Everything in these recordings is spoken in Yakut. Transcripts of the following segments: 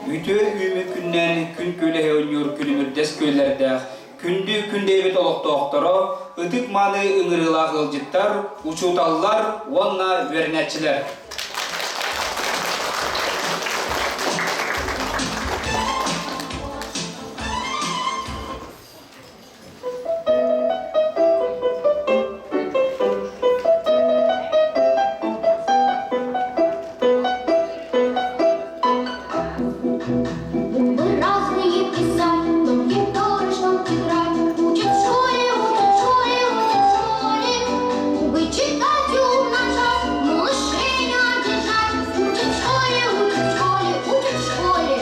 Үтүө үүмү күннээн күн күөлэһи оонньуур күлүмүрдэс күөллэрдээх, күндү күндэйбит олохтоохторо, ытык-мааны ыҥырыылаах ыалдьыттар, учууталлар уонна үөрэнээччилэр! Буквы разные писать, но мне тоже что тетрадь. Учат в школе, учат в школе, учат в школе. Губы читать и умножать, малышей не обижать. Учат в школе, учат в школе, учат в школе.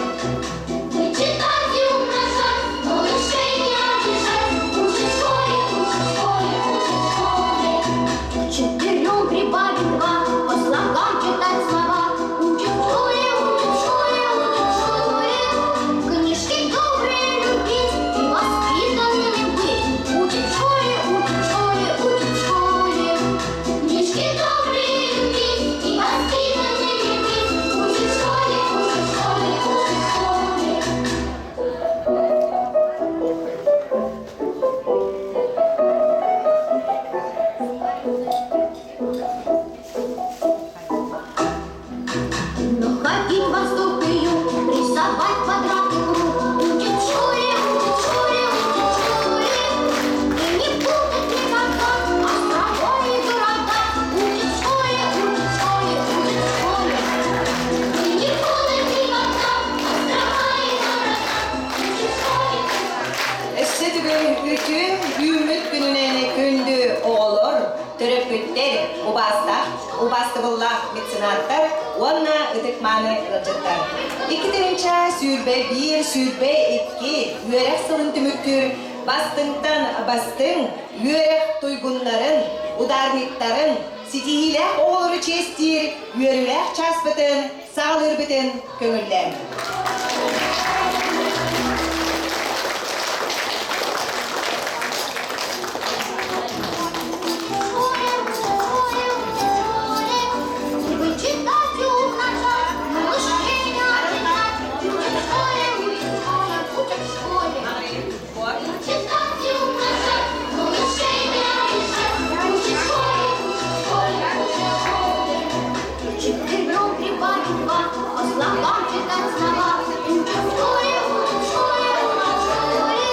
Читать и умножать, малышей не обижать. Учат в школе, учат в школе, учат в школе. К четырем прибавить два, по слогам читать слова. Учат в школе, учат в школе, учат в школе. Книжки добрые любить и воспитанными быть. Учат в школе, учат в школе, учат в школе. Книжки добрые любить и воспитанными быть. Учат в школе, учат в школе, учат в школе. Но ходить во ступеню, рисовать квадраты круг. Учат в школе, учат в школе, учат в школе. И не путать никогда острова и города. Учат в школе, учат в школе, учат в школе. И не путать никогда острова и города. Учат в школе, Өссө төгүл үтүө үүммүт күнүнэн күндү оҕолор, төрөппүттэр, убаастаах, убаастабыллаах меценаттар уонна ытык-мааны ыалдьыттар. 2021-22 үөрэх сылын түмүктүүр бастыҥтан бастыҥ үөрэх туйгуннарын, ударниктарын, ситиһиилээх оҕолору чиэстиир үөрүүлээх чааспытын саҕалыырбытын көҥүллээҥ. Четырем прибавить два, по слогам читать слова. Учат в школе, учат в школе, учат в школе.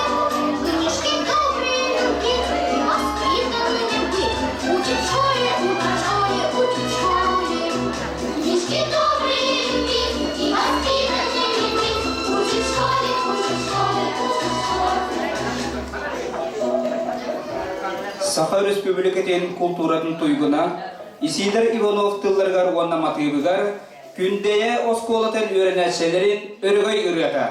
Книжки добрые любить и воспитанными быть. Учат в школе, учат в школе, учат в школе. Книжки добрые любить и воспитанными быть. Учат в школе, учат в школе, учат в школе. Саха Өрөспүүбүлүкэтин култууратын туйгуна Исидор Иванов тылларыгар уонна матыыбыгар Күндэйэ оскуолатын үөрэнээччилэрин өрөгөй ырыата.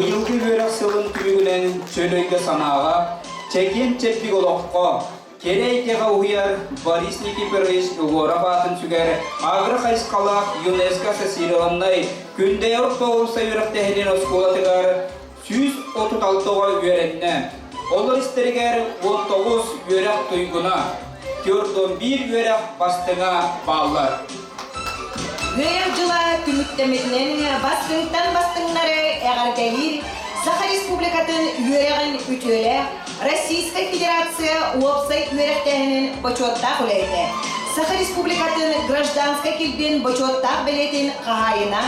Быйылгы үөрэх сылын түмүгүнэн чөл өйгө-санааҕа, чэгиэн-чэбдик олоххо, кэрэ эйгэҕэ уһуйар Борис Никифорович Егоров аатын сүгэр агро-хайысхалаах ЮНЕСКО ассоциированнай Күндэйэ орто уопсай үөрэхтээһинин оскуолатыгар 136 оҕо үөрэннэ. Олор истэригэр 19 үөрэх туйгуна, 41 үөрэх бастыҥа бааллар. Үөрэх дьыла түмүктэммитинэн бастыҥтан бастыҥнары эҕэрдэлиир Саха Республикатын үөрэҕин үтүөлээх Российскай Федерация уопсай үөрэхтээһинин бочуоттаах үлэһитэ, Саха Республикатын гражданскай килбиэн бочуоттаах бэлиэтин хаһаайына,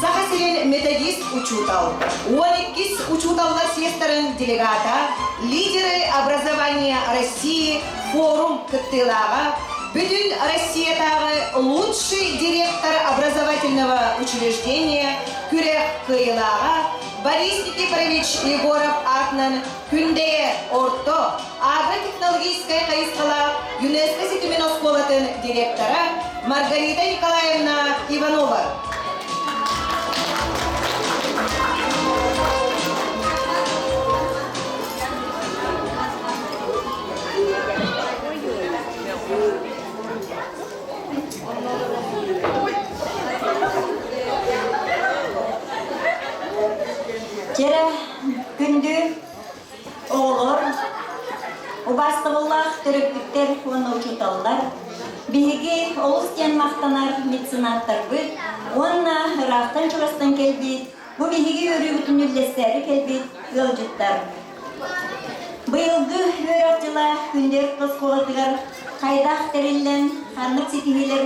Саха сирин методист учуутал, 12 учууталлар съездарын делегата, лидеры образования России форум кыттыылааҕа, Бүтүн Россиятааҕы лучший директор образовательного учреждения күрэх кыайыылааҕа Борис Никифорович Егоров аатынан Күндэйэ орто агротехнологическай хайысхалаах ЮНЕСКО ситимин оскуолатын директора Маргарита Николаевна Иванова. Дьэрэ күндү оҕолор, убаастабыллаах төрөппүттэр уонна учууталлар, биһиги олус диэн махтанар меценаттарбыт уонна ыраахтан-чугастан кэлбит, бу биһиги үөрүүбүтүн үллэстээри кэлбит ыалдьыттар. Быйылгы үөрэх дьыла Күндэр оскуолатыгар хайдах тэриллэн, ханнык ситиһиилэр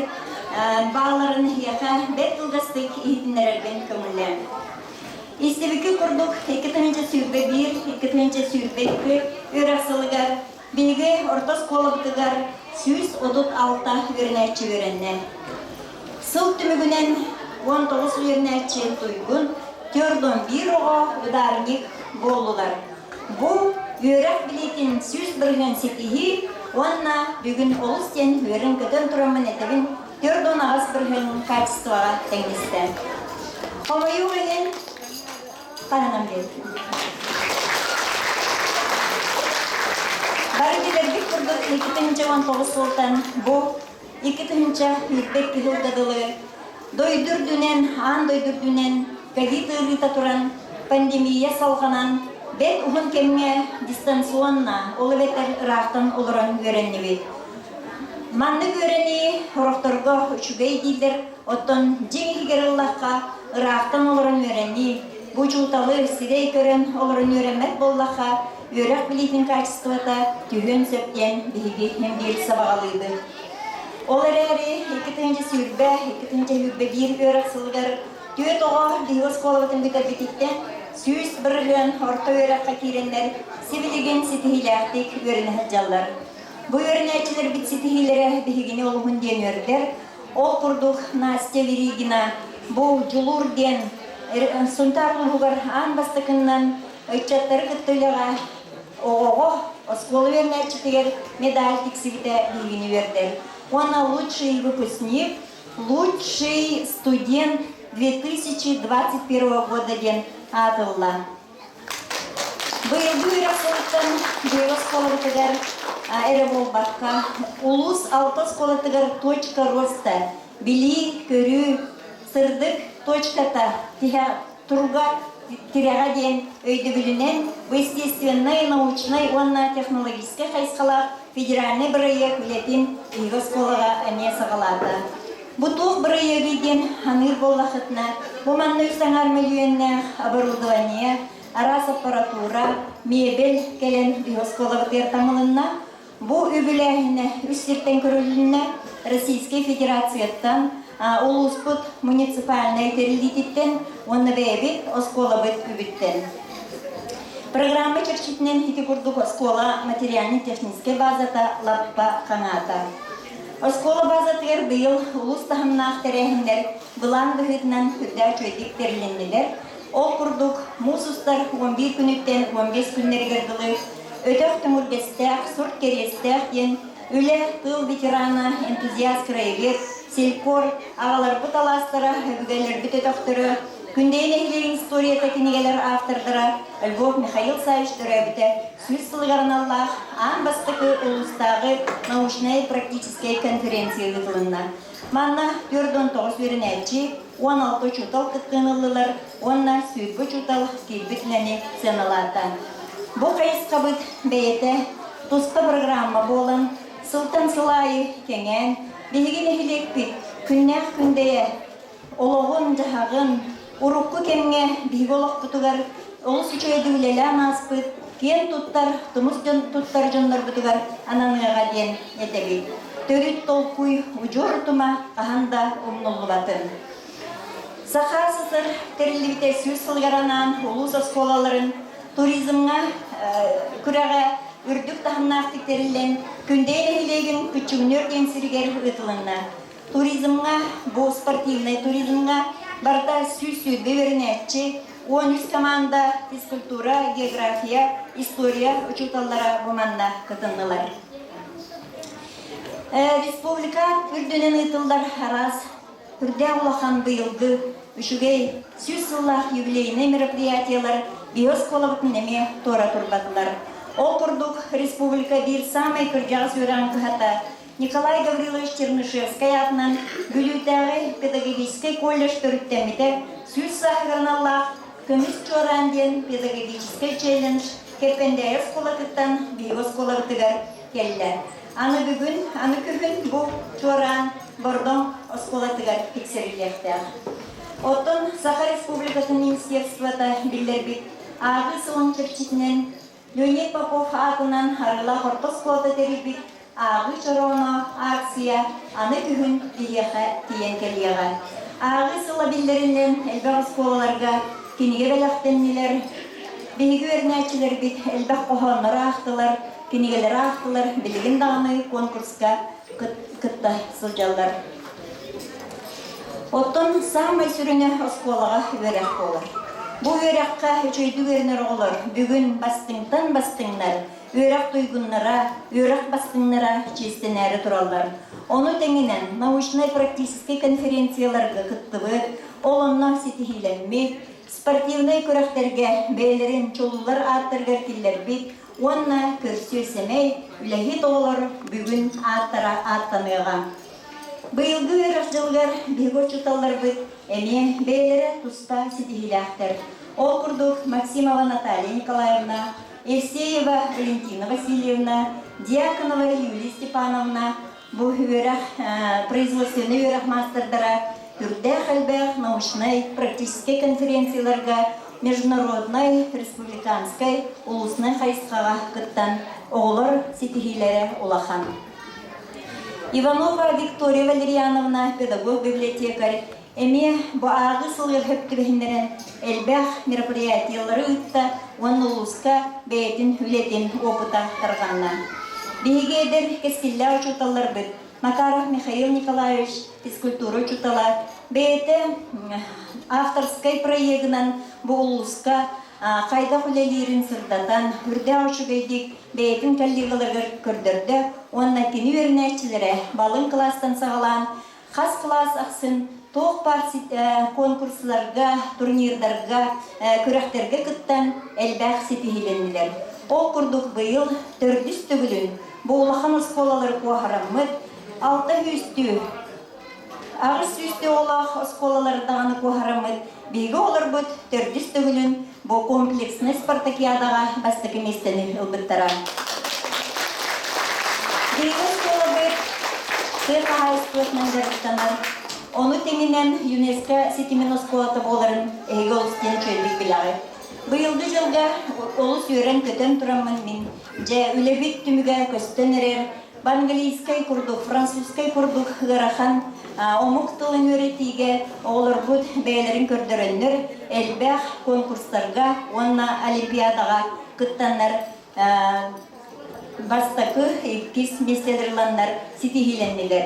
баалларын эһиэхэ бэрт кылгастык иһитиннэрэрбин көҥүллээҥ. Истибиккэ курдук, 2021, 2022 үөрэх сылыгар биһиги орто оскуолабытыгар 136 үөрэнээччи үөрэннэ. Сыл түмүгүнэн 19 үөрэнээччи туйгун, 41 оҕо ударник буоллулар. Бу үөрэх билиитин 100% ситиһии уонна бүгүн олус диэн үөрэн-көтөн тураммын этэбин, 48% качествоҕа тэҥнэстэ. Хомойуох иһин, хаһанан биэрдим. Бары билэрбит курдук 2019 сылтан бу 2022 сылга дылы дойду үрдүнэн, аан дойду үрдүнэн ковид ыарыыта туран, пандемия салҕанан, бэрт уһун кэмҥэ дистанционно, ол эбэтэр ыраахтан олорон үөрэннибит. Маннык үөрэнии сорохторго үчүгэй дииллэр, оттон дьиҥ иһигэр ыллахха, ыраахтан олорон үөрэнии, бу учууталы сирэй көрөн олорон үөрэммэт буоллахха, үөрэх билиитин качествота түһүөн сөп диэн биһиги биир сабаҕалыыбыт. Ол эрээри 2020, 2021 үөрэх сылыгар түөрт оҕо биһиги оскуолабытын бүтэрбититтэн 100% орто үөрэххэ киирэннэр сибилигин ситиһиилээхтик үөрэнэ сылдьаллар. Бу үөрэнээччилэрбит ситиһиилэрэ биһигини олуһун диэн үөрдэр. Ол курдук Настя Веригина бу Дьулуур диэн Сунтаар улууһугар аан бастакыннан ыччаттары кытта үлэҕэ оҕоҕо оскуола үөрэнээччитигэр медаль тиксибитэ биһигини үөрдэр. Уонна лучший выпускник, лучший студент 2021 года диэн аатылла. Быйылгы үөрэх сылыттан биһиги оскуолабытыгар эрэ буолбакка, улуус алта оскуолатыгар точка роста, билии, көрүү, сырдык точката тиһэх туруга тирэҕэ диэн өйдөбүлүнэн бу естественнай, научнай уонна технологическай хайысхалаах федеральнай бырайыак үлэтин биһиги оскуолаҕа эмиэ саҕалаата. Бу туох бырайыагый диэн саныыр буоллаххытына, бу манна үс аҥаар мөлүйүөннээх оборудование, араас аппаратура, мебель кэлэн биһи оскуолабытыгар таҥылынна. Бу үбүлээһинэ үс сиртэн көрүлүннэ. Российскай Федерацияттан, улууспут муниципальнай тэриллиититтэн уонна бэйэбит оскуолабыт үбүттэн. Программа чэрчитинэн ити курдук оскуола материально-техническэй базата лаппа хаҥаата. Оскуола базатыгар быйыл улуус таһымнаах тэрээһиннэр былаан быһыытынан үрдээх үчүгэйдик тэрилиннилэр. Ол курдук, муус устар 11 күнүттэн 15 күннэригэр дылы өтөх түҥүргэстээх, сурт кэриэстээх диэн үлэ, тыыл ветерана, энтузиаст краевед, селькор, аҕаларбыт алаастара, өбүгэлэрбит өтөхтөрө. Күндэйэ нэһилиэгин историята кинигэлэр автордара Львов Михаил Савич төрөөбүтэ 100 сылыгар аналлаах аан бастакы улуустааҕы научнай-практическай конференция ыытылынна. Манна 49 үөрэнээччи, 16 учуутал кыттыыны ыллылар уонна 20 учуутал киирбит үлэни сыаналаата. Бу хайысхабыт бэйэтэ туспа программа буолан, сылтан сыл аайы кэҥээн, биһиги нэһилиэкпит күннээх күндэйэ олоҕун-дьаһаҕын, урукку кэмҥэ биһиги олохпутугар олус үчүгэйдик үлэлээн ааспыт, киэн туттар, тумус дьон туттар дьоннорбутугар ананыаҕа диэн этэбит. Төрүт толкуй, удьуор утума хаһан да умнуллубатын. Саха СССР тэриллибитэ 100 сылыгар анаан улуус оскуолаларын туризмҥа күрэҕэ үрдүк таһымнаахтык тэриллэн, Күндэйэ нэһилиэгин Күччүҥнүөр диэн сиригэр ыытылынна. Туризмҥа, бу спортивнай туризмҥа барыта 120 үөрэнээччи, 13 команда физкультура, география, история учууталлара бу манна кытыннылар. Республика үрдүнэн ыытыллар араас үрдээх улахан быйылгы үчүгэй 100 сыллаах юбилейнай мероприятиелар биһи оскуолабытын эмиэ туора турбатылар. Ол курдук республика биир саамай кырдьаҕас үөрэҕин кыһата Николай Гаврилович Чернышевскай аатынан Бүлүүтээҕи педагогическай колледж төрүттэммитэ 100 сааһыгар аналлаах Көмүс чуораан диэн педагогическай челлендж Кэппэндээйи оскуолатыттан биһиги оскуолабытыгар кэллэ. Аны бүгүн, аны күһүн бу чуораан Бордоҥ оскуолатыгар тиксэриллиэхтээх. Оттон Саха Республикатын министерствота биллэрбит ааҕыы сылын чэрчитинэн Леонид Попов аатынан Арыылаах орто оскуолата тэрийбит Ааҕыы чорооно акция аны күһүн биһиэхэ тиийэн кэлиэҕэ. Ааҕыы сыла биллэринэн элбэх оскуолаларга кинигэ бэлэхтэннилэр. Биһиги үөрэнээччилэрбит элбэх хоһооннору аахтылар, кинигэлэри аахтылар, билигин даҕаны конкурска кытта сылдьаллар. Оттон саамай сүрүнэ оскуолаҕа үөрэх буолар. Бу үөрэххэ үчүгэйдик үөрэнэр оҕолор бүгүн бастыҥтан бастыҥнар, үөрэх туйгуннара, үөрэх бастыҥнара чиэстэнээри тураллар. Ону тэҥинэн научнай-практическай конференцияларга кыттыбыт, ол онно ситиһиилэммит, спортивнай күрэхтэргэ бэйэлэрин чулуулар ааттарыгар киллэрбит уонна көрсүө сэмэй үлэһит оҕолор бүгүн ааттара ааттаныаҕа. Быйылгы үөрэх дьылыгар биһиги учууталларбыт эмиэ бэйэлэрэ туспа ситиһиилээхтэр. Ол курдук Максимова Наталья Николаевна, Евсеева Валентина Васильевна, Дьяконова Юлия Степановна бу үөрэх производственнай үөрэх маастардара үрдээх элбэх научнай практическай конференцияларга международнай, республиканскай, улуснай хайысхаҕа кыттан оҕолор ситиһиилэрэ улахан. Иванова Виктория Валерьяновна, педагог-библиотекарь, эмиэ бу ааҕыы сылыгар сөп түбэһиннэрэн элбэх мероприятиелары ыытта уонна улууска бэйэтин үлэтин опыта тарҕанна. Биһиги эдэр кэскиллээх учууталларбыт Макаров Михаил Николаевич, физкультура учуутала, бэйэтэ авторскай проегынан бу улууска хайдах үлэлиирин сырдатан, үрдээх үчүгэйдик бэйэтин коллегаларыгар көрдөрдө уонна кини үөрэнээччилэрэ балын кылаастан саҕалаан хас кылаас ахсын туох баар конкурсларга, турнирдарга, күрэхтэргэ кыттан элбэх ситиһиилэннилэр. Ол курдук быйыл төрдүс төгүлүн бу улахан оскуолалары куоһараммыт 6 сүүстүү 8 сүүстүү оҕолоох оскуолалары даҕаны куоһараммыт биһиги оҕолорбут төрдүс төгүлүн бу комплекснай спартакиадаҕа бастакы миэстэни ылбыттара. Биһиги оскуолабыт тыа хаһаайыстыбатынан дьарыктанар. Ону тэҥинэн ЮНЕСКО ситимин оскуолата буоларын эһиги олус диэн үчүгэйдик билэҕит. Быйылгы дьылга олус үөрэн-көтөн тураммын мин дьэ үлэбит түмүгэ көстөн эрэр английскай курдук, французскай курдук ыарахан омук тылын үөрэтиигэ оҕолорбут бэйэлэрин көрдөрөннөр элбэх конкурстарга уонна олимпиадаҕа кыттаннар бастакы, иккис миэстэлэр ыланнар ситиһиилэннилэр.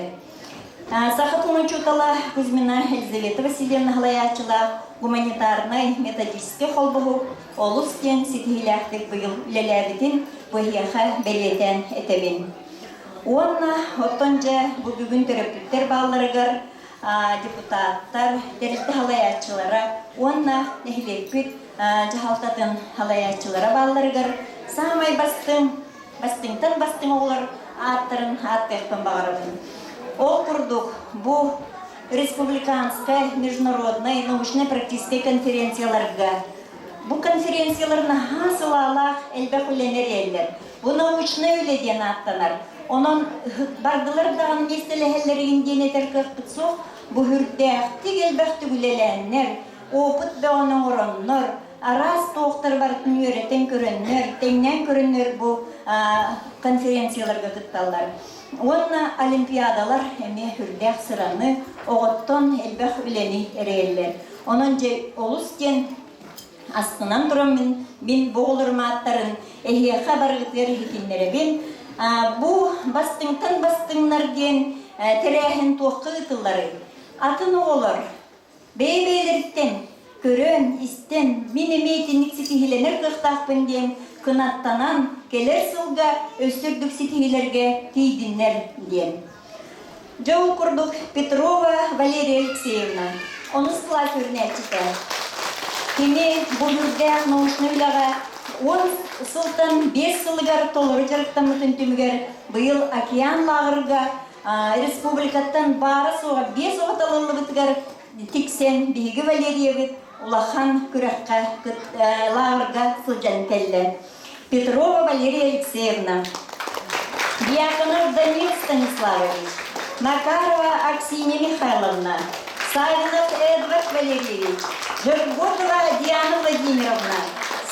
Саха тылын учуутала Кузьмина Елизавета Васильевна салайааччылаах гуманитарнай методическай холбоһук олус диэн ситиһиилээхтик быйыл үлэлээбитин бу эһиэхэ бэлиэтээн этэбин. Уонна оттон дьэ бу бүгүн төрөппүттэр баалларыгар депутаттар, тэрилтэ салайааччылара, уонна нэһилиэкпит дьаһалтатын салайааччылара баалларыгар саамай бастыҥ, бастыҥтан бастыҥ оҕолор ааттарын ааттыахпын баҕарабын. Ол курдук, бу республиканскай, международнай, научнай-практическай конференцияларга бу конференциялар наһаа сылаалаах элбэх үлэни эрэйэллэр. Бу научнай үлэ диэн ааттанар. Онон бардылар даҕаны миэстэлэһэллэригин диэн этэр кыахпыт суох. Бу үрдээхтик элбэхтик үлэлээннэр, опыт бөҕөнү оҥороннор, араас туохтары барытын үөрэтэн көрөннөр, тэҥнээн көрөннөр бу конференцияларга кытталлар. Уонна олимпиадалар эмиэ үрдээх сыраны, оҕоттон элбэх үлэни эрэйэллэр. Онон дьэ олус диэн астынан тураммын мин бу оҕолорум ааттарын эһиэхэ барыгытыгар иһитиннэрэбин. Бу бастыҥтан бастыҥнар диэн тэрээһин туохха ыытылларый? Атын оҕолор бэйэ-бэйэлэриттэн көрөн, истэн, мин эмиэ итинник ситиһиилэнэр кыахтаахпын диэн кынаттанан кэлэр сылга өссө үрдүк ситиһиилэргэ тиийдиннэр диэн. Дьэ ол курдук Петрова Валерия Алексеевна онус кылаас үөрэнээччитэ. Кини бу үрдээх научнай үлэҕэ 10 сылтан 5 сылыгар толору дьарыктаммытын түмүгэр быйыл Океан лааҕырга республикаттан баара-суоҕа 5 оҕо талыллыбытыгар тиксэн биһиги Валериябыт улахан күрэххэ лааҕырга сылдьан кэллэ. Петрова Валерия Алексеевна, Дьяконов Данил Станиславович, Макарова Аксинья Михайловна, Савинов Эдвард Валерьевич, Жерготова Диана Владимировна,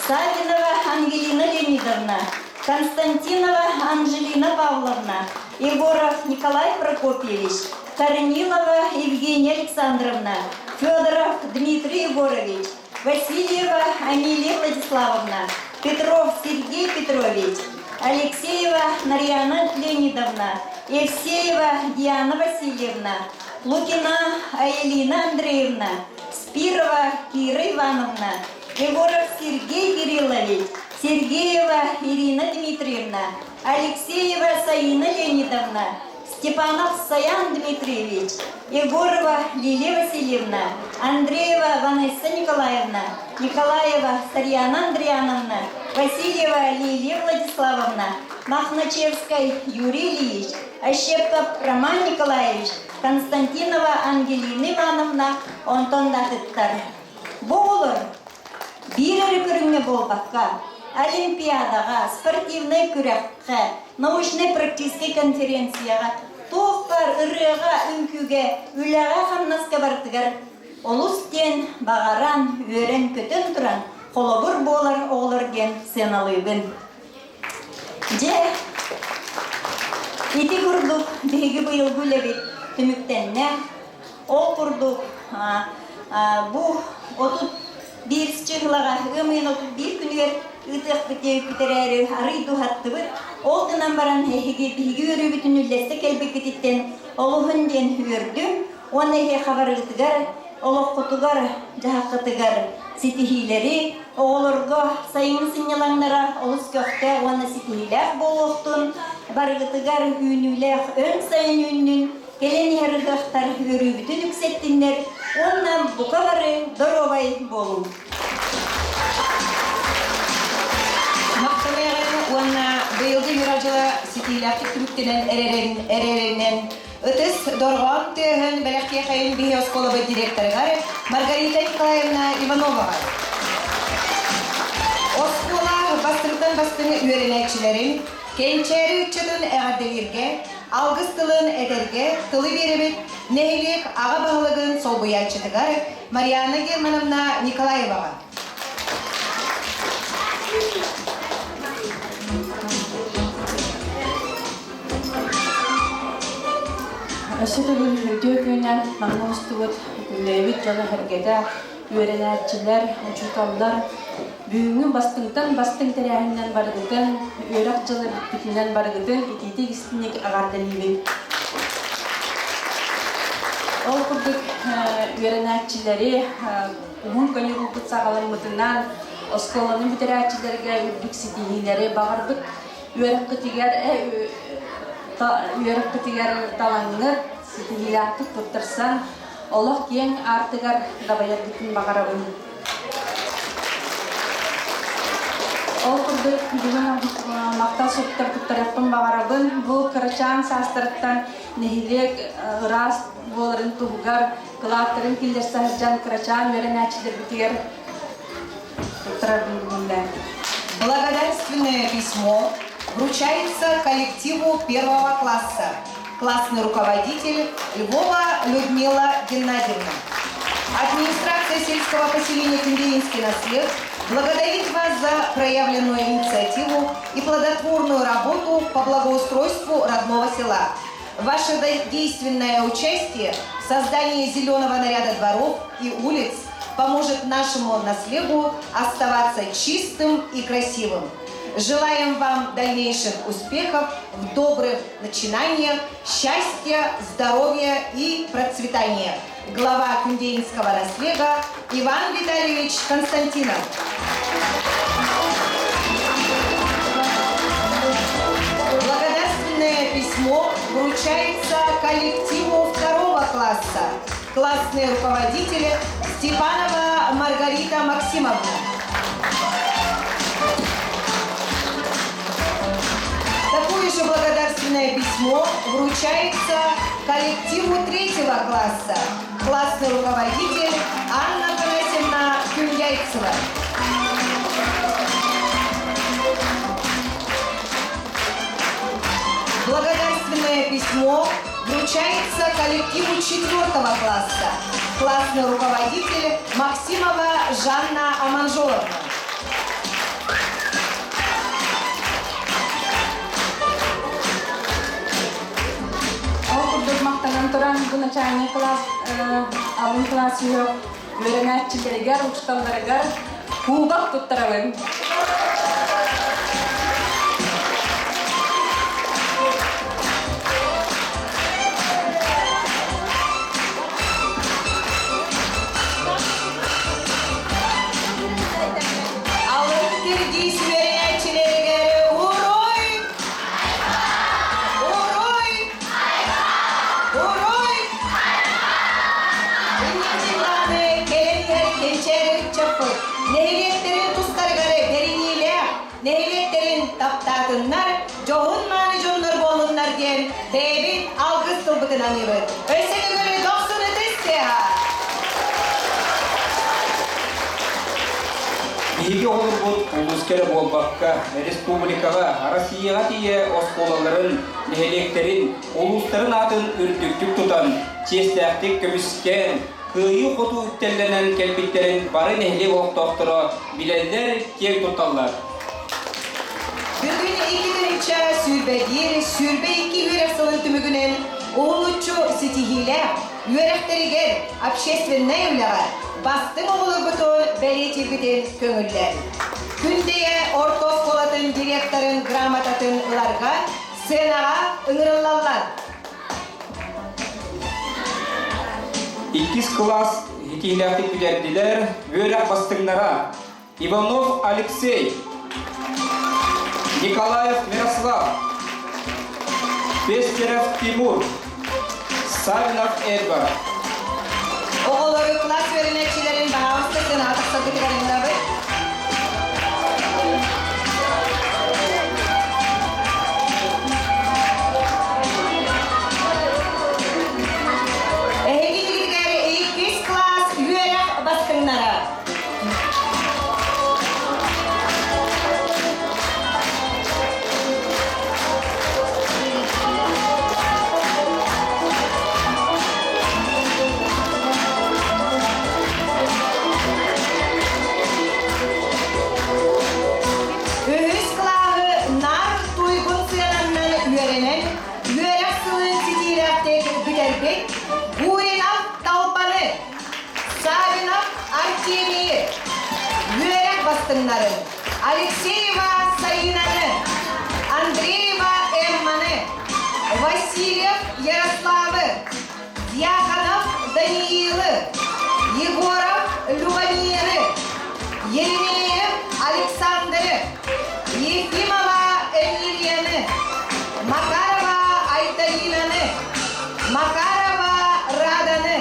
Савинова Ангелина Леонидовна, Константинова Анжелина Павловна, Егоров Николай Прокопьевич, Корнилова Евгения Александровна, Федоров Дмитрий Егорович, Васильева Амелия Владиславовна, Петров Сергей Петрович, Алексеева Нарьяна Леонидовна, Евсеева Диана Васильевна, Лукина Аэлина Андреевна, Спирова Кира Ивановна, Егоров Сергей Кириллович, Сергеева Ирина Дмитриевна, Алексеева Саина Леонидовна, Степанов Саян Дмитриевич, Егорова Лилия Васильевна, Андреева Ванесса Николаевна, Николаева Сарьяна Андриановна, Васильева Лилия Владиславовна, Махначевскай Юрий Ильич, Ощепков Роман Николаевич, Константинова Ангелина Ивановна, онтон да атыттар. Бу оҕолор биир эрэ көрүҥҥэ буолбакка, олимпиадаҕа, спортивнай күрэххэ, научнай-практическай конференцияҕа, туох баар ырыаҕа, үҥкүүгэ, үлэҕэ-хамнаска барытыгар олус диэн баҕаран, үөрэн-көтөн туран холобур буолар оҕолор диэн сыаналыыбын. Дьэ, ити курдук биһиги быйылгы үлэбит түмүктэннэ. Ол курдук, бу 31 чыһылаҕа ыам ыйын 31 күнүгэр ыытыахпыт диэбиппит эрээри арый дуһаттыбыт. Ол гынан баран эһиги биһиги үөрүүбүтүн үллэстэ кэлбиккититтэн олуһун диэн үөрдүм уонна эһиэхэ барыгытыгар олоххутугар, дьаһаххытыгар ситиһиилэри, оҕолорго сайыҥҥы сынньалаҥнара олус көхтөөх уонна ситиһиилээх буолуохтун, барыгытыгар үүнүүлээх өҥ сайын үүннүн, кэлэн иһэр ыһыахтар үөрүүбүтүн үксэттиннэр уонна бука бары доруобай буолуҥ! Махтаныаҕын уонна быйылгы үөрэх дьыла ситиилээхтик түмүктэнэн эрэринэн ытыс дорҕоон тыаһын бэлэхтиэхэйин биһи оскуолабыт директорыгар Маргарита Николаевна Ивановаҕа. Оскуола бастыҥтан бастыҥ үөрэнээччилэрин, кэнчээри ыччатын эҕэрдэлииргэ, алгыс тылын этэргэ тылы биэрэбит нэһилиэк аҕа баһылыгын солбуйааччытыгар Марианна Германовна Николаеваҕа. Өссө төгүл үтүө күнүнэн манна устубут күннэйбит дьоно-сэргэтэ, үөрэнээччилэр, учууталлар бүгүҥҥү бастыҥтан бастыҥ тэрээһининэн барыгытын, үөрэх дьыла бүппүтүнэн барыгытын итиитик-истиҥник эҕэрдэлиибин. Ол курдук үөрэнээччилэри уһун каникулбут саҕаламмытынан оскуоланы бүтэрээччилэргэ үрдүк ситиһиилэри баҕарбыт үөрэххитигэр үөрэххитигэр талаҥҥыт, ситиһиилээхтик туттарсан. Олох киэҥ аартыгар дабайаргытын баҕарабын. Ол курдук бүгүн махтал суруктар туттарыахпын баҕарабын. Бу кырачаан саастарыттан нэһилиэк ыраас буоларын туһугар кылааттарын киллэрсэ сылдьан кырачаан үөрэнээччилэрбитигэр туттарарбын бүгүннээн. Благодарственное письмо вручается коллективу первого класса. Классный руководитель Львова Людмила Геннадьевна. Администрация сельского поселения Кундеинский наслед благодарит вас за проявленную инициативу и плодотворную работу по благоустройству родного села. Ваше действенное участие в создании зеленого наряда дворов и улиц поможет нашему наслегу оставаться чистым и красивым. Желаем вам дальнейших успехов в добрых начинаниях, счастья, здоровья и процветания. Глава Кундеинского наслега Иван Витальевич Константинов. Благодарственное письмо вручается коллективу второго класса. Классные руководители Степанова Маргарита Максимовна. Такое же благодарственное письмо вручается коллективу третьего класса. Классный руководитель Анна Афанасьевна Кюньяйцева. Благодарственное письмо вручается коллективу четвертого класса. Классный руководитель Максимова Жанна Аманжоловна. Ол курдук махтанан туран бу начальный класс алын класс үөрэнээччилэригэр, учууталларыгар кубок туттарабын. Алын кирдиис үөрэнээччилэригэр уруй! Уруй! Уруй! Инникитин кэлэн иһэр кэнчээри ыччаппыт нэһилиэктэрин тустарыгар бэриниилээх, нэһилиэктэрин таптаатыннар, дьоһун-мааны дьоннор буоллуннар диэн бэйэбит алгыс тылбытын аныыбыт. Өссө төгүл дохсун ытыс тыаһа! Биһиги оҕолорбут улууска эрэ буолбакка, республикаҕа, Россияҕа тиийэ оскуолаларын, нэһилиэктэрин, улуустарын аатын үрдүктүк тутан, чиэстээхтик көмүскээн, кыайыы-хотуу үктэллэнэн кэлбиттэрин бары нэһилиэк олохтоохторо билэллэр, киэҥ тутталлар. Бүгүн 2021, 22 үөрэх сылын түмүгүнэн уһулуччу ситиһиилээх үөрэхтэригэр общественнай үлэҕэ бастыҥ оҕолорбутун бэлиэтиирбитин көҥүллээн. Күндэйэ орто оскуолатын директорын грамотатын ыларга сценаҕа ыҥырыллаллар. Иккис кылаас ситиһиилээхтик бүтэрдилэр үөрэх бастыҥнара Иванов Алексей, Николаев Мирослав, Пестерев Тимур, Савинов Эдвард. Оҕолору кылаас үөрэнээччилэрин баһаалыста сыанаҕа тахсаргытыгар ыҥырабыт. Эһиги тигитигэр иккис класс үөрэх бастыҥнара. Үһүс кылааһы наар туйгун сыананнан үөрэнэн, үөрэх сылын ситиилээхтик бүтэрбит Гуринов Талбаны Савинов Артемийы, үөрэх бастыҥнарын Алексеева Саинаны, Андреева Эмманы, Васильев Ярославы, Дьяконов Даниилы, Егоров Любомиры, Еремеев Александры, Ефимова Эмилияны, Макарова Айталинаны, Макарова Раданы,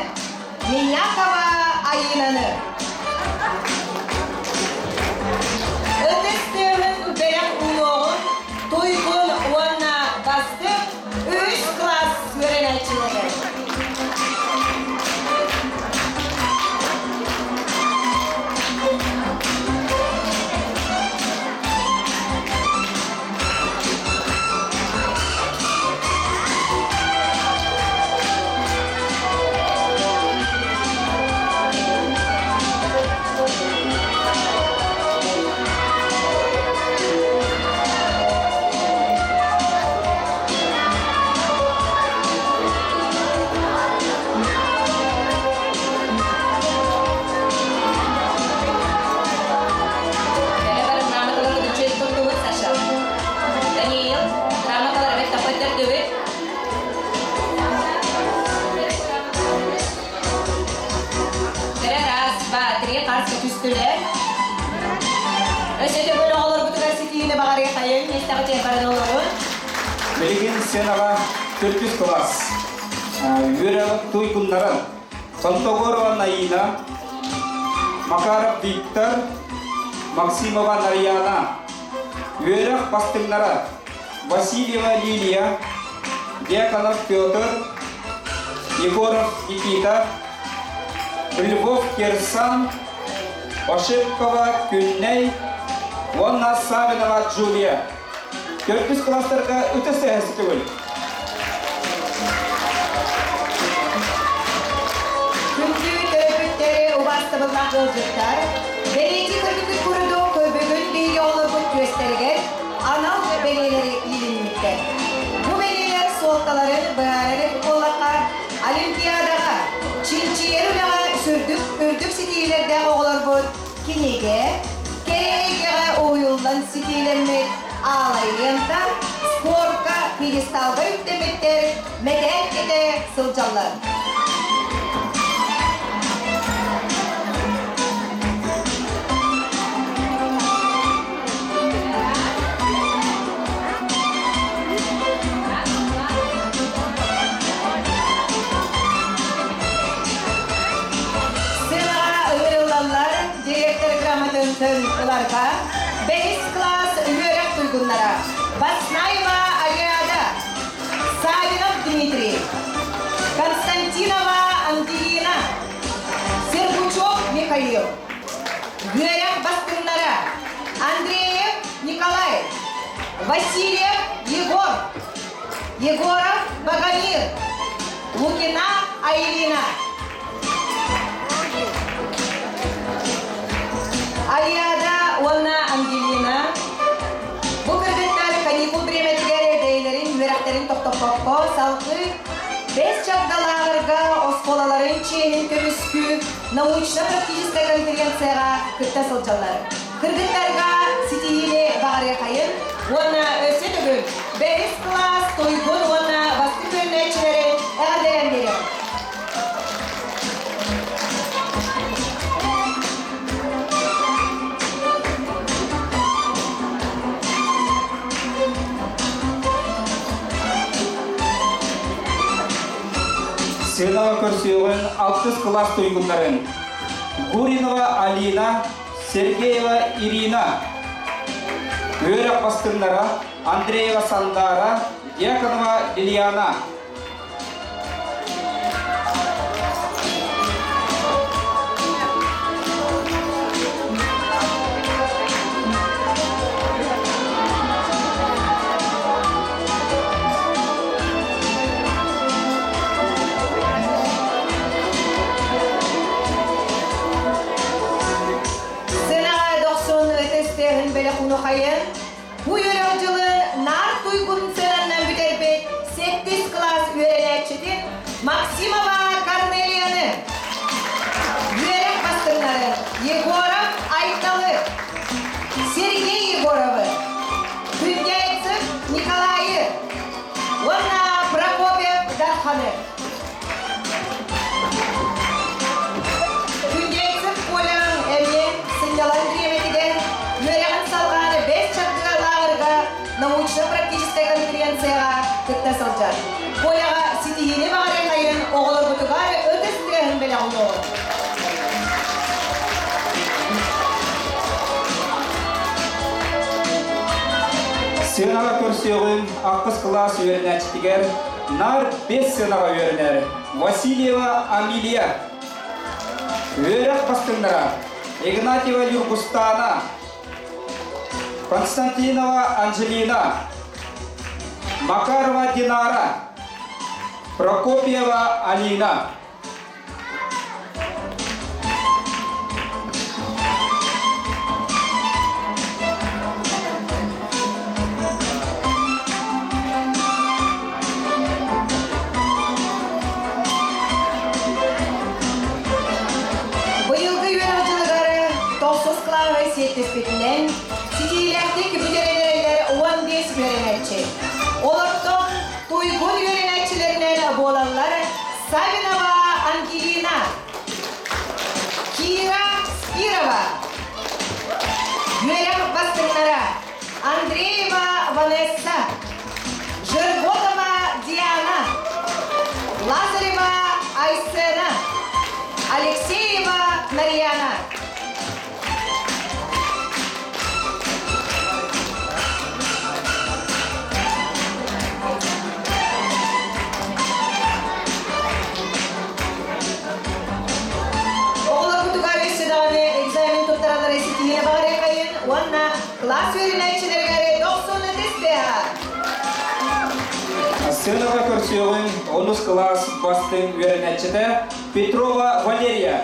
Миэстэҕитигэр баран олоруҥ. Билигин сценаҕа төрдүс кылаас үөрэх туйгуннарын Сонтогорова Наина, Макаров Виктор, Максимова Нарьяна, үөрэх бастыҥнара Васильева Лилия, Дьяконов Петр, Егоров Никита, Львов Кирсан, Ошибкова Күннэй уонна Савинова Джулия. Төрдүс класстарга ытыс эһэси төгүл. Күндү төрөппүттэри убаастабыллаах ыалдьыттар, бэлиэтии көрбүккүт курдук бүгүн биһиги оҕолорбут түөстэригэр анал бэлиэлэри иилиннибиттэр. Бу бэлиэлэр суолталарын быһаарар эбит буоллахха, Олимпиадаҕа, чинчийэр үлэҕэ сүрдүк үрдүк ситиһиилэрдээх оҕолорбут кинигэ, кэрэ эйгэҕэ уһуйуллан ситиилэммит аалай лента, спорка пьедесталга үктэммиттэр мэтээл кэтэ сылдьаллар. Сыанаҕа ыҥырыллаллар директор грамотатын ыларга бэһис класс үөрэх туйгуннара Баснаева Ариада, Савинов Дмитрий, Константинова Ангелина, Сергучев Михаил, үөрэх бастыҥнара Андреев Николай, Васильев Егор, Егоров Богомир, Лукина Айлина. Алиада уонна Ангелина бу кыргыттар каникул бириэмэтигэр бэйэлэрин үөрэхтэрин тохтоппокко салгыы бэс чагдалааҕырга оскуолаларын чиэһин көмүскүү научно-практическай конференцияҕа кытта сылдьаллар. Кыргыттарга ситиһиини баҕарыахайын уонна өссө төгүл бэһис кылаас туйгун уонна бастыҥ үөрэнээччилэри эҕэрдэлээн биэриэҕим. Сыанаҕа көрсүөҕүн алтыс кылаас туйгуннарын Гуринова Алина, Сергеева Ирина, үөрэх бастыҥнара Андреева Сандара, Дьяконова Лилиана. Сынаҕа дохсун ытыс тыаһын бэлэх унухайын бу үөрэх дьылын наар туйгун сыананнан бүтэрбит сэттис кылаас үөрэнээччитин Максимова Корнелияны, үөрэх бастыҥнарын Егоров Айталы, Сергей Егоровы, Күндяйцев Николайы уонна Прокопьев Дарханы. Күндээйсик Колян эмиэ сынньалаҥ бириэмэтигэр үөрэҕин салҕаан бэс чагдыга лааҕырга научно-практическай конференцияҕа кытта сылдьар. Коляҕа ситиһиини баҕарыахайын оҕолорбутугар ытыс тыаһын бэлэх уунуоҕун. Сыанаҕа көрсүөҕүҥ ахсыс кылаас үөрэнээччитигэр наар бэс сыанаҕа үөрэнэр Васильева Амилия, үөрэх бастыҥнара Игнатьева Ньургустаана, Константинова Анжелина, Макарова Динара, Прокопьева Алина. Быйылгы үөрэх дьылыгар тохсус кылааһы сиэттиспитинэн ситиилээхтик бүтэрэн эрэллэр 15 үөрэнээччи. Олортон туйгун үөрэнээччилэринэн буолаллар Савинова Ангелина, Кира Спирова, үөрэх бастыҥнара Андреева. Ванесса, Жерготова Диана, Лазарева Айсена, Алексеева Марьяна. Оҕолорбутугар өссө даҕаны экзамен туттараллара ситиһиини баҕарыахайын уонна кылаас үөрэнээччилэригэр дохсун ытыс тыаһа. Сыанаҕа көрсүөҕүҥ онус кылаас бастыҥ үөрэнээччитэ Петрова Валерия.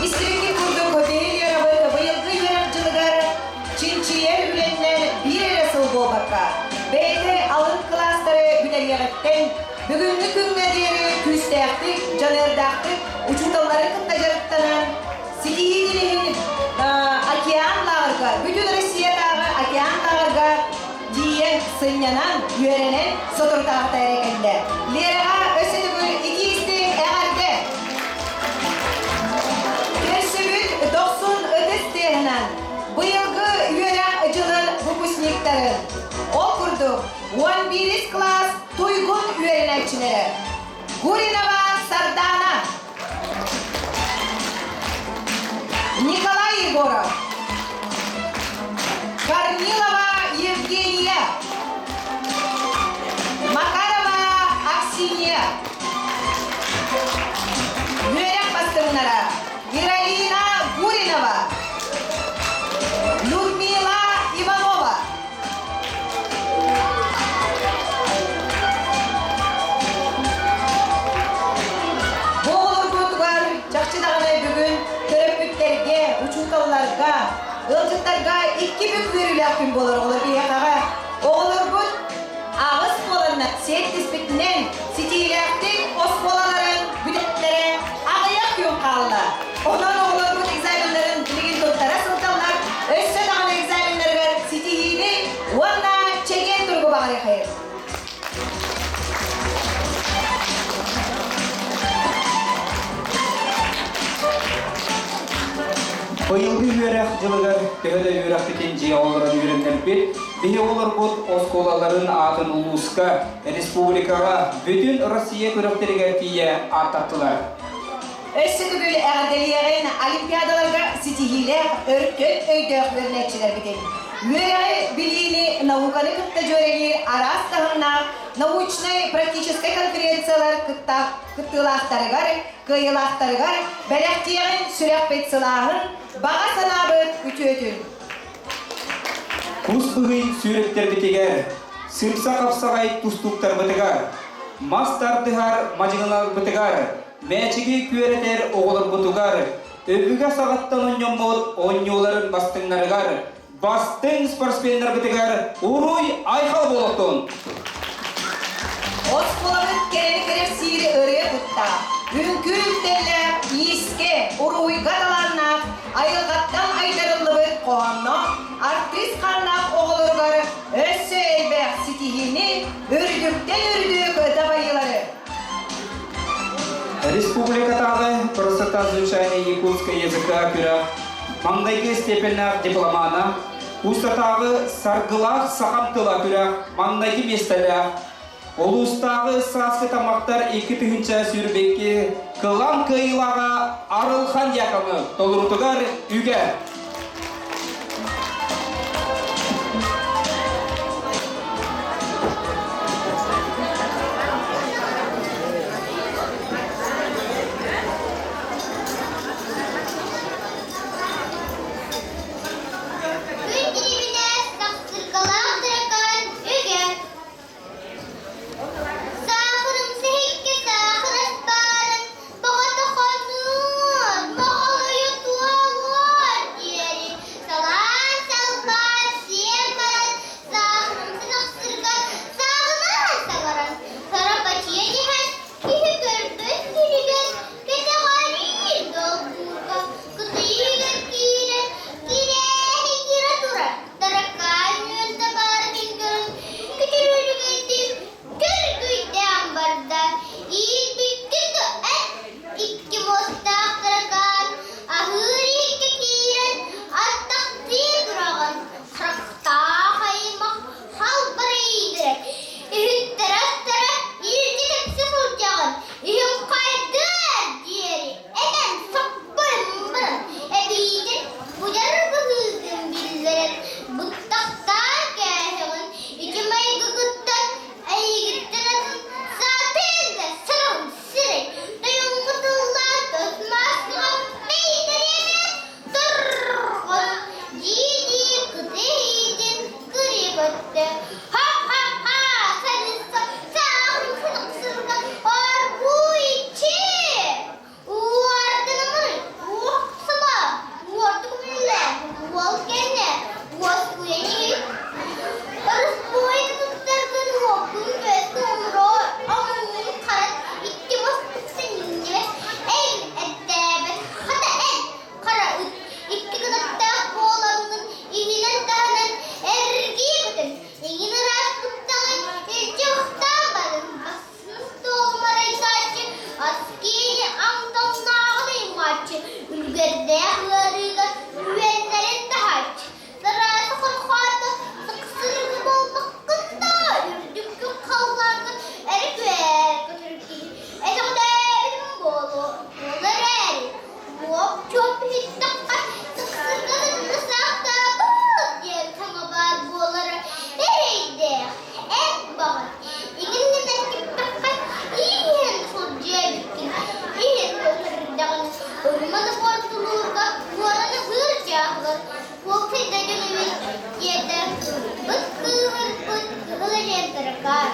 Истибиккит курдук Валерия быйылгы үөрэх дьылыгар чинчийэр үлэннэн биир эрэ сыл буолбакка, бэйэтэ алын кылаастары бүтэриэҕиттэн бүгүҥҥү күҥҥэ диэри күүстээхтик, дьаныардаахтык учууталлары кытта дьарыктанан, ситиһиитин иһин океан лааҕырга, бүтүн Россиятааҕы океан лааҕырга тиийэн сынньанан, үөрэнэн соторутааҕыта эрэ кэллэ. Лераҕа өссө төгүл итии-истиҥ эҕэрдэ! Көрсүбүт дохсун ытыс тыаһынан быйылгы үөрэх дьылын выпускниктарын, ол курдук 11 кылаас туйгун үөрэнээччилэрэ Гуринова Сардана, Николай Егоров, Корнилова Евгения, Макарова Аксинья, үөрэх бастыҥнара Виралина Гуринова, Людмила Иванова. Бу оҕолорбутугар чахчы даҕаны бүгүн төрөппүттэргэ, учууталларга, ыалдьыттарга икки бүк үөрүүлээх күн буолар оҕолор биһиэхэҕэ. Оҕолорбут аҕыс буоланнар сиэттиспитинэн ситиилээхтик оскуолаларын бүтэттэрэ аҕыйах күн хаалла. Онон оҕолорбут экзаменнарын билигин туттара сылдьаллар. Өссө даҕаны экзаменнарыгар ситиһиини уонна чэгиэн туругу баҕарыахайын. Быйылгы үөрэх дьылыгар төһө да үөрэхпитин дьиэ олорон үөрэннэрбит, биһи оҕолорбут оскуолаларын аатын улууска, республикаҕа, бүтүн Россия күрэхтэригэр тиийэ ааттаттылар. Өссө төгүл эҕэрдэлиэҕин олимпиадаларга ситиһиилээх, өркөн өйдөөх үөрэнээччилэрбитин. Үөрэҕи, билиини, науканы кытта дьүөрэлиир араас таһымнаах научнай-практическай конференциялар кытта кыттыылаахтарыгар, кыайыылаахтарыгар бэлэхтиэҕин сүрэхпит сылааһын, баҕа санаабыт үтүөтүн. Кус быһый сүүрэктэрбитигэр, сымса хапсаҕай тустууктарбытыгар, мас тардыһар мадьыҥаларбытыгар, Мээчиги күөрэтэр оҕолорбутугар, өбүгэ саҕаттан оонньоммут оонньууларын бастыҥнарыгар, бастыҥ спортсменнарбытыгар уруй-айхал буолуохтун! Оскуолабыт кэрэни кэрэхсиир ырыа куттаах, үҥкүү үктэллээх, иискэ, уруһуйга талааннаах, айылҕаттан айдарыллыбыт хоһоонноох, артыыс хааннаах оҕолоругар өссө элбэх ситиһиини, үрдүктэн үрдүк дабайыылары! Республикатааҕы красота звучания якутского языка күрэх маҥнайгы степеннээх дипломана, Кустатааҕы саргылаах сахам тыла күрэх маҥнайгы миэстэлээх, улуустааҕы сааскы таммахтар 2022 кылаан кыайыылааҕа Арылхан Яковлев толорутугар үгэ. Күн дьириминэ сахсыргалаах дыракаан үгэ. Саахырым сэһиккэ саахырас баарын баҕата хонуун, моҕолойу туолуор диэн. таракаан,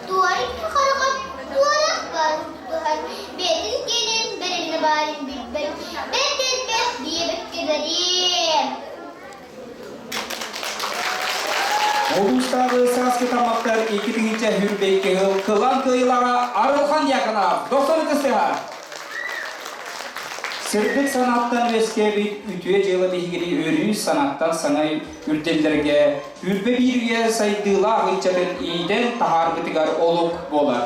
туора хараҕа туорах баар тутуһан, бэйэтин киэнин бэринэ баарын билбэт, бэрт элбэх диэбэккэлэриэм. Улуустааҕы сааскы таммахтар 2022 сыл кылаан кыайыылааҕа Арылхан Дьяконов, 92 сыһа. Сырдык санааттан үөскээбит үтүө дьыала биһигини өрүү санааттан саҥа үрдэллэргэ 21 үйэ сайдыылаах ыччатын иитэн таһаарбытыгар олук буолар.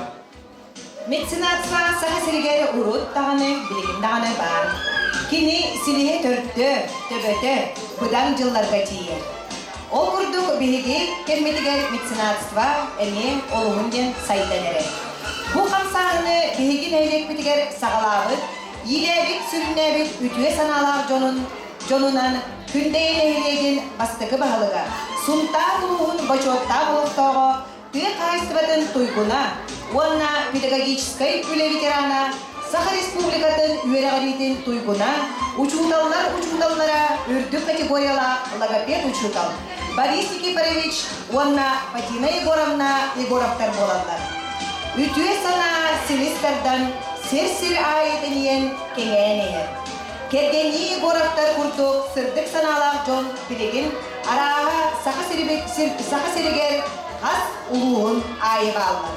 Меценатство Саха сиригэр урут даҕаны, билигин даҕаны баар. Кини силиһэ төрдө, төбөтө быдан дьылларга тиийэр. Ол курдук биһиги кэммитигэр меценатство эмиэ олуһун диэн сайдан эрэр. Бу хамсааһыны биһиги нэһилиэкпитигэр саҕалаабыт, иилээбит, сүрүннээбит үтүө санаалаах дьонун дьонунан Күндэйэ нэһилиэгин бастакы баһылыга, Сунтаар улууһун бочуоттаах олохтооҕо тыа хаһаайыстыбатын туйгуна уонна педагогическай үлэ ветерана, Саха Республикатын үөрэҕириитин туйгуна, учууталлар учууталлара үрдүк категориялаах логопед-учуутал Борис Никифорович уонна Фатина Егоровна Егоровтар буолаллар. Үтүө санаа силис тардан, сир-сир аайы тэнийэн кэҥээн иһэр. Кэргэннии Егоровтар курдук сырдык санаалаах дьон билигин арааһа Саха Саха сиригэр хас улууһун аайы бааллар.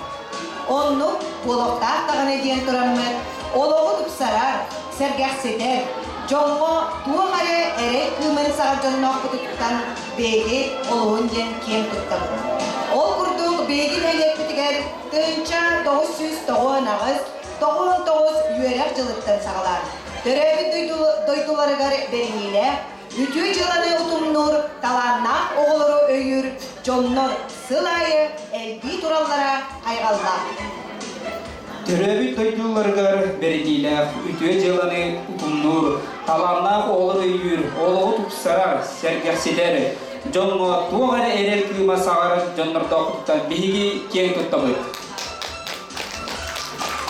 Оннук буолуохтаах даҕаны диэн тураммыт, олоҕу тупсарар, сэргэхситэр, дьоҥҥо туох эрэ эрэй кыымын саҕар дьонноохпутуттан биһиги олуһун диэн киэн туттабыт. Ол курдук биһиги нэһилиэкпитигэр 1998 99 үөрэх дьылыттан саҕалаан төрөөбүт дойдуларыгар бэриниилээх, үтүө дьыаланы утумнуур талааннаах оҕолору өйүүр дьоннор сыл аайы элбии тураллара хайҕаллаах. Төрөөбүт дойдуларыгар бэриниилээх, үтүө дьыаланы утумнуур, талааннаах оҕолору өйүүр, олоҕу тупсарар, сэргэхситэр, дьоҥҥо туох эрэ эрэл кыыма саҕар дьоннордоохпутуттан биһиги киэҥ туттабыт.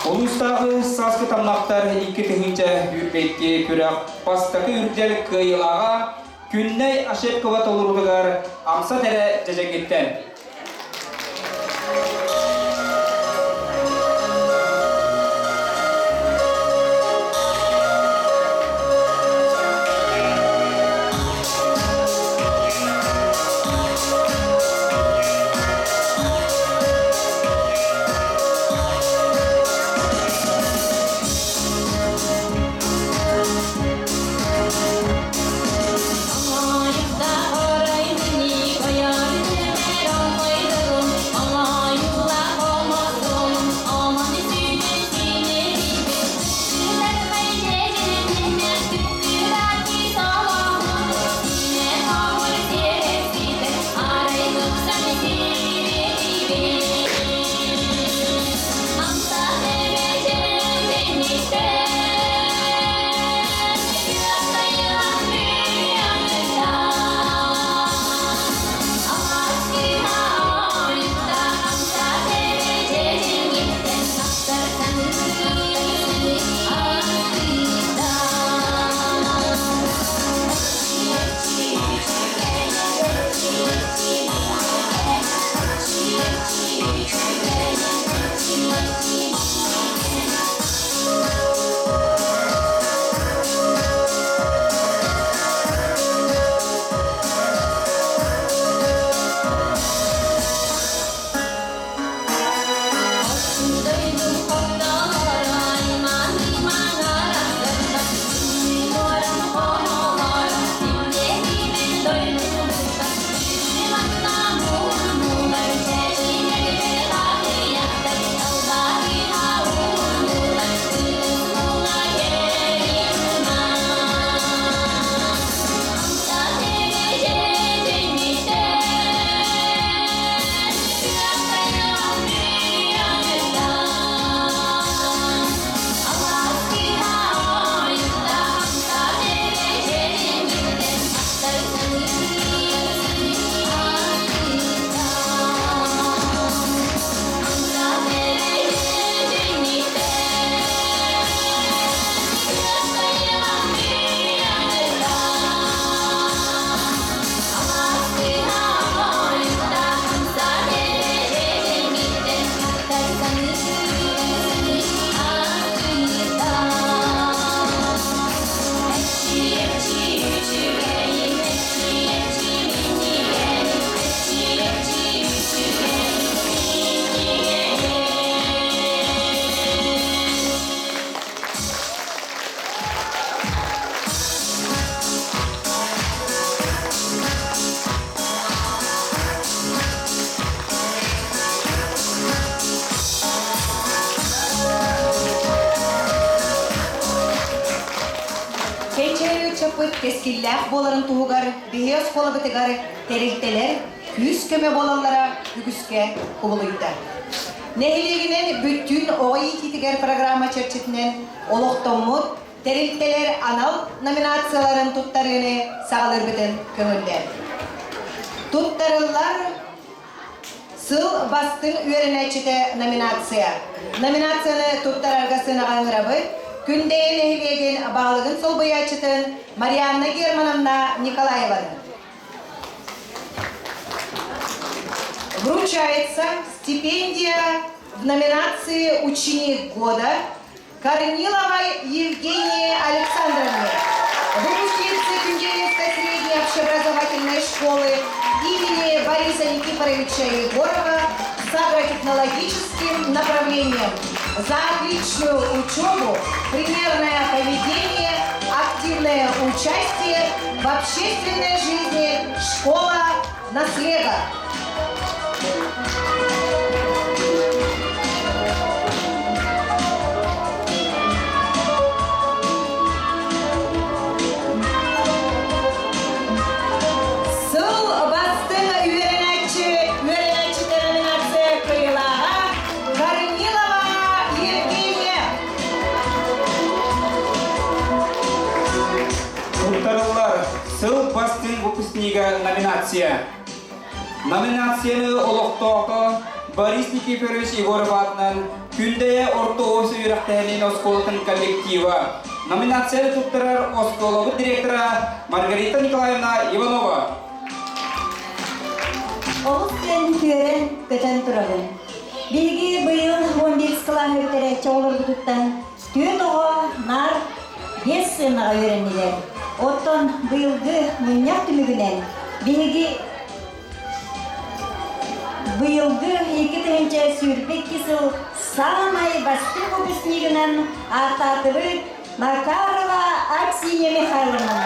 Улуустааҕы сааскы таммахтар 2022 күрэх бастакы үрдэл кыайыылааҕа Күннэй Ошепкова толоруутугар Амсат эрэ дьэдьэҥҥиттэн. кэскиллээх буоларын туһугар биһи оскуолабытыгар тэрилтэлэр күүс-көмө буолаллара үгүскэ кубулуйда. Нэһилиэгинэн бүттүүн оҕо иитиитигэр программа чэрчитинэн олохтоммут тэрилтэлэр анал номинацияларын туттарыыны саҕалыырбытын көҥүллээн. Туттарыллар Сыл бастыҥ үөрэнээччитэ номинация. Номинацияны туттарарга сыанаҕа ыҥырабыт Күндэйэ нэһилиэгин баһылыгын солбуйааччытын Марианна Германовна Николаеваны. Вручается стипендия в номинации «Ученик года» Корниловой Евгении Александровне, выпускнице Кюнделинской средней общеобразовательной школы имени Бориса Никифоровича Егорова с агротехнологическим направлением за отличную учебу, примерное поведение, активное участие в общественной жизни «Школа наслега». Сыл бастыҥ үөрэнээччи үөрэнээччитэ номинация кыайыылааҕа Корнилова Евгения. Туттарыллар Сыл бастыҥ выпускнига номинация. Номинацияны олохтоохто Борис Никифорович Егоров аатынан Күндэйэ орто ос үөрэхтээһинин оскуолатын коллектива. Номинацияны туттарар оскуолабыт директора Маргарита Николаевна Иванова. Олус диэн үөрэн көтөн турабын. Биһиги быйыл 11 кылааһы бүтэрээччи оҕолорбутуттан түөрт оҕо наар биэс сыанаҕа үөрэннилэр. Оттон быйылгы мунньах түмүгүнэн биһиги быйылгы 2022 сыл саамай бастыҥ выпускнигынан ааттаатыбыт Макарова Аксинья Михайловна.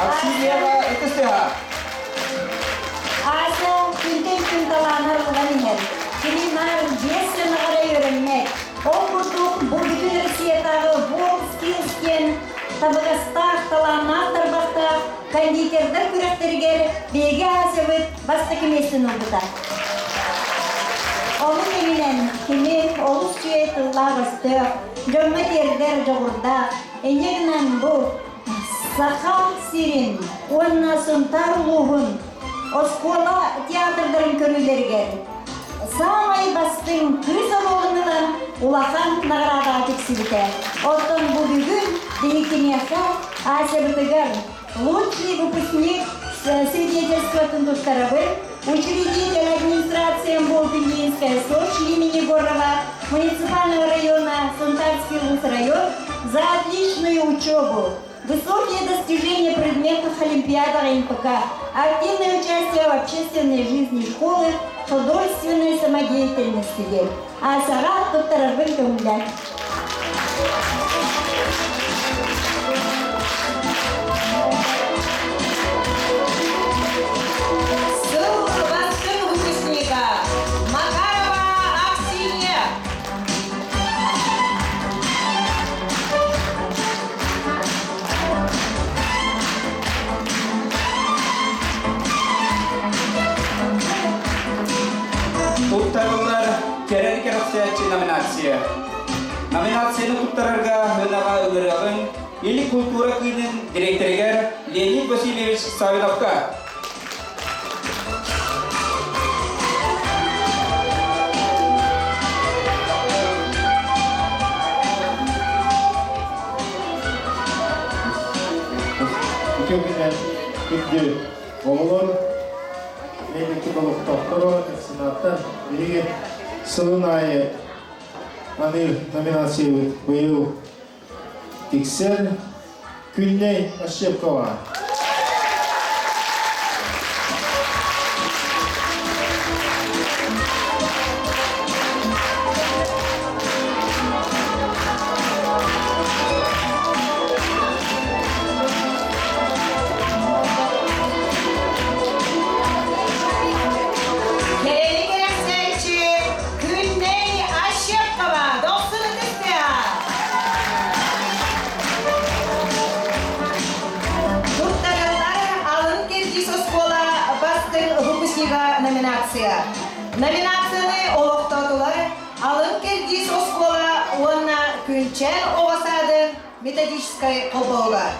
Аксиньяға ытыстыха. Ася күнтэн күн талаанар ылан иһэр. Кини наар биэс сыанаҕа эрэ үөрэммэт. Ол курдук бу бүтүн Россиятааҕы World Skills диэн табыгастаах, талааннаах тарбахтаах кондитердар күрэхтэригэр биһиги Асябыт бастакы миэстэни ылбыта. Ону тэҥинэн кини олус үчүгэй тыллаах-өстөөх, дьоҥҥо тиэрдэр дьоҕурдаах, инньэ гынан бу Саха сирин уонна Сунтаар улууһун оскуола театрдарын көрүүлэригэр саамай бастыҥ кыыс оруолун ылан улахан наҕараадаҕа тиксибитэ. Оттон бу бүгүн биһиги киниэхэ Асябытыгар лучший выпускник свидетельствотын туттарабын. Учредитель администрации МБО СОЧ имени Егорова муниципального района Сунтарский район за отличную учебу, высокие достижения в предметных олимпиадах НПК, активное участие в общественной жизни школы, художественной самодеятельности. Асаға туттарарбын көңүллэр. Сыл бастыҥ выпускнига Макарова Аксинья. Туттарыллар Кэрэл кэрэхсээччи номинация. Номинацияны туттарарга ынаҕа ыҥырыаҕыҥ Или культура киинин дириэктэригэр Леонид Васильевич Савиновка. Үтүө күндү оҕолор, нэһилиэкпит олохтоохторо, сенаттар, биһиги сылын аайы аныыр номинациябыт быйыл тиксэр Күннэй Ощепкова. Кэрэни кэрэхсээччи Күннэй Ощепкова дохсун ытыстыа! номинация. Номинацияны олохтоотулар Алын кэрдиис оскуола уонна Күнчээн оҕо саадын методическай холбоһуга.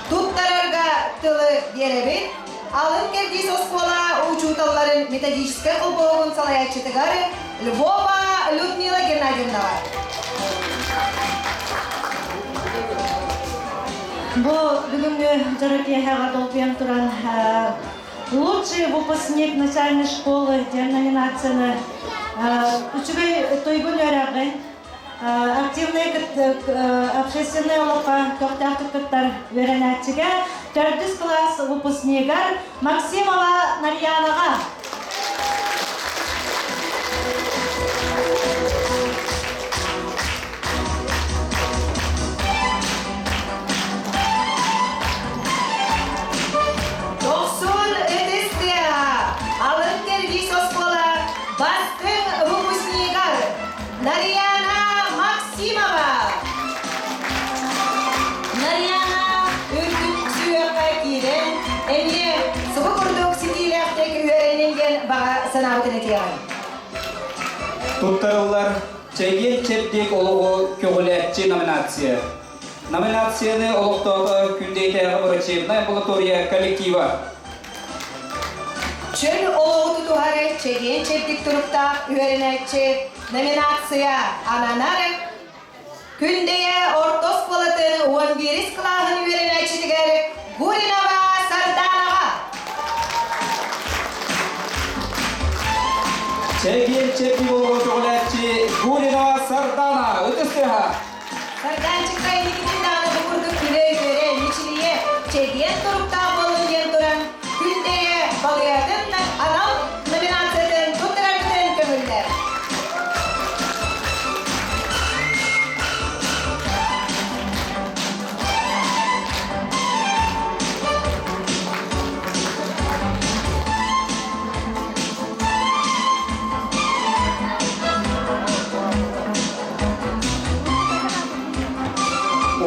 Туттарарга тылы биэрэбит Алын кэрдиис оскуола учууталларын методическай холбоһугун салайааччытыгар Львова Людмила Геннадьевнаҕа. Бу бүгүҥҥү дьоро киэһэҕэ долгуйан туран лучший выпускник начальной школы диэн номинацияны үчүгэй туйгун үөрэҕин активнай общественнай олоххо көхтөөхтүк кыттар үөрэнээччигэ төрдүс кылаас выпускнигар Максимова Нарьянаҕа. Дохсун ытыс тыаһа алын кэрдиис оскуола бастыҥ выпускнигар Нарьяна Максимова. Нарьяна үрдүк сүһүөххэ киирэн, эмиэ субу курдук ситиилээхтик үөрэнин диэн баҕа санаабытын этиэҕиҥ. Туттарыллар Чэгиэн чэбдик олоҕу көҕүлээччи номинация. Номинацияны олохтоото Күндэйдээҕи врачебнай амбулатория коллектива. Чөл олоҕу тутуһары чэгиэн чэбдик туруктаах үөрэнээччи номинация ананар Күндэйэ орто оскуолатын 11 кылааһын үөрэнээччитигэр Гуринова Сарданаҕа. Чэгиэн чэбдик олоҕу көҕүлээччи Гуринова Сардана ытыс тыаһа. Сардаанчыкка инникитин даҕаны бу курдук күлэ-үөрэ, мичилийэ, чэгиэн туруктаах буолун диэн туран, Күндэйэ балыйатын анал номинациятын туттараргытын көҥүллэр.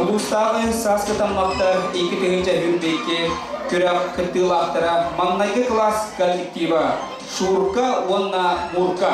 Улуустааҕы сааскы таммахтар 2022 күрэх кыттыылаахтара маҥнайгы кылаас коллектива Шурка уонна Мурка.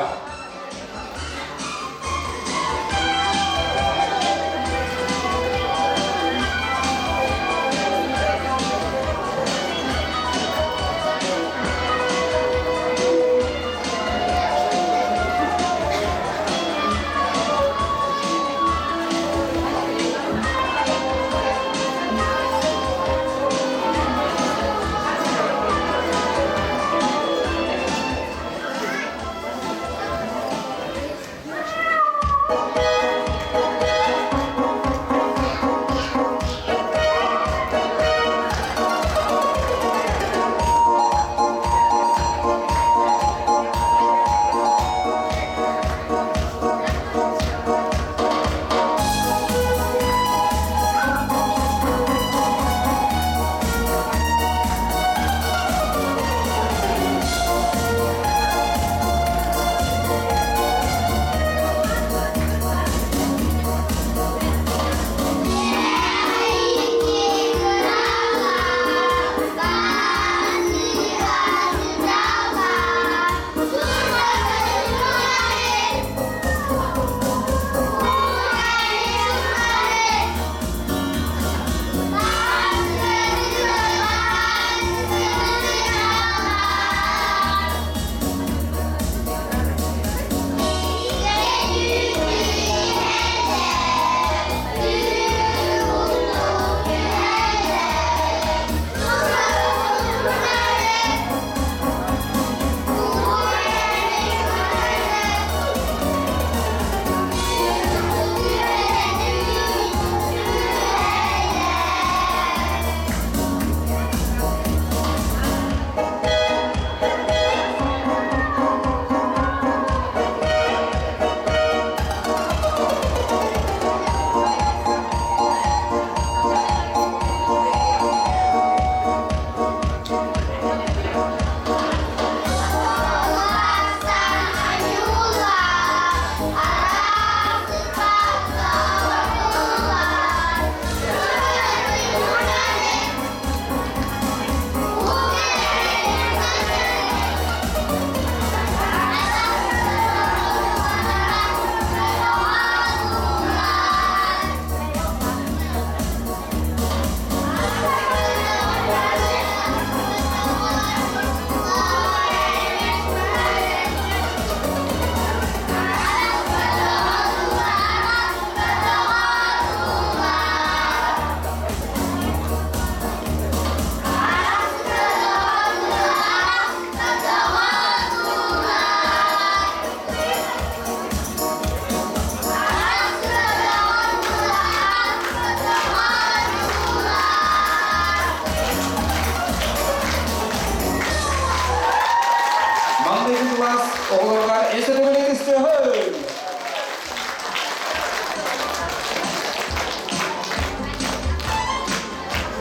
оҕолоругар эс өтөгүлэ тыстыаһын!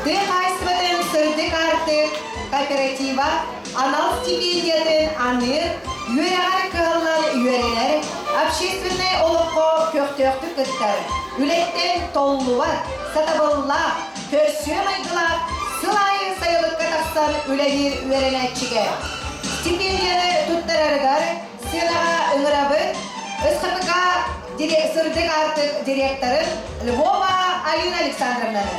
Тыа хаһаайыстыбатын сырдык аартык кооператива анал стипендиятын аныыр, үөрэҕэр кыһаллан үөрэнэр, общественнай олоххо көхтөөхтүк кыттар, үлэттэн толлубат, сатабыллаах, көрсүө майгылаах сыл аайы сайылыкка тахсан үлэлиир үөрэнээччигэ. Стипендияны туттарарыгар сыанаҕа ыҥырабыт СХПК Сырдык аартык директорын Львова Алина Александровнаны.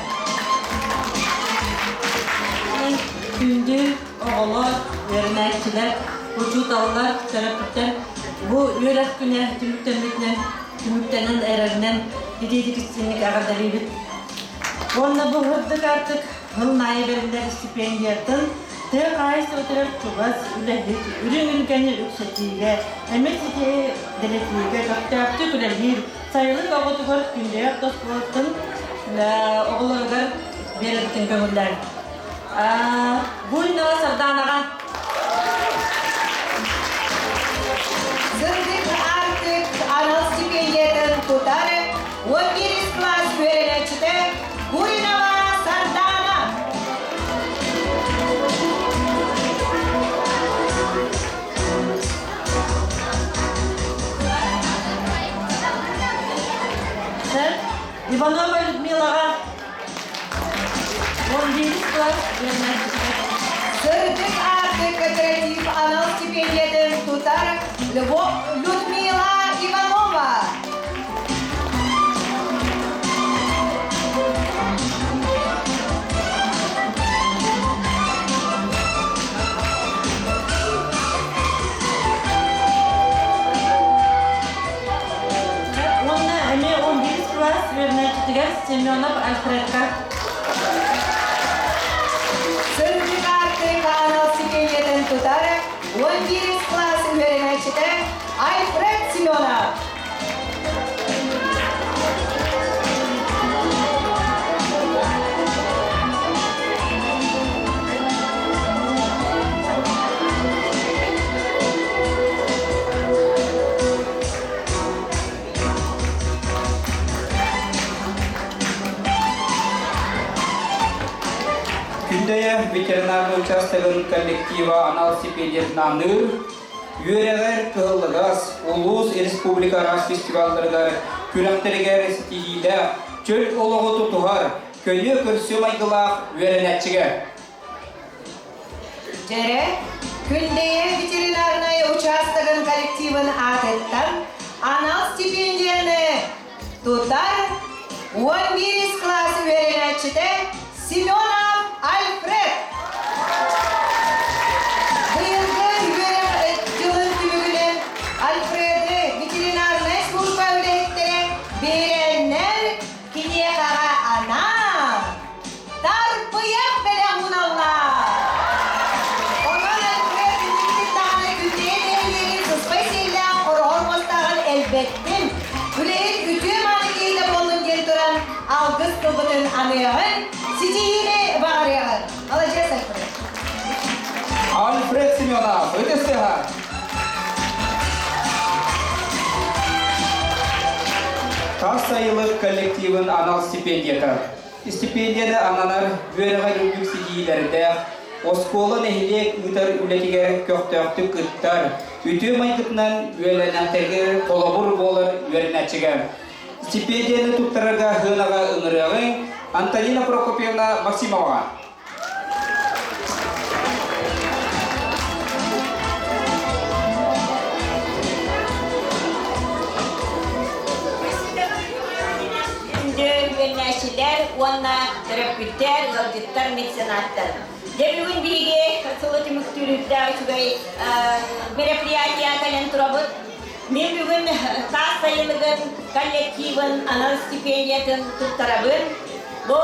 Күндү оҕолор, үөрэнээччилэр, учууталлар, төрөппүттэр бу үөрэх күнэ түмүктэммитинэн, түмүктэнэн эрэринэн итиитик истиҥник эҕэрдэлиибит. Уонна бу сырдык аартык сыл аайы бэриллэр стипендиятын тыа хаһаайыстыбатыгар чугас үлэһит, үрүҥ илгэни үксэтиигэ, эмис ити дэлэтиигэ көхтөөхтүк үлэлиир сайылык оҕотугар күндээх оскуолатын оҕолоругар биэрэрбитин көҥүллээн. Буйнова Сарданаҕа Сырдык Аартык анал стипендиятын тутар 11 класс үөрэнээччитэ Гуринова Сардаана. Иванова Людмилаҕа 11 класс үөрэнээччитэ. Сырдык Аартык кооператив анал стипендиятын тутар Людмила Иванова. Уонна эмиэ 11 класс үөрэнээччитигэр Семенов Альфредка. Сырдык Аартык анал стипендиятын тутар 11 класс үөрэнээччитэ Альфред Семенов. Күндэйэ ветеринарный участогын коллектива анал стипендиятын аныыр, үөрэҕэр кыһыллыгас, улуус, республика араас фестивалларыгар, күрэхтэригэр ситиһиилээх, чөл олоҕу тутуһар, көнө көрсө майгылаах үөрэнээччигэ. Дьэрэ, Күндэйэ ветеринарнай учаастагын коллективын аатыттан анал стипендияны тутар 11 класс үөрэнээччитэ Семенов Альфред. Быйылгы үөрэх дьылын түмүгүнэн Альфреды ветеринарнай служба үлэһиттэрэ биэрэннэр киниэхэҕэ анаан тарбыйах бэлэх ууналлар. Онон Альфред инникитин даҕаны күннэйэ нэһилиэгин сыспай сиэллээх хороҕор муостааҕын элбэттин, үлэһит үтүө мааны киһитэ буоллун диэн туран алгыс тылбытын аныаҕын, ситиһиини баҕарыаҕын. Маладьыас, Альфред. Альфред Семенов, ытыс Тас сайылык коллективын анал стипендията. Стипендияны ананар үөрэҕэр үрдүк ситиһиилэрдээх, оскуола нэһилиэк ыытар үлэтигэр көхтөөхтүк кыттар, үтүө майгытынан үөлэнээхтэригэр холобур буолар үөрэнээччигэ. Стипендияны туттарарга сыанаҕа ыҥырыаҕыҥ Антонина Прокопьевна Максимова. Күндү үөрэнээччилэр уонна төрөппүттэр, ыалдьыттар, меценаттар. Дьэ бүгүн биһиги сылы түмүктүүрүрдээх үчүгэй мероприятие кэлэн турабыт. Мин бүгүн таас сайылыгын коллективын анал стипендиятын туттарабын. Бу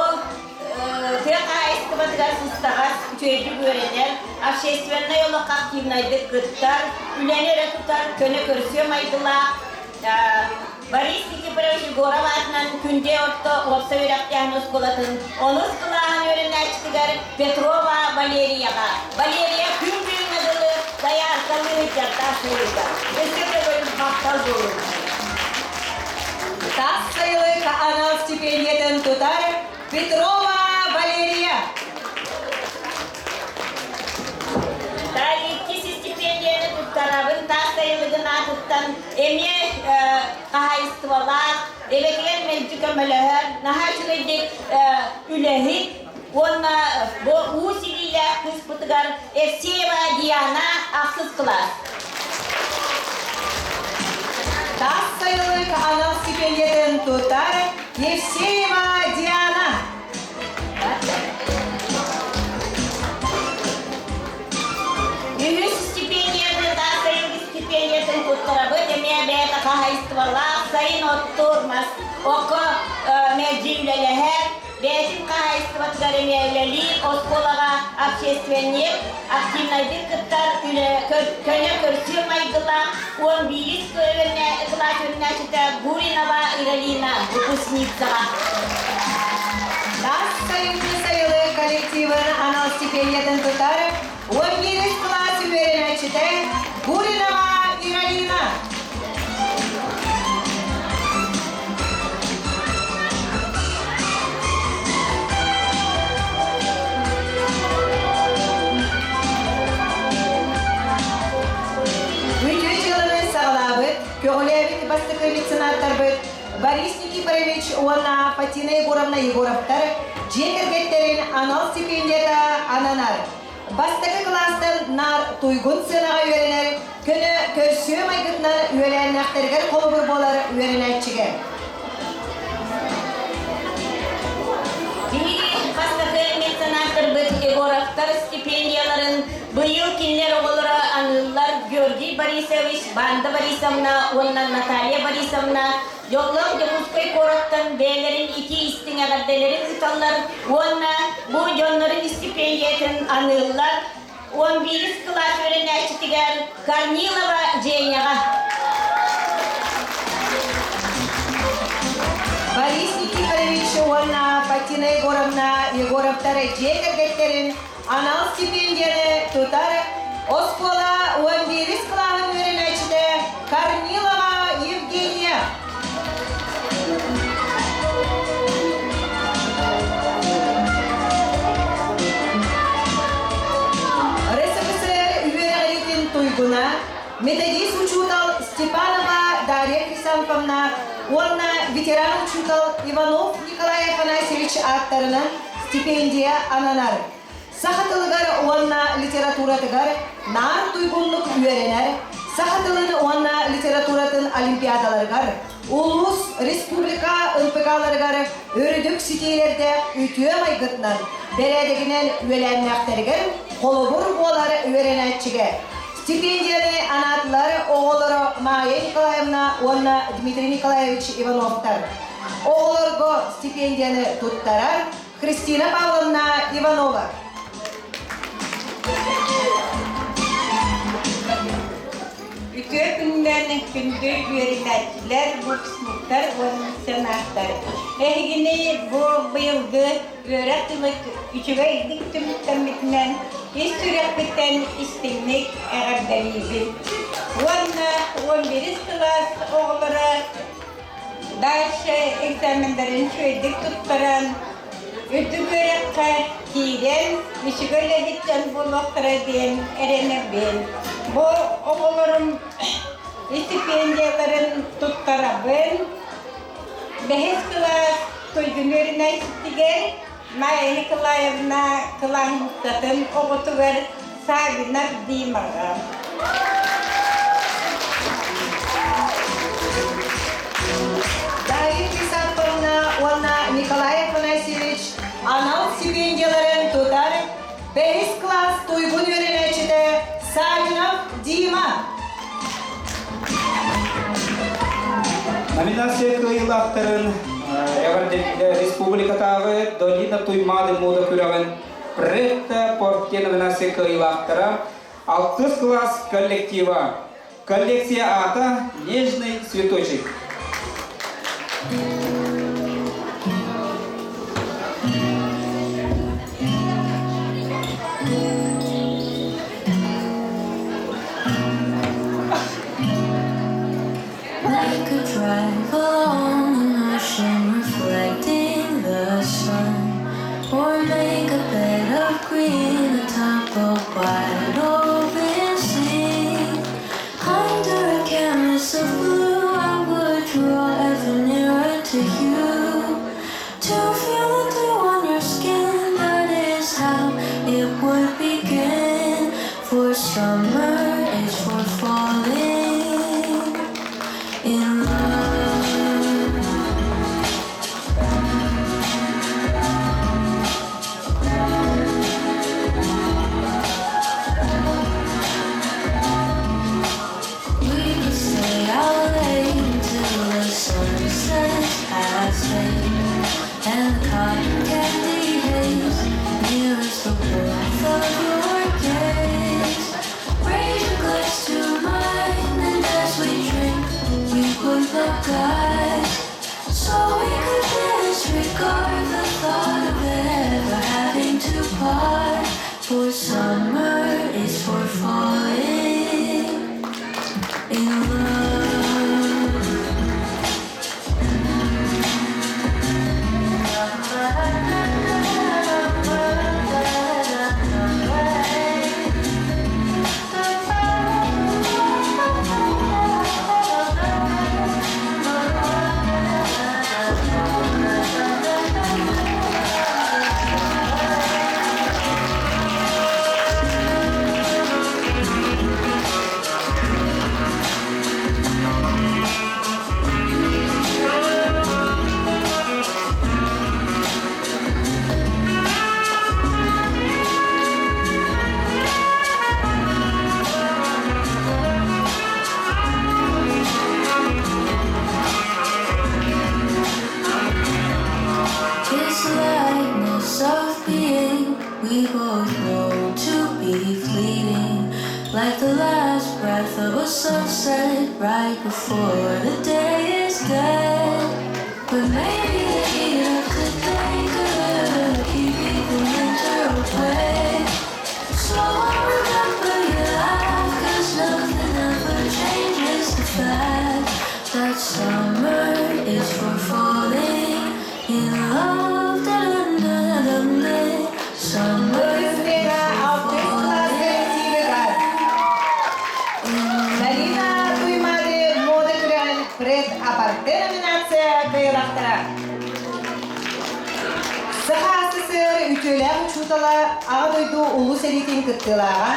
тыа хаһаайыстыбатыгар сыстаҕас, үчүгэйдик үөрэнэр, общественнай олоххо активнайдык кыттар, үлэни өрө тутар, көнө көрсүө майгылаах Борис Никифорович Егоров аатынан Күндэ орто уопсай үөрэхтээһин оскуолатын онус кылааһын үөрэнээччитигэр Петрова Валерияҕа. Валерия күн бүгүҥҥэ дылы дояркалыы сылдьар. Таас сайылыга. Өссө төгүл махтал буолун. Таас сайылык анал стипендиятын тутар Петрова Валерия. Далее иккис стипендияны туттарабын таас сайылыгын аатыттан эмиэ хаһаайыстыбалаах, эбэтигэр мэлдьи көмөлөһөр, наһаа үчүгэйдик үлэһит уонна бу уу силиилээх кыыспытыгар Евсеева Диана ахсыс кылаас. Таас сайылык анал стипендиятын тутар Евсеева Диана. Үһүс стипендияны таас сайылык стипендиятын туттарабыт эмиэ бэйэтэ хаһаайыстыбалаах сайын оттуур мас окко мэлдьи үлэлэһэр бэйэтин хаһаайыстыбатыгар эмиэ үлэлиир оскуолаҕа общественник активнайдык кыттар үлэ көнө көрсүө майгылаах 11 кылаас үөрэнээччитэ Гуринова Иралина выпускницаҕа. Таас сайыҥҥы сайылык коллективын анал стипендиятын тутар 11 кылаас үөрэнээччитэ Гуринова Иралина. Үтүө дьыаланы саҕалаабыт, көҕүлээбит бастакы меценаттарбыт Борис Никифорович уонна Фатина Егоровна Егоровтар дьиэ кэргэттэрин анал стипендията ананар. Бастакы кылаастан наар туйгун сыанаҕа үөрэнэр, көнө көрсүө майгытынан үөлээннээхтэригэр холобур буолар үөрэнээччигэ. Биһиги бастакы меценаттарбыт Егоровтар стипендияларын быйыл кинилэр оҕолоро аныыллар Георгий Борисович, Банда Борисовна уонна Наталья Борисовна Дьоллоох Дьокуускай куораттан бэйэлэрин итии истиҥ эҕэрдэлэрин ыыталлар уонна бу дьоннорун стипендиятын аныыллар 11 кылаас үөрэнээччитигэр Корнилова Женяҕа. Борис Никифорович уонна Фатина Егоровна Егоровтар дьиэ кэргэттэрин анал стипендияны тутар оскуола 11 кылааһын үөрэнээччитэ Корнилова Евгения. РСФСР үөрэҕириитин туйгуна, методист учуутал Степанова Дарья Хрисанфовна уонна ветеран учуутал Иванов Николай Афанасьевич ааттарынан стипендия ананар. Саха тылыгар уонна литературатыгар наар туйгуннук үөрэнэр, саха тылын уонна литературатын олимпиадаларыгар, улуус, республика НПК-ларыгар үрдүк ситиилэрдээх үтүө майгытынан, бэрээдэгинэн үөлээннээхтэригэр холобур буолар үөрэнээччигэ стипендияны анаатылар оҕолоро Майя Николаевна уонна Дмитрий Николаевич Ивановтар. Оҕолорго стипендияны туттарар Христина Павловна Иванова. Үтүө күнүнэн күндү үөрэнээччилэр, выпускниктар уонна сенааттар. Эһигини бу быйылгы үөрэх дьыла үчүгэйдик түмүктэммитинэн ис сүрэхпиттэн истиҥник эҕэрдэлиибин. Уонна 11 кылаас оҕолоро Дальше экзамендарын үчүгэйдик туттаран, үрдүк үөрэххэ киирэн, үчүгэй үлэһит дьон буолуохтара диэн эрэнэбин. Бу оҕолорум стипендияларын туттарабын. Бэһис кылаас туйгун үөрэнээччитигэр Майя Николаевна кылааһынньыктатын оҕотугар Савинов Димаҕа. Дарья Хрисанфовна уонна Николай Афанасьевич анал стипендияларын тутар бэһис класс туйгун үөрэнээччитэ Савинов Дима. Номинация кыайыылаахтарын республикатааҕы Долина Туймаады муода күрэҕин Претта Порте номинация кыайыылаахтара алтыс кылаас коллектива. Коллекция аата «Нежный цветочек». green atop a wide open sea. Under a canvas of blue, I would draw ever nearer to you. To feel the dew on your skin, that is how it would begin. For summer is for falling in love. We could stay out late until the sun sets past fade and the cotton candy haze mirrors the warmth of your gaze. Raise your glass to mine, and as we drink, we would look eyes, so we could disregard the thought of ever having to part. For summer is for falling in love. This lightness of being we both know to be fleeting, like the last breath of a sunset right before the day is dead. But maybe the heat of today could keep the winter away. So I remember your laugh, 'cause nothing ever changes the fact that summer is for falling in love. Da-dum-dum-dum-dum. Summer Сфера алтыс класс коллективыгар. Марина Туймады мода күрэҕин пресс-аппарте номинация кыайыылаахтара. Саха СССР үтүөлээх учуутала Аҕа дойду Улуу сэриитин кыттыылааҕа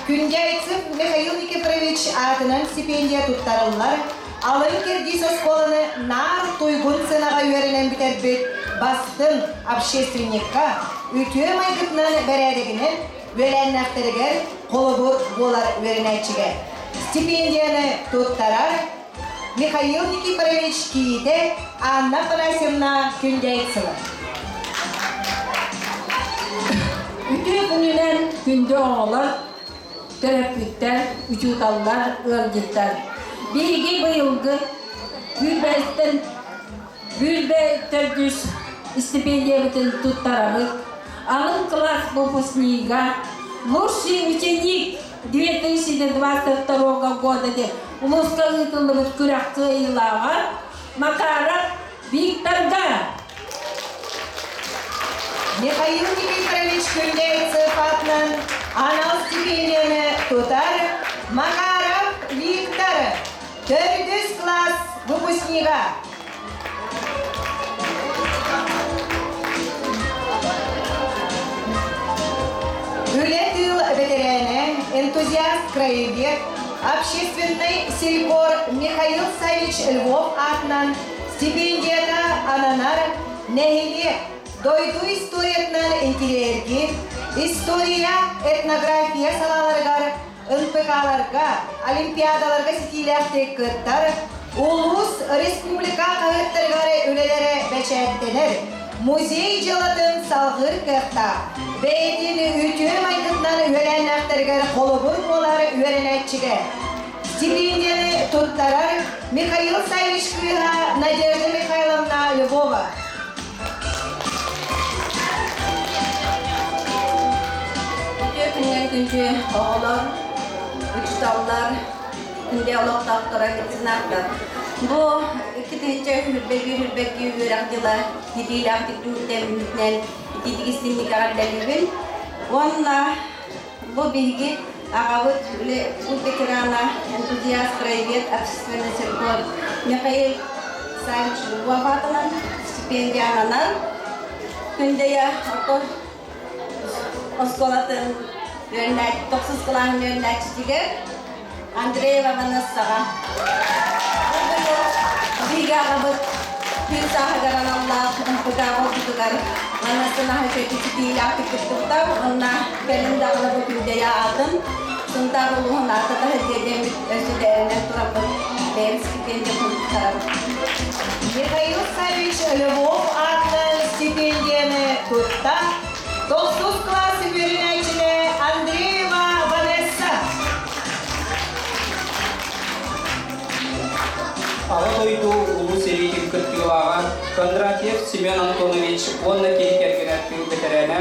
Күндяйцев Михаил Никифорович аатынан стипендия туттарыллар алын киргиз оскуоланы наар туйгун сыанаҕа үөрэнэн бүтэрбит бастыҥ общественникка үтүө майгытынан бэрээдэгинэн үөлээннээхтэригэр холобур буолар үөрэнээччигэ стипендияны туттарар Михаил Никифорович кийиитэ Анна Афанасьевна Күндяйцева. Үтүө күнүнэн күндү оҕолор, төрөппүттэр, учууталлар, ыалдьыттар. Биһиги быйылгы сүүрбэттэн сүүрбэ төрдүс стипендиябытын туттарабыт. Алын класс выпускнига, лучший ученик 2022 года диэн улууска ыытыллыбыт күрэх кыайыылааҕа Макаров Викторга. Михаил Никифорович Күндяйцев аатынан анал стипендияны тутар Макаров Виктор, төрдүс класс выпускнига. Үлэ тыыл бэтэрээнэ, энтузиаст краевед, общественный селькор Михаил Савич Львов аатынан стипендията ананар нэһилиэк дойду историятынан интириэһиргиир история, этнография салааларыгар НПК-ларга, олимпиадаларга ситиилээхтик кыттар, улуус, республика хаһыаттарыгар үлэлэрэ бэчээттэнэр, музей дьыалатын салҕыыр кыахтаах, бэйэтин үтүө майгытынан үөлээннээхтэригэр холобур буолар үөрэнээччигэ. Стипендияны туттарар Михаил Савич кыыһа Надежда Михайловна Львова. Үтүө күннэн күндү оҕолор, учууталлар, күндэ олохтоохторо, меценаттар. Бу 2021 үөрэх дьыла кириилээхтик түмүктэммитинэн ититик истинник эҕэрдэлиибин. Уонна бу биһиги аҕабыт үлэ ветерана, энтузиаст, краевед, общественный церковь Михаил Савич Львов аатынан стипендия ананар. Күндэйэ орто оскуолатын тохсус кылааһын үөрэнээччитигэр Андреева Ванессаҕа. Биһиги аҕабыт күн сааһыгар аналлаах МПК буолбутугар Ванесса наһаа үчүгэй ситиилээхтик кыттыбыта уонна кэлин даҕаны бу Күндэйэ аатын Сунтаар улууһун аата таһырдьа диэммит өссө да эрэнэн тураммыт бэйэм стипендиябын туттарабын. Михаил Саввич Львов аатынан стипендияны тутта тохсус кылаас үөрэнээччитэ Андреева Ванесса. Аҕа дойду Улуу сэриитин кыттыылааҕа Кондратьев Семен Антонович уонна кини кэргэнэ тыыл бэтэрээнэ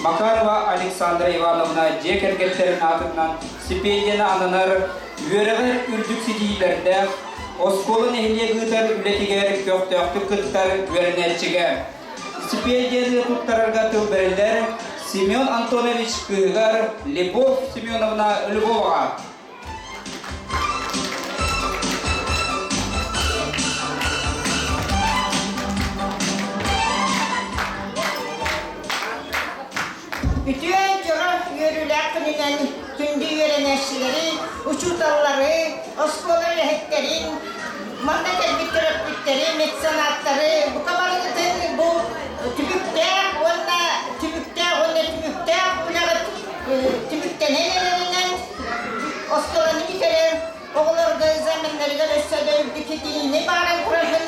Макарова Александра Ивановна дьиэ кэргэттэрин аатынан стипендияны ананар үөрэҕэр үрдүк ситиһиилэрдээх, оскуола нэһилиэк ыытар үлэтигэр көхтөөхтүк кыттар үөрэнээччигэ Стипендияны туттарарга тыл бэриллэр Семен Антонович кыыһыгар Любовь Семеновна Львоваҕа. Үтүө дьоро үөрүүлээх күнүнэн күндү үөрэнээччилэри, учууталлары, оскуола үлэһиттэрин, манна кэлбит төрөппүттэри, меценаттары, бука барыгытын бу түбүктээх уонна түбүктээх уонна түмүктээх үлэҕит түмүктэнэн эрэринэн оскуоланы бүтэрэр оҕолорго экзаменнарыгар өссө да үрдүк ситиһиини баҕаран турабын.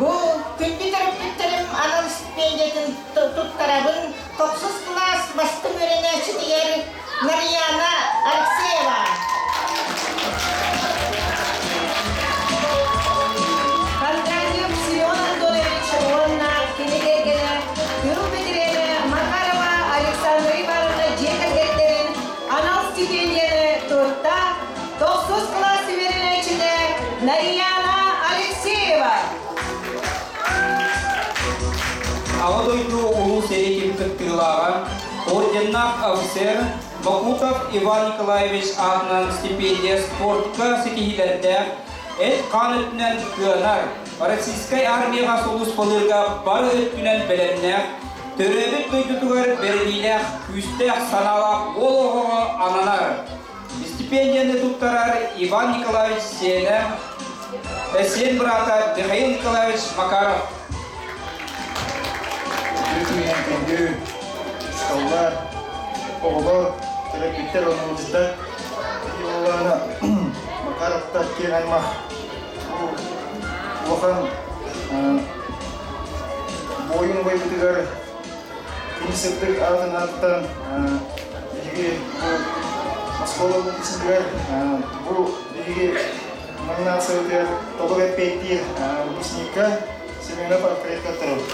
Бу күндү төрөппүттэрим анал стипендиятын туттарабын. Тохсус кылаас бастыҥ үөрэнээччитигэр Нарияна Алексеева. Кондратьев Семен Антонович уонна кини кэргэнэ тыл бэтэрээнэ Макарова Александра Ивановна дьиэ кэргэттэрин анал стипендияны тутта тохсус кылаас үөрэнээччитэ Нарияна Алексеева. Аҕа дойду Улуу сэриитин кыттыылааҕа, орденнаах офицер Бакутов Иван Николаевич аатынан стипендия спортка ситиһиилэрдээх, эт-хаан өттүнэн кыанар, Российскай армияҕа сулууспалыырга бары өттүнэн бэлэмнээх, төрөөбүт дойдутугар бэриниилээх, күүстээх санаалаах уол оҕоҕо ананар. Стипендияны туттарар Иван Николаевич сиэнэ, сиэн быраата Михаил Николаевич Макаров. Күнү күндү учууталлар, оҕолор, төрөппүттэр, оонньооччуттар Иолана Макаровтар киэҥ аймах бу улахан буойун убайбытыгар Кини сырдык аатын ааттаан биһиги бу оскуола выпускнигар бу биһиги номинациябытыгар толук эппиэттиир выпускникка Семенов Альфредка турабыт.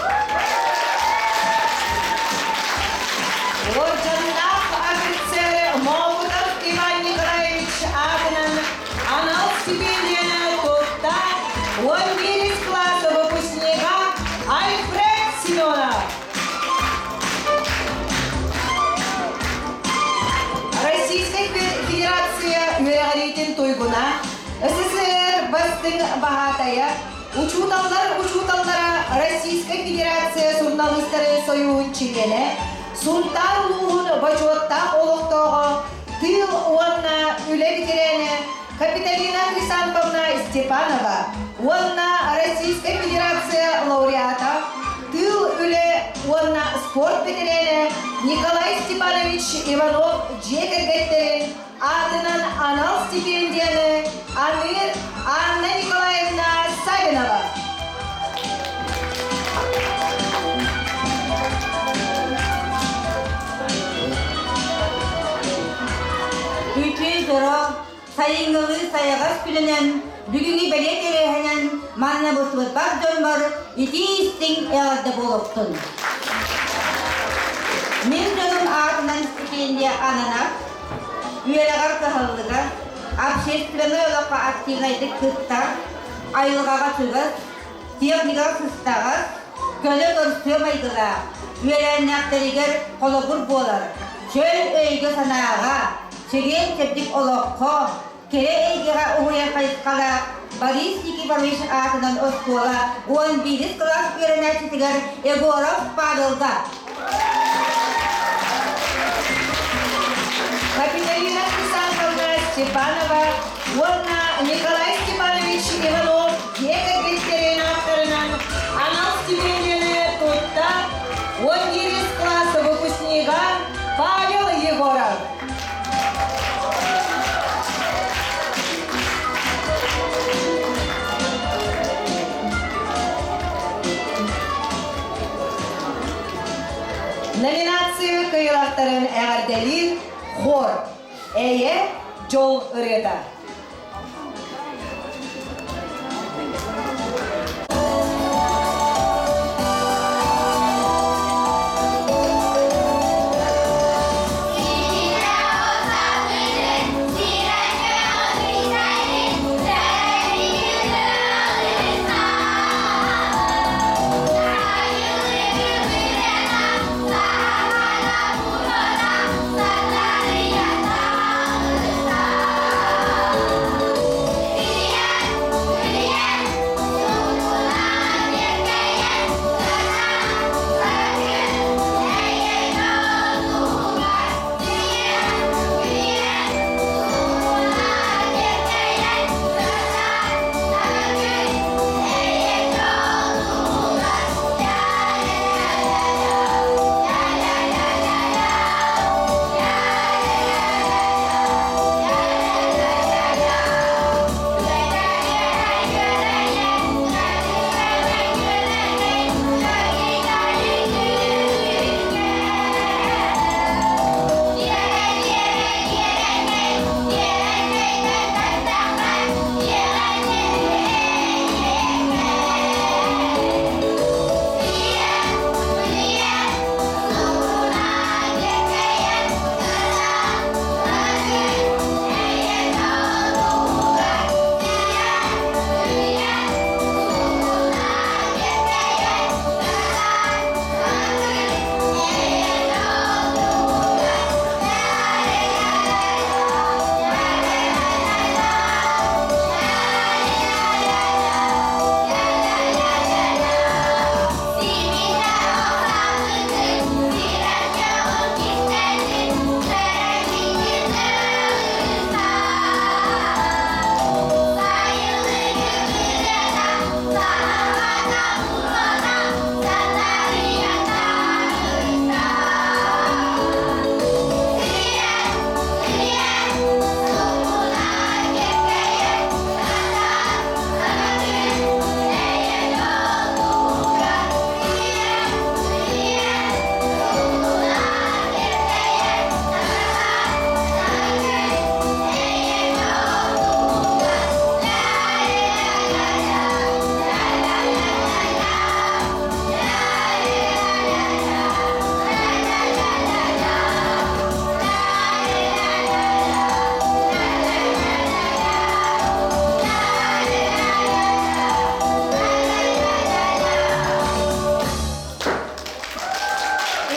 Уордьаннаах офицер Моокутов Иван Николаевич аатынан анал стипендияны тутта 11 класс выпускнига Альфред Семенов. Российскай Федерация үөрэҕириитин туйгуна, СССР бастыҥ баһаатайа, учууталлар учууталлара Российскай Федерация суруналыыстарын сойууһун чилиэнэ, Сунтаар улууһун бочуоттаах олохтооҕо, тыыл уонна үлэ ветеранэ Капиталина Хрисанфовна Степанова уонна Российскай Федерация лауреата, тыыл үлэ уонна спорт бэтэрээнэ Николай Степанович Иванов дьиэ кэргэттэрин аатынан анал стипендияны аныыр Анна Николаевна Савинова. Үтүө дьоро сайыҥҥылыы сайаҕас күнүнэн, бүгүҥҥү бэлиэ тэрээһинэн манна быстыбыт бар дьоммор итии-истиҥ эҕэрдэ буолуохтун. Мин дьонум аатынан стипендия ананар, үөрэҕэр кыһаллыгар, общественнай олоххо активнайдык кыттар, айылҕаҕа чугас, техникаҕа сыстаҕас, көнө көрсүө майгылаах, үөлээннээхтэригэр холобур буолар. Чөл өйгө-санааҕа, чэгиэн-чэбдик олоххо, кэрэ эйгэҕэ уһуйар хайысхалаах Борис Никифорович аатынан оскуола 11 кылаас үөрэнээччитигэр Егоров Павелга. Капиталина Хрисанфовна Степанова уонна Николай Степанович Иванов дьиэ кэргэттэрин ааттарынан анал стипендияны тутта 11 класс выпускнига Павел Егоров. Номинация кыайыылаахтарын эҕэрдэлиир хор Эйэ дьол ырыата.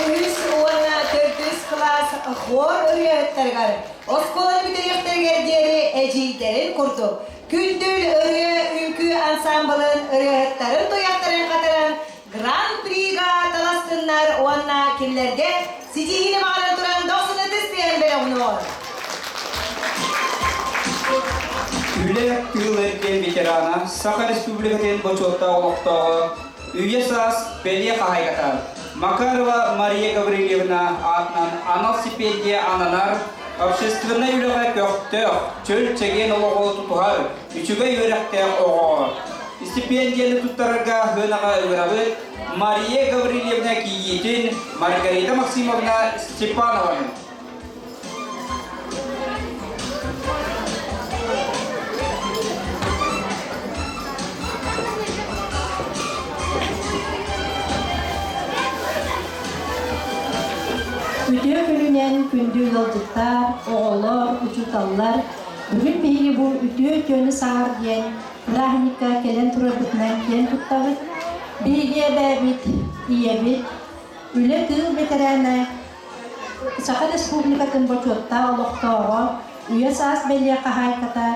Үһүс уонна төрдүс кылаас хор ырыаһыттарыгар оскуоланы бүтэриэхтэригэр диэри эдьиийдэрин курдук Күндүл ырыа үҥкүү ансаамбылын ырыаһыттарын туйахтарын хатаран Гран-прига таластыннар уонна кинилэргэ ситиһиини баҕаран туран дохсун ытыс тыаһын бэлэҕинуор. Үлэ тыыл эргиэн ветерана, Саха Республикатын бочуоттаах олохтооҕо, үйэ саас бэлиэ хаһайката Макарова Мария Гаврильевна аатынан анал стипендия ананар общественнай үлэҕэ көхтөөх, чөл-чэгиэн олоҕу тутуһар үчүгэй үөрэхтээх оҕо. Стипендияны туттарарга сыанаҕа ыҥырабыт Мария Гаврильевна кийиитин Маргарита Максимовна Степанованы. Үтүө күнүнэн күндү ыалдьыттар, оҕолор, учууталлар, бүгүн биһиги бу үтүө үтүөнү саҕар диэн бырааһынньыкка кэлэн турарбытынан киэн туттабыт. Биһиги эбээбит, ийэбит, үлэ тыыл бэтэрээнэ. Саха Республикатын бочуоттаах олохтооҕо, үйэ саас бэлиэ хаһаайката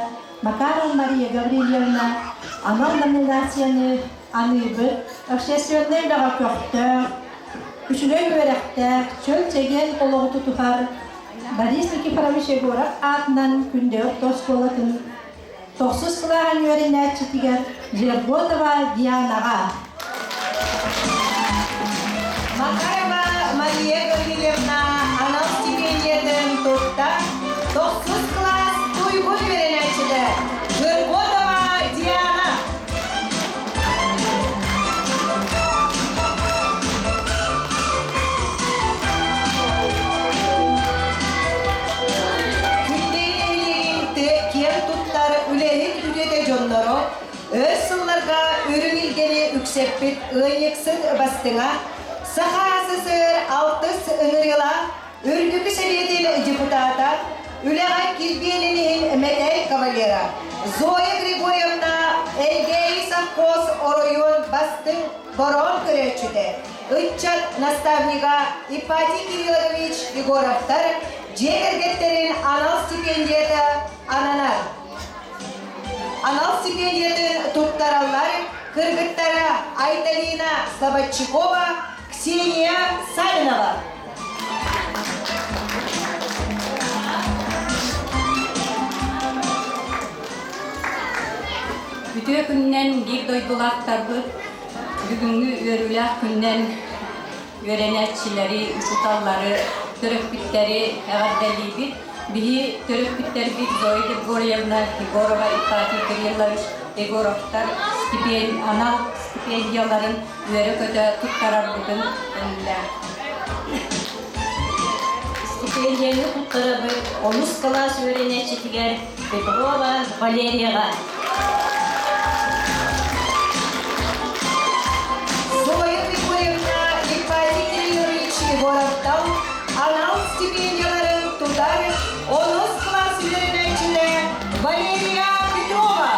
Макарова Мария Гаврильевна анал номинацияны аныыбыт общественнай үлэҕэ көхтөөх, үчүгэй үөрэхтээх, чөл-чэгиэн олоҕу тутуһар Борис Никифорович Егоров аатынан Күндэйэ орто оскуолатын тохсус кылааһын үөрэнээччитигэр Жерготова Дианаҕа. Макарова Мария Гаврильевна анал стипендиятын тутта тохсус кылаас туйгун үөрэнээччитэ Жерготова Диана. Күндэйи нэһилиэгин киэн туттар үлэһит үтүөтэ дьонноро өр сылларга үрүҥ илгэни үксэппит ыанньыксыт бастыҥа Саха СССР алтыс ыҥырыылаах Үрдүкү Сэбиэтин депутата, үлэҕэ килбиэнин иһин мэтээл кавалера Зоя Григорьевна Элгээйи совхоз оройуон бастыҥ бороон көрөөччүтэ, ыччат наставнига Ипатий Кириллович Егоровтар дьиэ кэргэттэрин анал стипендията ананар. Анал стипендиятын туттараллар кыргыттара Айталина Слободчикова, Ксения Савинова. Үтүө күнүнэн биир дойдулаахтарбыт бүгүҥҥү үөрүүлээх күнүнэн үөрэнээччилэри, учууталлары, төрөппүттэри эҕэрдэлиибит. Биһи төрөппүттэрбит Зоя Григорьевна Егорова, Ипатий Кириллович Егоровтар стипен, анал стипендияларын үөрэ-көтө туттарарбытын көҥүллээх. Стипендияны туттарабыт онус кылаас үөрэнээччитигэр Петрова Валерияҕа. Зоя Григорьевна Ипатий Кириллович Егоровтан анал стипендияларын тутар онус кылаас үөрэнээччитэ Валерия Петрова.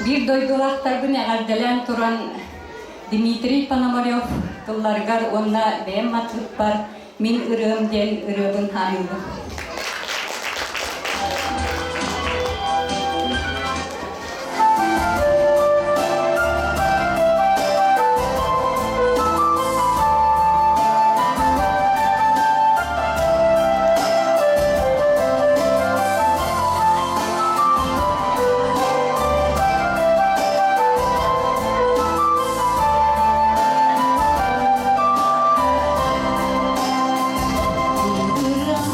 Биир дойдулаахтарбын эҕэрдэлээн туран Дмитрий Пономарев тылларыгар уонна бэйэм матыыппар Мин ырыам диэн ырыабын хаайыыбын. Ырам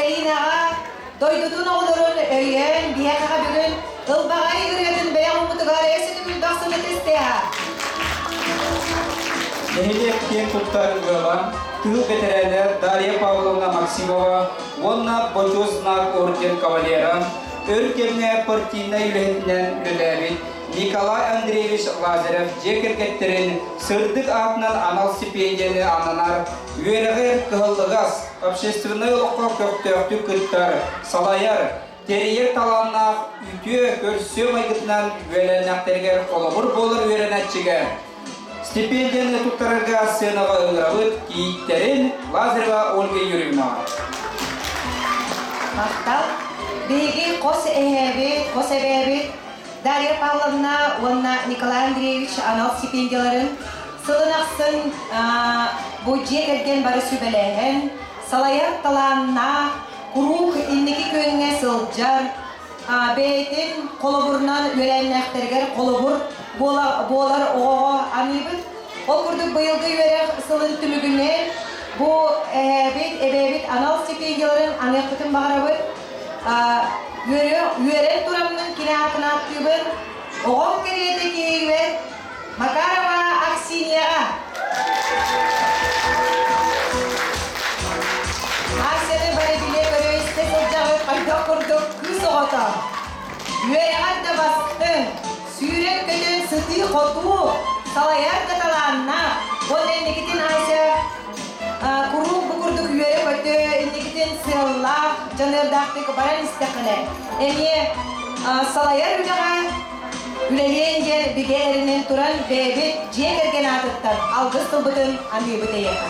Айталинаҕа дойдутун оҕолорун өйөөн биһиэхэҕэ бүгүн ылбаҕай ырыатын бэйэ оммутугар өссө төгүл дохсун ытыстыаҕа. Нэһилиэк киэн туттар ыала, тыыл бэтэрээнэ Дарья Павловна Максимова уонна Бочуот знак орден кавалера, өр кэмҥэ партийнай үлэһитинэн үлэлээбит Николай Андреевич Лазарев дьиэ кэргэттэрин сырдык аатынан анал стипендияны ананар үөрэҕэр кыһаллыгас, общественнай олоххо көхтөөхтүк кыттар, салайар, тэрийэр талааннаах үтүө көрсүө майгытынан үөлэннэхтэригэр холобур буолар үөрэнээччигэ стипендияны туттарарга сыанаҕа ыҥырабыт кийииттэрин Лазарева Ольга Юрьевна. Махтал. Биһиги хос эһээбит, хос эбээбит Дарья Павловна уонна Николай Андреевич анал стипендияларын сылын ахсын бу дьиэ кэргэн бары сүбэлэһэн, салайар талааннаах, куруук инники күөҥҥэ сылдьар, бэйэтин холобурунан үөлээннээхтэригэр холобур буолар оҕоҕо аныыбыт. Ол курдук быйылгы үөрэх сылын түмүгүнэн бу эһээбит, эбээбит анал стипендияларын аныахпытын баҕарабыт. Үөрэн тураммын кини аатын ааттыыбын. Оҕом кэриэтэ киһигэр Макарова Аксиньяҕа. Асяны бары билэ-көрө истэ сылдьаҕыт хайдах курдук кыыс оҕото. Үөрэҕэр да бастыҥ, сүүрэн-көтөн сытыы-хотуу, салайар да талааннаах. Уонна инникитин Ася куруук бу курдук үөрэ-көтө, инникитин сыаллаах, дьаныардаахтык баран истэххинэ, эмиэ салайар үлэҕэ үлэлиэн диэн бигэ эрэнэн туран бэйэбит дьиэ кэргэн аатыттан алгыс тылбытын аныыбыт эйиэхэ.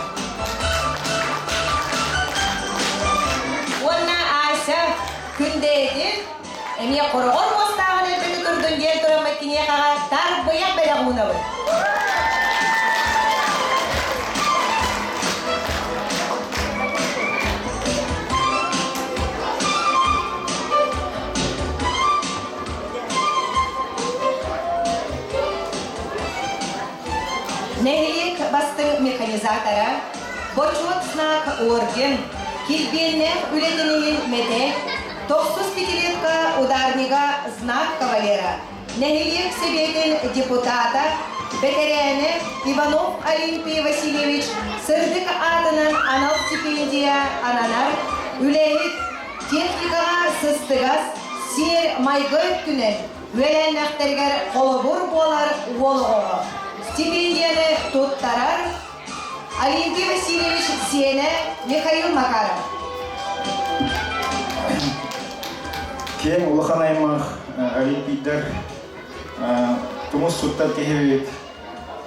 Уонна Ася күндэйэтин эмиэ хороҕор муостааҕын элбэтэ турдун диэн тураммыт киниэхэҕэ тарбыйах бэлэх уунабыт. Нэһилиэк бастыҥ механизатора, Бочуот знак орден, килбиэннээх үлэтин иһин мэтээл, тохсус пятилетка ударнига знак кавалера, нэһилиэк сэбиэтин депутата, бэтэрээнэ Иванов Олимпий Васильевич сырдык аатынан анал стипендия ананар, үлэһит, техникаҕа сыстыгас, сиэр-майгы өттүнэн үөлээннэхтэригэр холобур буолар уол оҕоҕо стипендияны туттарар Олимпий Васильевич сиэнэ Михаил Макаров. Киэҥ улахан аймах олимпийдар тумус туттар киһибит,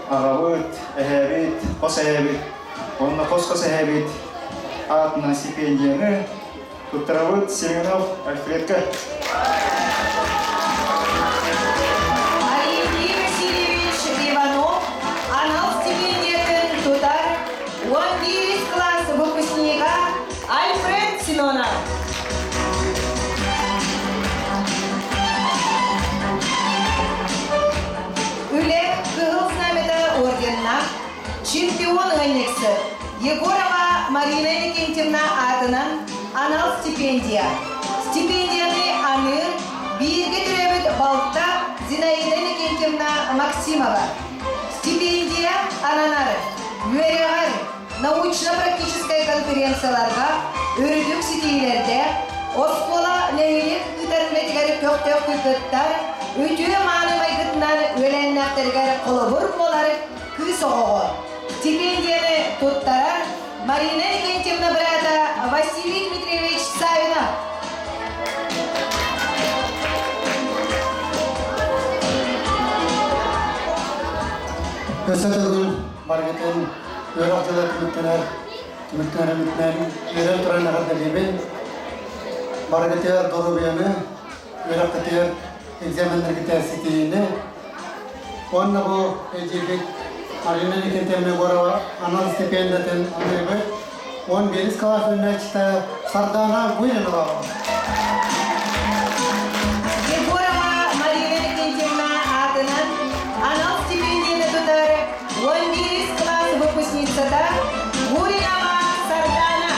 аҕабыт, эһээбит, хос эһээбит, уонна хос-хос эһээбит аатынан стипендияны туттарабыт Семенов Альфредка. Алексей Васильевич Иванов анал стипендиятын тутар 11 класс выпускнига Альфред Семенов. Үлэ Кыһыл Знамята орденнаах чемпион ыанньыксыт Егорова Марина Викентьевна аатынан анал стипендия. Стипендияны аныыр бииргэ төрөөбүт балта Зинаида Викентьевна Максимова. Стипендия ананар үөрэҕэр научно-практическай конференцияларга үрдүк ситиилэргэ оскуола нэһилиэк ыытар үлэтигэр көхтөөхтүк кыттар, үтүө-мааны майгытынан үөлээннээхтэригэр холобур буолар кыыс оҕоҕо стипендияны туттарар Марина Викентьевна быраата Василий Дмитриевич Савинов. Өссө төгүл барыгытын үөрэх дьыла түмүктэнэр түмүктэнэрбитинэн үөрэн туран эҕэрдэлиибин. Барыгытыгар доруобуйаны, үөрэххитигэр экзаменнаргытыгар ситиһиини уонна бу эдьиийбит Марина Никитевна Егорова анал стипендиятын аныыбыт. 11 класс үөрэнээччитэ Сардана Гуринова. Егорова Марина Викентьевна аатынан анал стипендияны тутар 11 класс выпускницата Гуринова Сардана.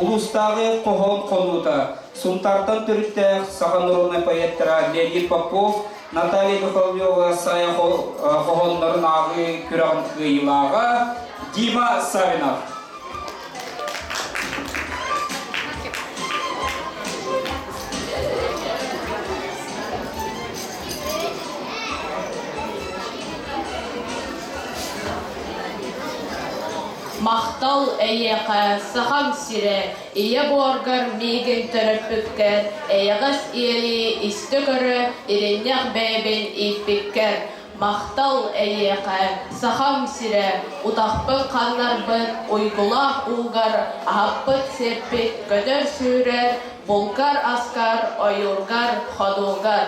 Улуустааҕы хоһоон хонуута Сунтаартан төрүттээх саха народнай поэттара Леонид Попов, Наталья Михайлова Сайа хоһооннорун ааҕыы күрэҕин кыайыылааҕа Дима Савинов. Махтал эйиэхэ, Сахам сирэ, ийэ буоргар миигин төрөппүккэр, эйэҕэс иэйии истэ-көрө, иринньэх бэйэбин ииппиккэр. Махтал эйиэхэ, Сахам сирэ, утахпын ханнарбыт, уйгулаах уугар аһаппыт-сиэппит, көтөр-сүүрэр, булкар-аскар, ойуургар, ходуугар.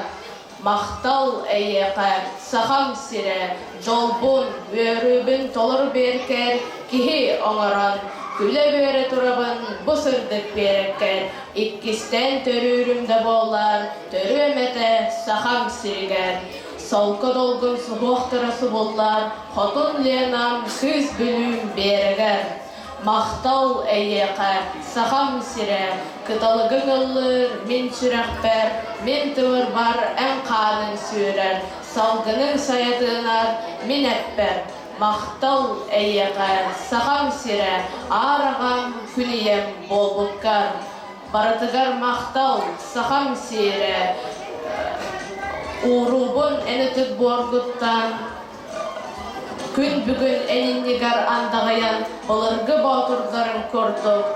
Махтал эйиэхэ, Сахам сирэ, дьолбун, үөрүүбүн толору биэркэр киһи оҥорон, күлэ-үөрэ турабын бу сырдык биэрэккэр, иккистээн төрүүрүм да буоллар, төрүөм этэ Сахам сиригэр. Солко долгун суһуохтара субуллар, Хотун Ленам сыыс Бүлүүм биэрэгэр. Махтал эйиэхэ, Сахам сирэ, кыталыгыҥ ыллыыр мин сүрэхпэр, мин тымырбар эн хааныҥ сүүрэр, салгыныҥ сайа тыынар мин эппэр. Махтал эйиэхэ, Сахам сирэ, аар аҕам, күн ийэм буолбуккар. Барытыгар махтал, Сахам сирэ, ууруубун эн ытык буоргуттан, Күн бүгүн эн иннигэр андаҕайан былыргы боотурдарын курдук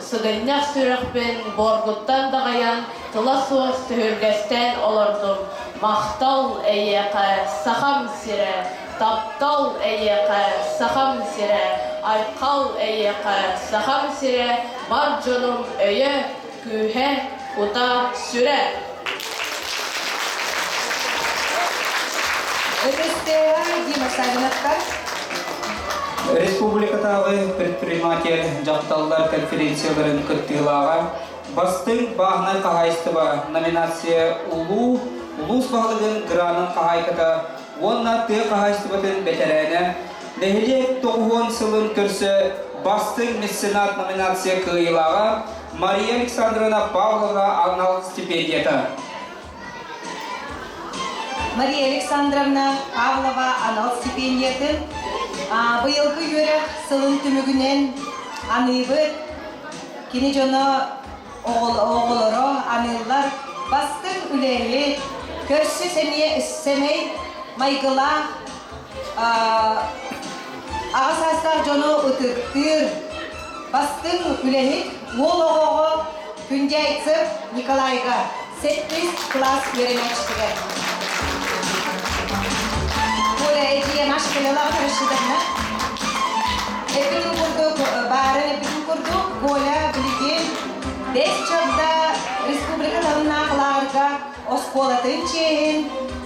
сыгынньах сүрэхпин буоргуттан даҕайан тыла суох төһүргэстээн олордум. Махтал эйиэхэ, Сахам сирэ, таптал эйиэхэ, Сахам сирэ, айхал эйиэхэ, Сахам сирэ, бар дьонум өйө, күүһэ, кута, сүрэ. ÖTSТ Дима Савиновтар. Республикатааҕы предприниматель дьахталлар конференцияларын кыттыылааҕа Бастыҥ бааһынай хаһаайыстыба номинация улуу улуус баһылыгын гранын хаһаайката уонна тыа хаһаайыстыбатын бэтэрээнэ нэһилиэк тоҕуһуон сылын көрсө Бастыҥ меценат номинация кыайыылааҕа Мария Александровна Павлова анал стипендията. Мария Александровна Павлова анал стипендиятын быйылгы үөрэх сылын түмүгүнэн аныыбыт. Кини дьоно оҕолоро аныыллар бастыҥ үлэһит, көрсө сэмэй майгылаах аҕа саастаах дьону ытыктыыр бастыҥ үлэһит уол оҕоҕо Күндяйцев Николайга сэттис кылаас үөрэнээччитигэр. Коля эдьиийэ Маша Калялаҕа Рашидовна эппитин курдук, баарын эппитин курдук, Коля билигин бэс чагда республика таһымнаах лааҕырга оскуолатын чиэһин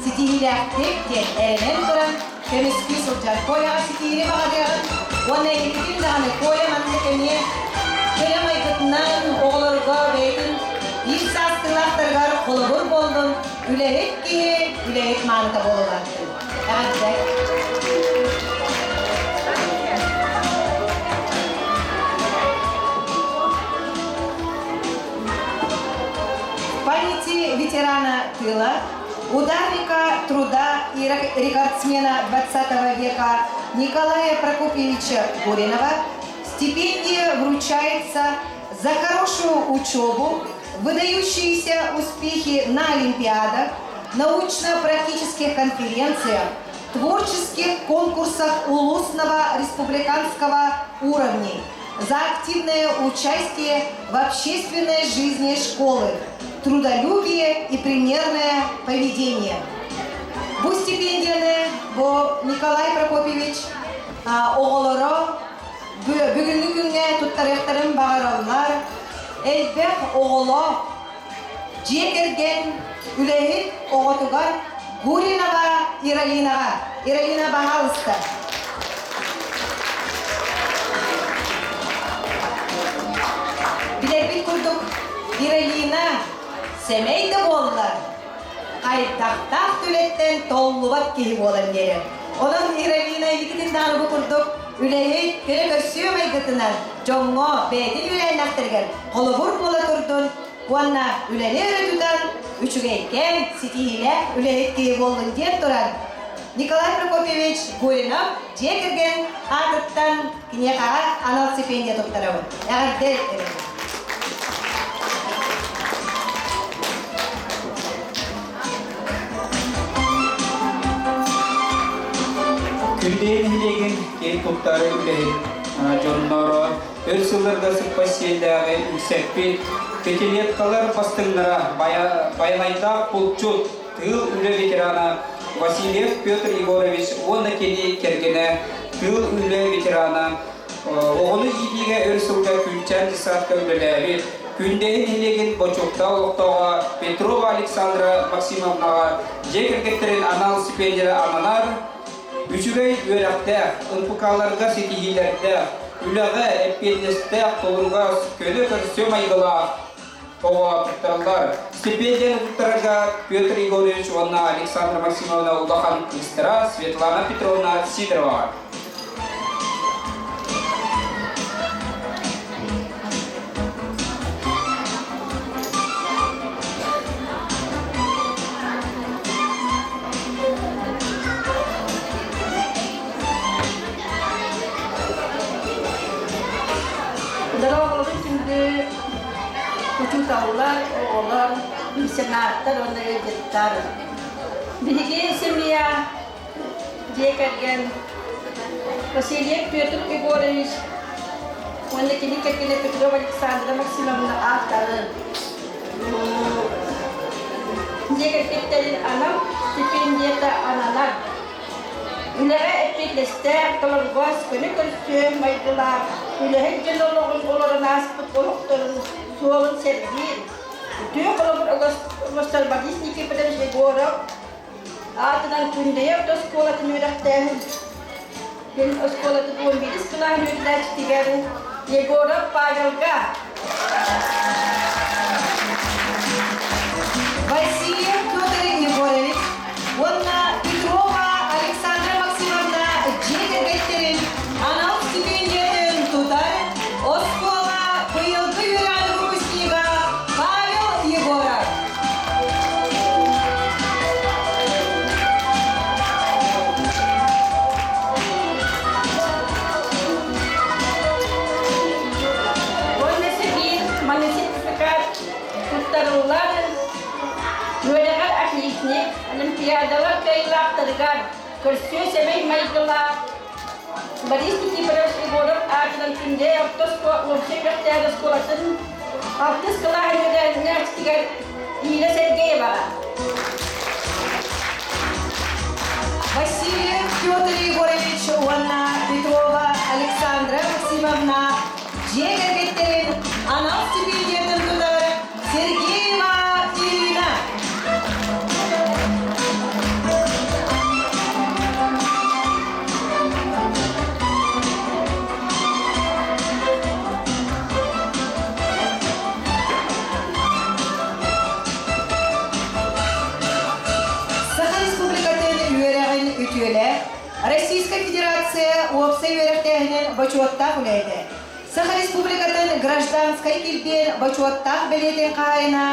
ситиһиилээхтик диэн эрэнэн туран көмүскүү сылдьар Коляҕа ситиһиини баҕарыаҕын уонна инникитин даҕаны Коля маннык эмиэ кэрэ майгытынан оҕолорго бэйэтин биир саастыылаахтарыгар холобур буоллун, үлэһит киһи үлэһит мааныта буолулааттын. Эҕэрдэ! Памяти ветерана тыла, ударника труда и рекордсмена 20 века Николая Прокопьевича Гуринова стипендия вручается за хорошую учебу, выдающиеся успехи на олимпиадах, научно-практических конференциях, творческих конкурсах улусного республиканского уровней, за активное участие в общественной жизни школы, трудолюбие и примерное поведение. Бу стипендияны бу Николай Прокопьевич оҕолоро бүгүҥҥү күҥҥэ туттарыахтарын баҕараллар. Элбэх оҕолоох дьиэ кэргэн үлэһит оҕотугар Гуринова Иралинаҕа. Иралина, баһаалыста. Билэрбит курдук, Иралина сэмэй да буоллар, хайдахтаах үлэттэн толлубат киһи буолан биэрэр. Онон Иралина иликитин даҕаны бу курдук үлэһит, кэрэ көрсүө майгытынан. дьоҥҥо бэйэтин үөлээннэхтэригэр холобур буола турдун уонна үлэни өрө тутан үчүгэйкээн ситиһиилээх үлэһит киһи буоллун диэн туран Николай Прокопьевич Горинов дьиэ кэргэн аатыттан киниэхэҕэ анал стипендия туттарабын. Эҕэрдэ этэбин. Күндэй нэһилиэгин киэн туттар үлэһит дьонноро өр сылларга сыппа сиэллээҕи үксэппит пятилеткалар бастыҥнара байанайдаах булчут тыыл үлэ ветерана Васильев Петр Егорович уонна кини кэргэнэ тыыл үлэ ветерана оҕону иитиигэ өр сылга Күнчээн детсадка үлэлээбит Күндэйи нэһилиэгин бочуоттаах олохтооҕо Петрова Александра Максимовнаҕа дьиэ кэргэттэрин анал стипендия ананар үчүгэй үөрэхтээх, НПК-ларга ситиһиилэрдээх, үлэҕэ эппиэтинэстээх, толоругас, көнө-көрсүө майгылаах оҕо туттараллар. Стипендияны туттарарга Петр Егорович уонна Александра Максимовна улахан кыыстара Светлана Петровна Сидорова. Дорооболорун күндү учууталлар, оҕолор, миссионаттар уонна ыалдьыттар. Биһиги семья дьиэ кэргэн Васильев Петр Егорович уонна кини кэргэнэ Петрова Александра Максимовна ааттарын дьиэ кэргэттэрин анал стипендията ананар. Үлэҕэ эппиэтинэстээх, толоругас, көнө көрсүө майгылаах, үлэһит дьон олоҕун олорон ааспыт олохторун суолун сэргиир, үтүө холобур оҥостор Борис Никифорович Егоров аатынан Күндэйэ орто оскуолатын үөрэхтээһин күн оскуолатын 11 кылааһын үөрэнээччитигэр Егоров Павелга Васильев Петр Егорович уонна Петрова Александра Максимовна дьиэ кэргэттэрин анал стипендиятын тутар оскуола быйылгы үөрэҕин выпускнига Павел Егоров. Уонна биир маны сертификат туттарыллар үөрэҕэр отличник, олимпиадалар кыайыылаахтарыгар көрсүө сэмэй майгылаах Борис Никифорович Егоров аатынан Күндэй орто уопсай үөрэхтээх оскуолатын алтыс кылааһын үөрэнээччитигэр Ира Сергееваҕа. Васильев Петр Егорович уонна Петрова Александра Максимовна дьиэ кэргэттэрин анал стипендиятын тутар Сергеева Ирина. Саха Республикатын үөрэҕин үтүөлэ Российскай Федерация уопсай үөрэхтээһинин бочуоттаах үлэһитэ Саха Республикатын гражданскай килбиэн бочуоттаах бэлиэтин хаһаайына,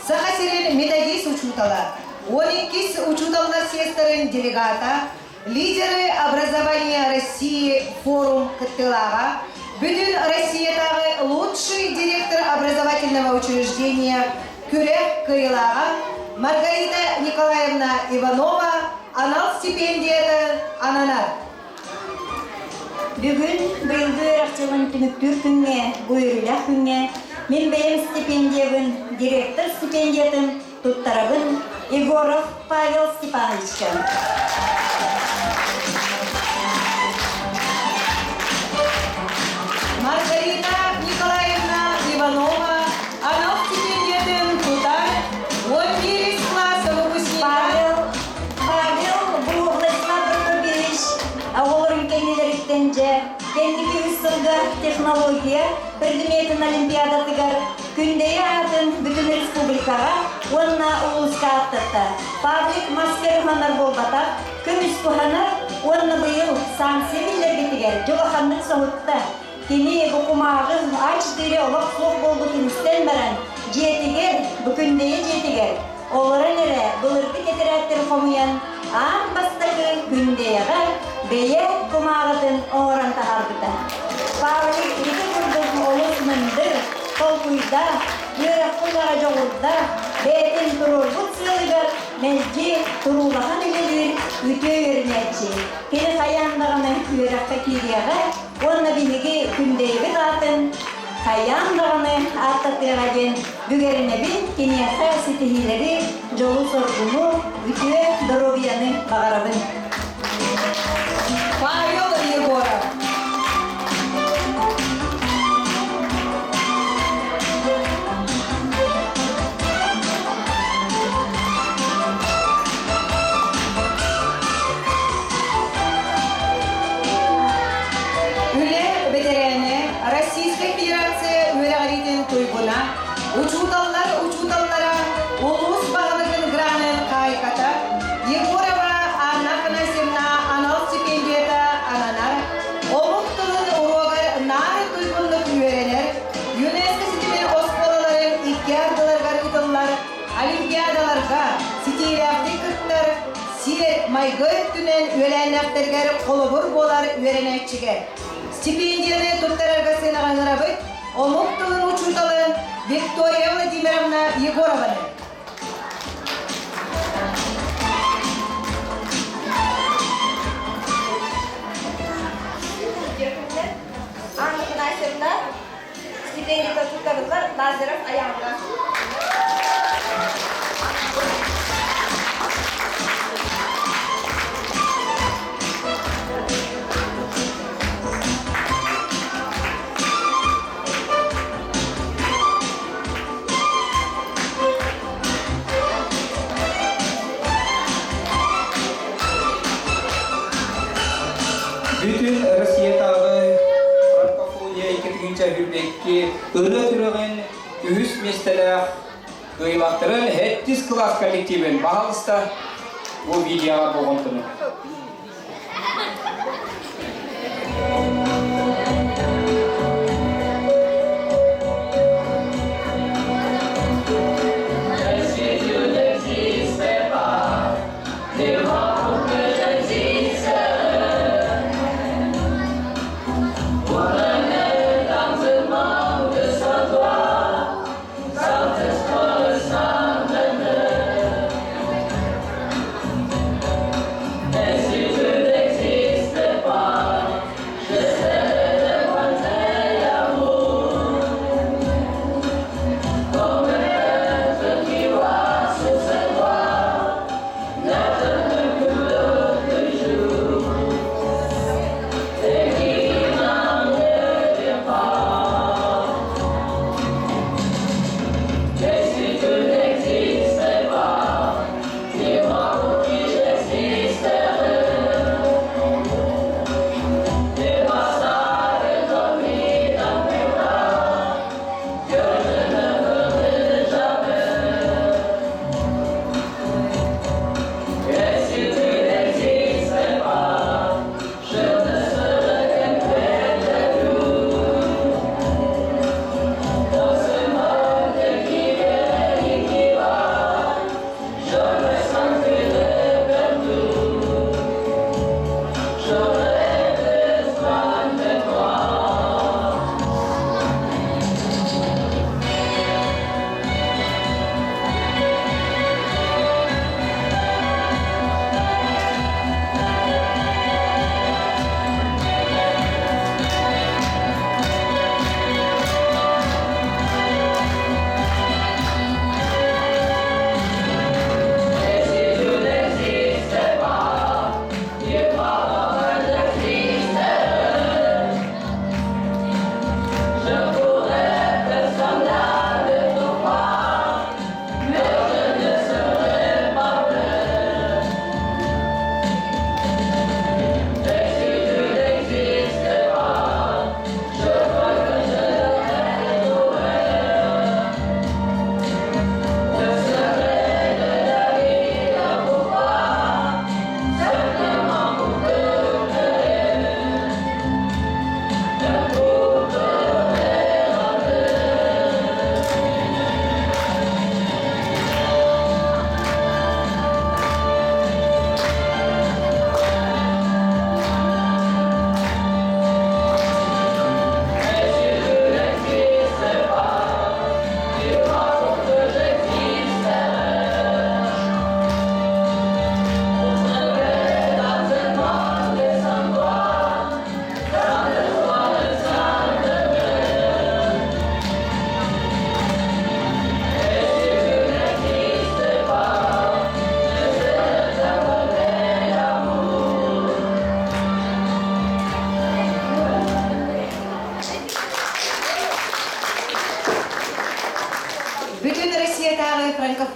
Саха сирин методист учуутала, 12 учууталлар съезтэрин делегата, лидеры образования России форум кыттыылааҕа, Бүтүн Россиятааҕы лучший директор образовательного учреждения күрэх кыайыылааҕа Маргарита Николаевна Иванова анал стипендията ананар. Бүгүн быйылгы үөрэх дьылын түмүктүүр күҥҥэ, бу үөрүүлээх күҥҥэ мин бэйэм стипендиябын, директор стипендиятын туттарабын Егоров Павел Степановичка. Маргарита Николаевна Иванова анал стипендиятын тутар 11 класс выпускнига Павел Павел бу Владислав Прокопьевич оҕолорун кэннилэриттэн дьэ кэнники үс сылга технология предметин олимпиадатыгар Күндэйэ аатын бүтүн республикаҕа уонна улууска ааттатта. Павлик мастер уһанар буолбатах, көмүс туһанар уонна быйыл санкция биллэрбитигэр дьулаханнык соһутта. Кини бу кумааҕы А4 олох суох буолбутун истэн баран, дьиэтигэр, бу Күндэйэ дьиэтигэр, олорон эрэ былыргы тэтэрээттэри хомуйан, аан бастакы Күндэйэҕэ бэйэ кумааҕытын оҥорон таһаарбыта. Павлик ити курдук олус мындыр, толкуйдаах, үөрэххэ-үлэҕэ дьоҕурдаах, бэйэтин туруорбут сыалыгар мэлдьи туруулаһан үлэлиир үтүө үөрэнээччи. Кини хайаан даҕаны үөрэххэ киириэҕэ уонна биһиги Күндэйэбит аатын хайаан даҕаны ааттатыаҕа диэн бүгэринэбин, киниэхэ ситиһиилэри, дьолу-соргуну, үтүө доруобуйаны баҕарабын. Павел Егоров. Үлэ бэтэрээнэ, Российскай Федерация үөрэҕириитин туйгуна, учууталлар учууталлара, улуус баһылыгын гранын хаһаайката Егорова Анна Афанасьевна анал стипендията ананар, омук тылын уруогар наар туйгуннук үөрэнэр, ЮНЕСКО ситимин оскуолаларын икки ардыларыгар ыытыллар олимпиадаларга ситиилээхтик кыттар сиэр-майгы өттүнэн үөлээннээхтэригэр холобур буолар үөрэнээччигэ стипендияны туттарарга сыанаҕа ыҥырабыт омук тылын учууталын Виктория Владимировна Егорованы. Анна Афанасьевна стипендията туттарыллар Лазарев Аянга. Бүтүн Россиятааҕы франкофония 2022 ырыа күрэҕин үһүс миэстэлээх кыайыылаахтарын сэттис кылаас коллективин баһаалыста бу видеоҕа болҕомтону.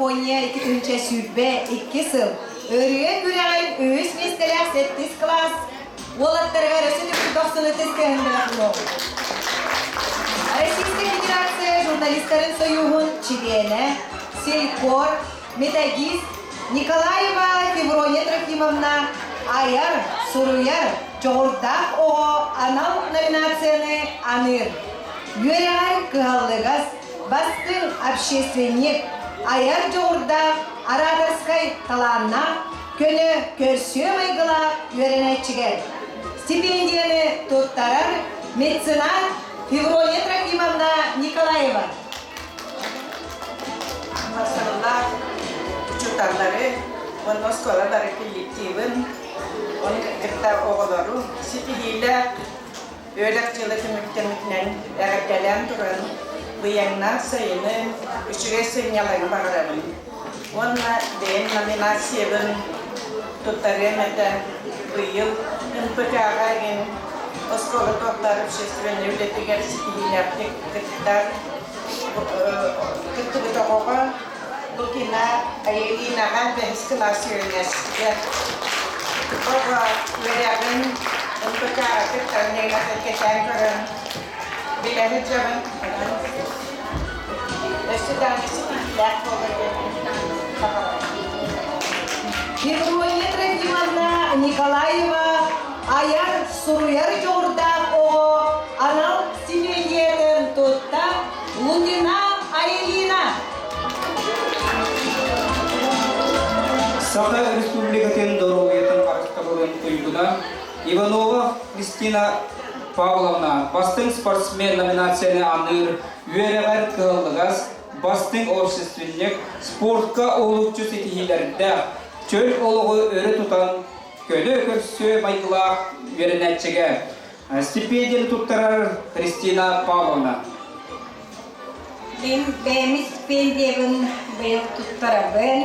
симфония 2022 сыл ырыа күрэҕин үһүс миэстэлээх сэттис кылаас уолаттарыгар өссө төгүл дохсун ытыс тыаһын бэлэх Российскай Федерация журналистарын союһун чилиэнэ, селькор, методист Николаева Феврония Трофимовна айар, суруйар, дьоҕурдаах оҕо анал номинацияны аныыр. Үөрэҕэр кыһаллыгас, бастыҥ общественник, айар дьоҕурдаах, ораторскай талааннаах, көнө көрсүө майгылаах үөрэнээччигэ стипендияны туттарар меценат Феврония Трофимовна Николаева. Махталлаах учууталлары уонна оскуола бары коллективын, ону кытта оҕолору ситиһиилээх үөрэх дьыла түмүктэммитинэн эҕэрдэлээн туран, быйаҥнаах сайыны, үчүгэй сынньалаҥы баҕарабын. Уонна бэйэм номинациябын туттарыам этэ быйыл НПК-ҕа игин оскуола туохтаар общественнай үлэтигэр ситиһиилээхтик кыттар кыттыбыт оҕоҕо Лукина Айылинаҕа бэһис кылаас үөрэнээччитигэр оҕо үөрэҕин НПК-ҕа кыттарын кэтээн көрөн билэ сылдьабын. Өссө даҕаны ситиһиилээх буолар диэн баҕарабын. Феврония Трофимовна Николаева айар, суруйар дьоҕурдаах оҕо анал стипендиятын тутта Лукина Айылина. Саха Республикатын доруобуйатын харыстабылын туйгуна Иванова Кристина Павловна бастыҥ спортсмен номинацияны аныыр үөрэҕэр кыһаллыгас, бастыҥ общественник, спортка уһулуччу ситиһиилэрдээх, чөл олоҕу өрө тутан көнө көрсүө майгылаах үөрэнээччигэ стипендияны туттарар Христина Павловна. Мин бэйэм стипендиябын быйыл туттарабын.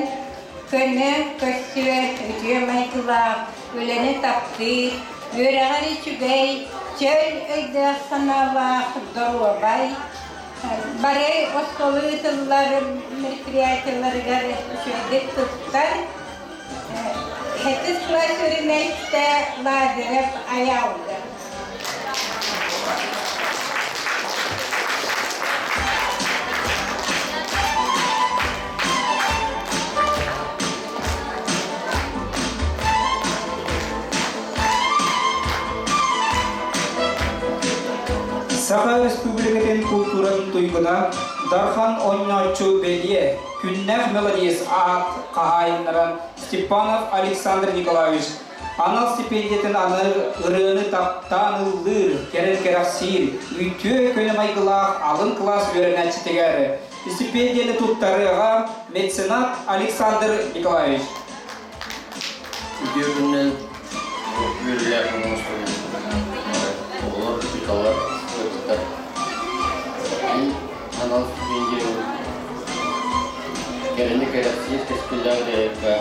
Көнө, көрсүө, үтүө майгылаах, үлэни таптыыр, үөрэҕэр үчүгэй, чөл өйдөөх санаалаах, доруобай, бары оскуола ыытыллар мероприятиеларыгар үчүгэйдик туттар. Хэтис кылаас үөрэнээччитэ Лазарев Айаалга. Саха Республикатын култууратын туйгуна Дархан оонньооччу бэлиэ күннээх мелодист аат хаһаайыннара Степанов Александр Николаевич анал стипендиятын аныыр ырыаны таптаан ыллыыр, кэрэл кэрэхсиир, үтүө көнө майгылаах алын кылаас үөрэнээччитигэр стипендияны туттарыаҕа меценат Александр Николаевич. Үтүө күнүнэн үөрүүлээх оҥостон оҕолор, учууталлар, ыалдьыттар. Мин анал стипендиябын кэрэни кэрэхсиир кэскиллээх дьайыкка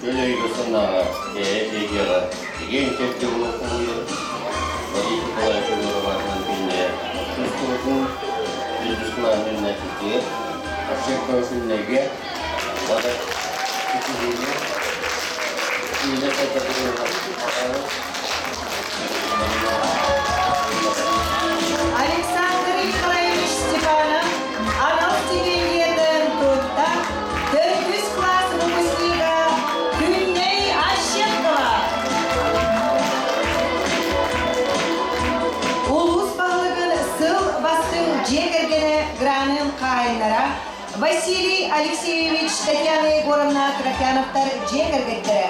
Чөл өйгө-санааҕа, бэйэ эйгэҕэ киэҥ чэбдик олох уһуйар Борис Николаевич Егоров аатынан күннэйэр оскуолатын төрдүс кылааһын үөрэнээччитигэр Арсен Күннэйгэ бары ситиһиини үүнэ сайда Александр Николаевич Степанов анал стипендиятын тутта төрдүс класс выпускнига Күннэй Ащенкова. Улуус баһылыгын сыл бастыҥ дьиэ кэргэнэ гранын хаайыннара Василий Алексеевич, Татьяна Егоровна Трофяновтар дьиэ кэргэттэрэ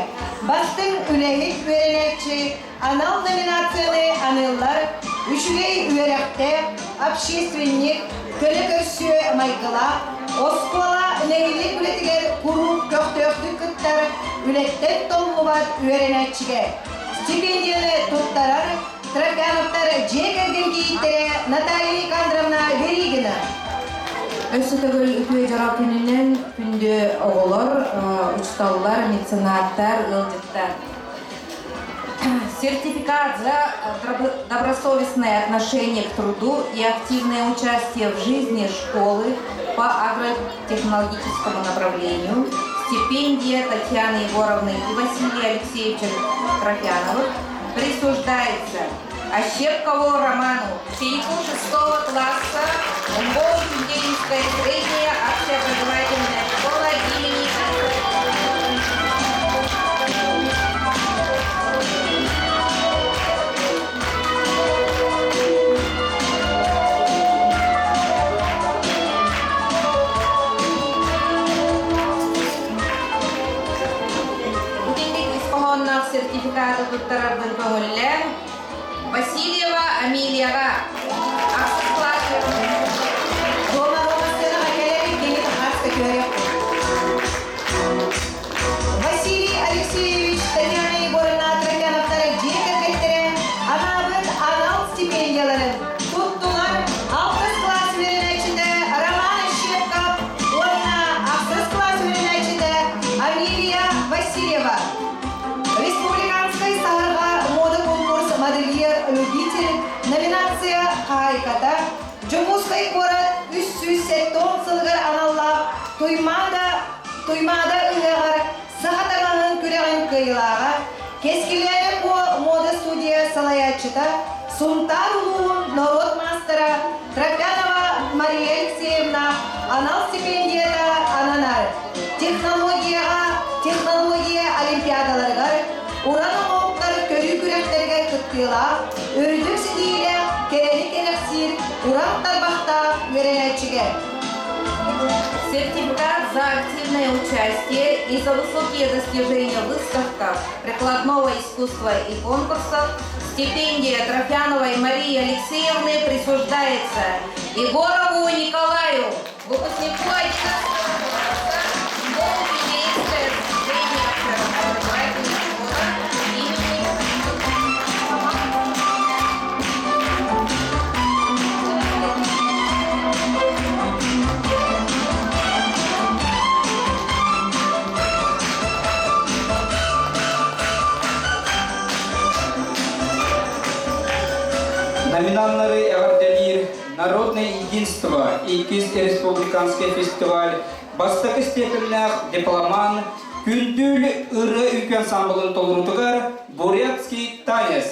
бастыҥ үлэһит үөрэнээччи анал номинацияны аныыллар үчүгэй үөрэхтээх, общественник, көнө көрсүө майгылаах, оскуола нэһилиэк үлэтигэр куруук көхтөөхтүк кыттар, үлэттэн толлубат үөрэнээччигэ стипендияны туттарар Трофяновтар дьиэ кэргэн кийииттэрэ Наталья Никандровна Веригина. Өссө төгүл үтүө дьоро күнүнэн күндү оҕолор, учууталлар, меценаттар, ыалдьыттар. Сертификат за добросовестное отношение к труду и активное участие в жизни школы. по агротехнологическому направлению стипендия Татьяны Егоровны и Василия Алексеевича Трофяновых присуждается Ощепкову Роману, ученику 6 класса МГО Кюндеевская средняя общеобразовательная школа имени Итинник ис хоһоонноох сертификаты туттарарбын көҥүллээн Васильева Амелияҕа ахсыс кылаас Рома Рома сценаҕа кэлэр кини хааска түһэрэ. Василий Алексеевич, Татьяна Егоровна Трофяновтара дьиэ кэргэттэрэ анаабыт анал стипендияларын туттулар алтыс кылаас үөрэнээччитэ Роман Ощепков уонна ахсыс кылаас үөрэнээччитэ Амелия Васильева. Республиканскай саһарҕа мода конкурс модельер-любитель номинация хаһаайката Дьокуускай куорат 370 сылыгар аналлаах Туймаада Туймаада ыһыаҕар саха таҥаһын күрэҕин кыайыылааҕа, Кэскилээнэ Куо мода студия салайааччыта, Сунтаар улууһун норуот маастара Трофянова Мария Алексеевна анал стипендията ананар. Технологияҕа технология олимпиадаларыгар уран оҥоһуктар көрүү күрэхтэригэр кыттыылаах, үрдүк ситиһиилээх, кэрэни кэрэхсиир уран тарбахтаах үөрэнээччигэ. Сертификат за активное участие и за высокие достижения в выставках прикладного искусства и конкурсах стипендия Трофяновой Марии Алексеевны присуждается Егорову Николаю, выпускнику 11 класса Новокинейская средняя общеобразовательная школа имени Номинаннары эҕэрдэлиир Народное единство иккис республиканский фестиваль бастакы степеннээх дипломан Күндүл ырыа үҥкүү ансамблын толоруутугар Бурятский танец.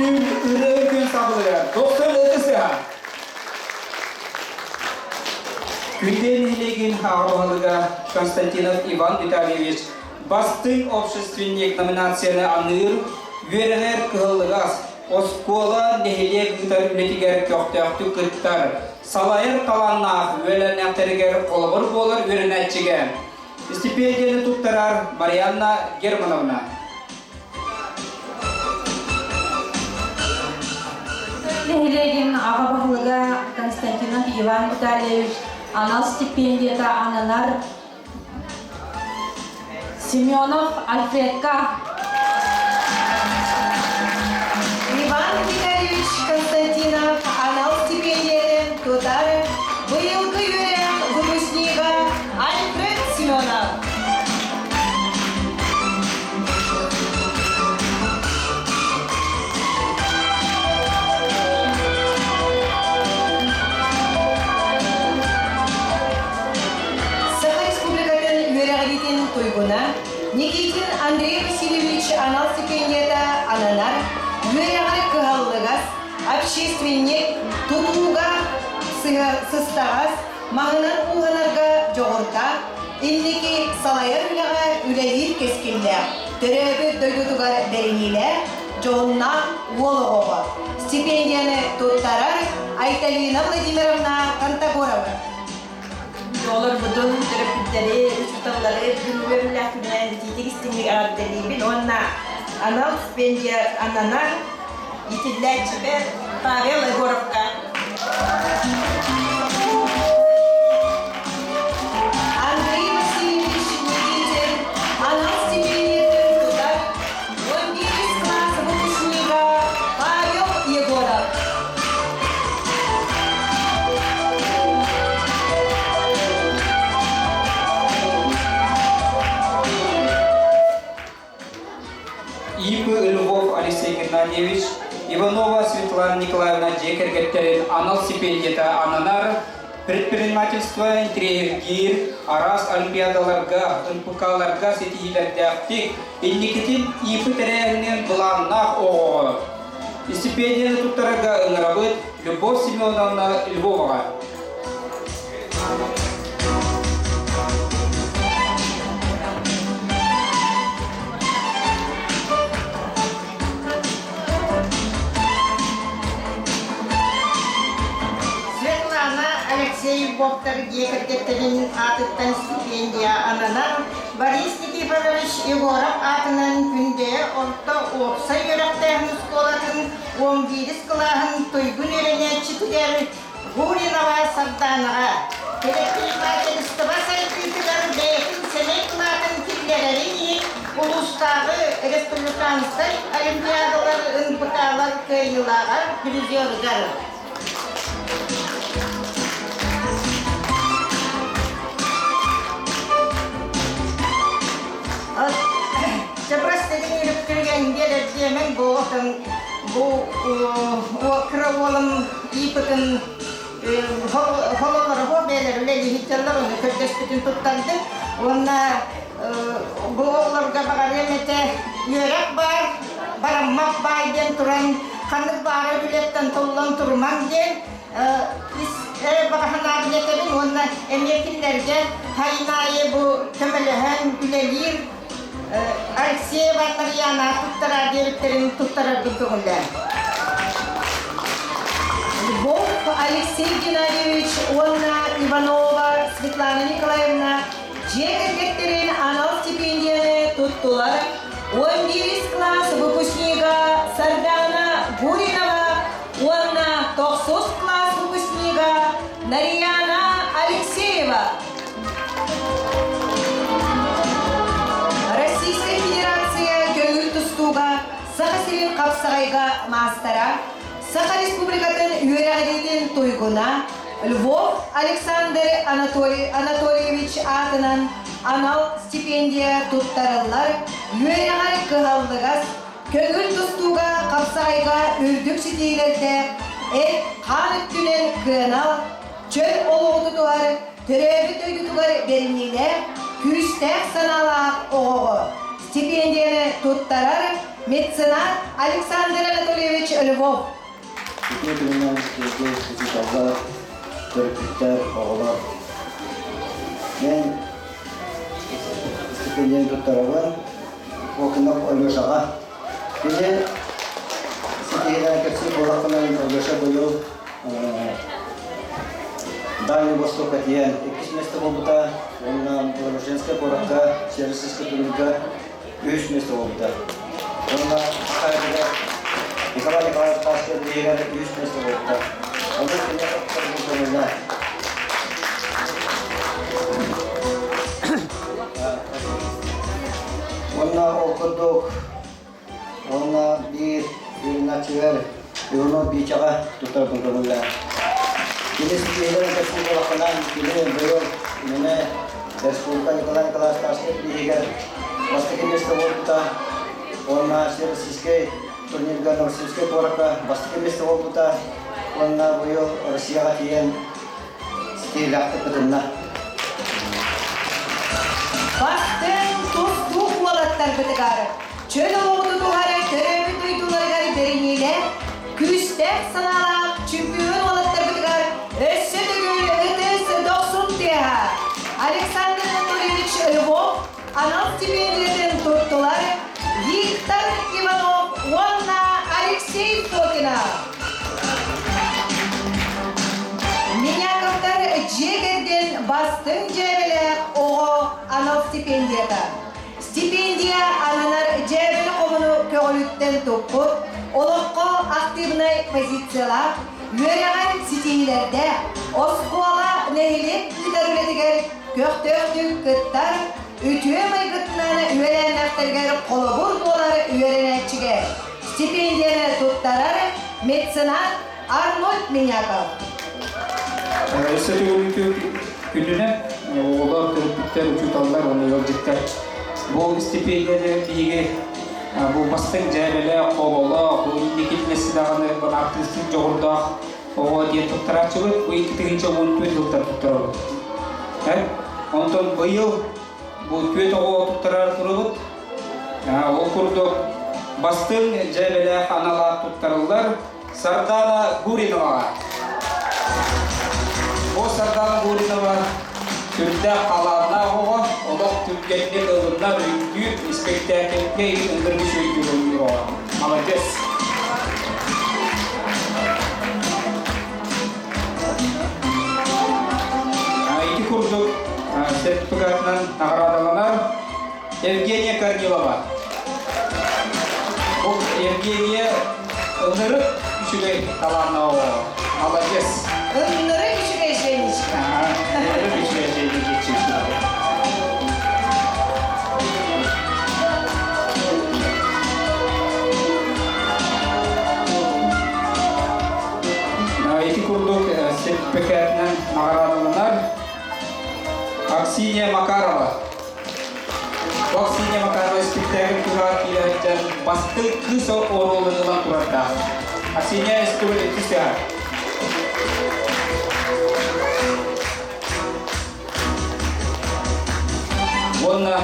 Үҥкүү ырыа күн сабылыгар дохсун ытысыһа. Күндэ нэһилиэгин аҕа баһылыга Константинов Иван Витальевич бастыҥ общественник номинацияны аныыр үөрэнэр кыһаллыгас, оскуола нэһилиэк ыытар үлэтигэр көхтөөхтүк кыттар, салайар талааннаах үөлэннээхтэригэр холобур буолар үөрэнээччигэ Стипендияны туттарар Марианна Германовна. Нэһилиэгин аҕа баһылыга Константинов Иван Витальевич анал стипендията ананар Семенов Альфредка. Иван Витальевич Константинов анал стипендиятын тутар быйылгы үөрэх выпускнига Альфред Семенов. Саха Республикатын үөрэҕириитин туйгуна Никитин Андрей Васильевич анал стипендията ананар үөрэҕэр кыһаллыгас, общественник, тутууга сыстаҕас, маһынан ууһанарга дьоҕурдаах, инники салайар үлэҕэ үлэлиир кэскиллээх, төрөөбүт дойдутугар бэриниилээх, дьоһуннаах уол оҕоҕо стипендияны туттарар Айталина Владимировна Контагорова. Оҕолорбутун, төрөппүттэри, учууталлары бүгүҥҥү үөрүүлээхпинэн итиитик истиҥник эҕэрдэлиибин уонна анал стипендия ананар иитиллээччибэр Павел Егоровка. Андрей Васильевич Никитин анал стипендиятын тутар 11 класс выпускнига Павел Егоров. И.П. Львов Алексей Геннадьевич, Иванова Светлана Николаевна дьиэ кэргэттэрин анал стипендията ананар предпринимательство интириэһиргиир араас олимпиадаларга, НПК-ларга ситиһиилэрдээхтик, инникитин ИП тэрээһинин былааннаах оҕоҕо Стипендияны туттарарга ыҥырабыт Любовь Семеновна Львоваҕа. Светлана Алексей Львовтар дьиэ кэргэттэрин аатыттан стипендия ананар Борис Никифорович Егоров аатынан Күндэйэ орто уопсай үөрэхтээһин оскуолатын 11 кылааһын туйгун үөрэнээччитигэр Гуринова Сарданаҕа предпринимательство сайдыытыгар бэйэтин сэмэй кылаатын киллэрэрин иһин улуустааҕы республиканскай олимпиадалар НПК-лар кыайыылааҕар призерыгар Чабрас деген үрүктүргэн биэрэрдиэмэн бу отон бу кыра уолум иипытын хололоро бу бээлэр үлэлиһиччаллар ону көрдөспүтүн туттарды уонна бу оҕолорго баҕарыам этэ үөрэх баар бараммат баай диэн туран ханнык баара үлэттэн толлон турумаҥ диэн ис баҕаһынаабын этэбин уонна эмиэ кинилэргэ хайын аайы бу көмөлөһөн үлэлиир Алексеева Нарьяна туттараа диэбиттэрин туттарарбын көҥүллээн. Львов Алексей Геннадьевич уонна Иванова Светлана Николаевна дьиэ кэргэттэрин анал стипендияны туттулар. 11 класс выпускнига Сардана Гуринова уонна тохсус класс выпускнига Нарияна Алексеева. Российскай Федерация көҥүл тустууга Саха сирин хапсаҕайга маастара, Саха Республикатын үөрэҕириитин туйгуна Львов Александр Анатолий Анатольевич аатынан анал стипендия туттарыллар үөрэҕэр кыһаллыгас, көҥүл тустууга хапсаҕайга үрдүк ситиилэрдээх, эт-хаан өттүнэн кыанал, чөл олоҕу тутуһар, төрөөбүт дойдутугар бэриниилээх, күүстээх санаалаах оҕоҕо. Стипендияны туттарар меценат Александр Анатольевич Львов. Үтүө күнүнэн биһиги учууталлар, төрөппүттэр, оҕолор. Мен стипендияны туттарабын Окинов Алешаҕа. Кини ситиһиилэрин кэпсиир буоллахпына, Алеша быйыл Дальний Востокка тиийэн иккис миэстэ буолбута уонна Благовещенскай куоракка Всероссийскай турнирга үһүс миэстэ буолбута. Уонна Сахаайдыгар Николай Николаевич Таскин биһигэр үһүс миэстэ буолбута. Ону киниэхэ көҥүллээ. Уонна ол курдук уонна биир үөрэнээччилэр Иванов Биичэҕэ туттарбын көҥүллээх. Кини ситиһиилэрин кэпсиир буоллаххына, кини быйыл мэҥэ Республика Николай Николаевич Тарскай бирииһигэр бастакы миэстэ буолбута уонна Всероссийскай турнирга Новосибирскай куоракка бастакы миэстэ буолбута уонна быйыл Россияҕа тиийэн ситиһиилээхтик кытынна. Бастыҥ тустуук уолаттарбытыгар чөл олоҕу тутуһар төрөөбүт дойдуларыгар бэриниилээх, күүстээх санаалаах чемпион уолаттарбытыгар өссө төгүл ытыс дохсун тыаһа Александр Анатольевич Львов анал стипендиятын туттулар Виктор Иванов уонна Алексей Фокинов. Меняковтар дьиэ кэргэн бастыҥ дьээбэлээх оҕо анал стипендията. Стипендия ананар дьээбэни хомуну көҕүлүттэн туппут, олоххо актыыбынай позициялаах, үөрэҕэр ситиһиилэрдээх, оскуола, нэһилиэк ыытар үлэтигэр көхтөөхтүк кыттар, үтүө майгытынан үөлээннэхтэригэр холобур буолар үөрэнээччигэ стипендияны туттарар меценат Арнольд Меняков. Өссө төгүл күнүнэн оҕолор, төрөппүттэр, учууталлар уонна ыалдьыттар бу стипендияны биһиги бу бастыҥ дьээбэлээх, хололоох, бу инники даҕаны артыыстык дьоҕурдаах оҕо диэн туттарааччыбыт бу 2014 сылтан туттарабыт. Онтон быйыл бу түөрт оҕо туттарар турабыт. Ол курдук бастыҥ дьээбэлээх анал аат туттарыллар Сардана Гуриноваҕа. Бу Сардана Гуринова сүрдээх талааннаах оҕо, олох түргэнник ылынар, өйдүүр, испэктээкилгэ ынырык үчүгэйдик ойуур оҕо. Молодец! Ити курдук сертификатынан наҕараадаланар Евгения Корнилова. Бу Евгения ынырык үчүгэй талааннаах оҕо. Молодец. Ынырык үчүгэй Женечка. Ынырык үчүгэй Женечка. Ити курдук сертификатынан наҕараадаланар Аксинья Макарова. Аксинья Макарова испиктээкил туһаҕар киирээччэн бастыҥ кыыс оруолун ылан турардаах. Аксинья СТВ иккис Уонна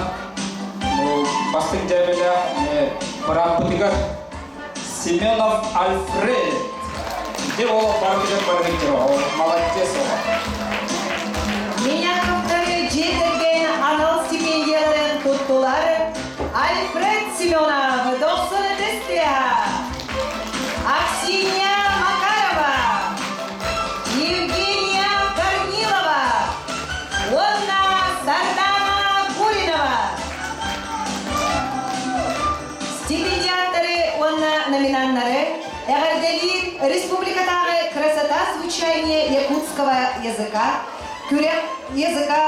бастыҥ дьээбэлээх бырааппытыгар Семенов Альфред. Где ол барытыгар барыгын Молодец оҕо. Меняковтары дьиэ кэргэн анал стипендияларын туттулар Альфред Семенов, дохсун ытыс тыаһа, Аксинья Макарова, Евгения Корнилова уонна Сардана Гуринова. Стипендиаттары уонна номинаннары эҕэрдэлиир республикатааҕы «Красота звучания якутского языка» күрэх языка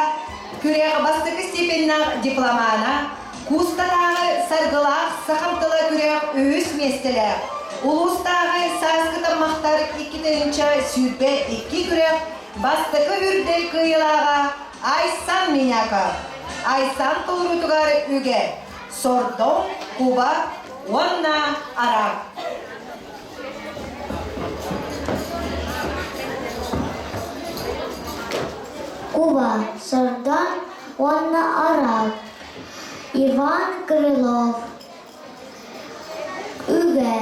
күрэх бастакы степеннээх дипломана, Куустатааҕы саргылаах сахам тыла күрэх үһүс миэстэлээх, улуустааҕы сааскы таммахтар 2022 күрэх бастакы үрдэл кыайыылааҕа Айсан Меняков. Айсан толоруутугар үгэ Сордоҥ, Куба уонна Араак. Куба, Сордоҥ уонна Араак. Иван Крылов Үгэ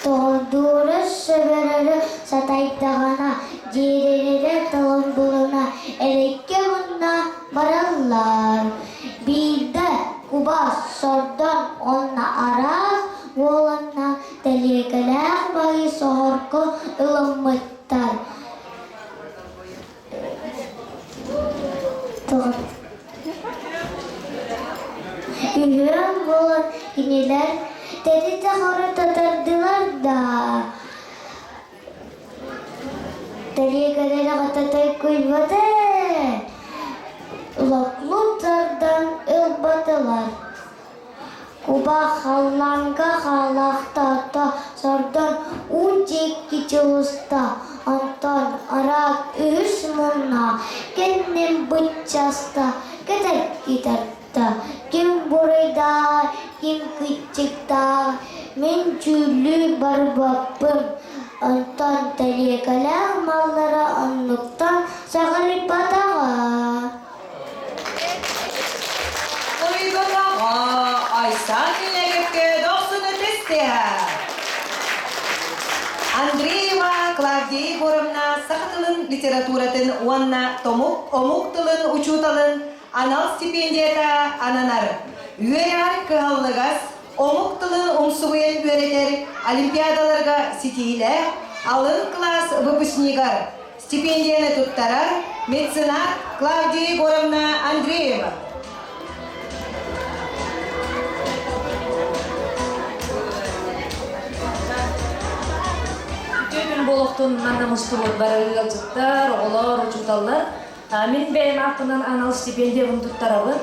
Тоҕордуура сөбөрөрө сатайдаҕына, дьиэрэрэрэ тылын булуна эрэйгэ мунна бараллар. Биирдэ кубаас сордон уонна араас уоланна тэлиэгэлээх баайы соһорго ылыммыттар. Үһүөн буолан кинилэр тэритэ-хоро татардылар да, тэлиэгэлэрэ хататай куйбата ээ, локлут тардан ылбатылар. Куба халлааҥҥа хаалаахтаата, сордон уу диэки дьулуста, онтон араак үһүс мунна кэннин быччаста, кэтэрки тарта. Ким буруйдааҕа, ким кыччыктааҕа мин дьүүллүү барбаппын. Онтон тэлиэгэлээх маллара оннуктан саҕарыйбатаҕа. Уйгутаҕа Айсан Илэгэккэ дохсуну түстэ. Андреева Клавдия Егоровна саха тылын литературатын уонна томук омук тылын учууталын анал стипендията ананар. Үөрэҕэр кыһаллыгас, омук тылын умсугуйан үөрэтэр олимпиадаларга ситиһиилээх алын кылаас выпускнигар Стипендияны туттарар меценат Клавдия Егоровна Андреева. Үтүө күн буолуохтун манна мустубут бары ыалдьыттар, оҕолор, учууталлар. Мин бэйэм ааппынан анал стипендиябын туттарабын.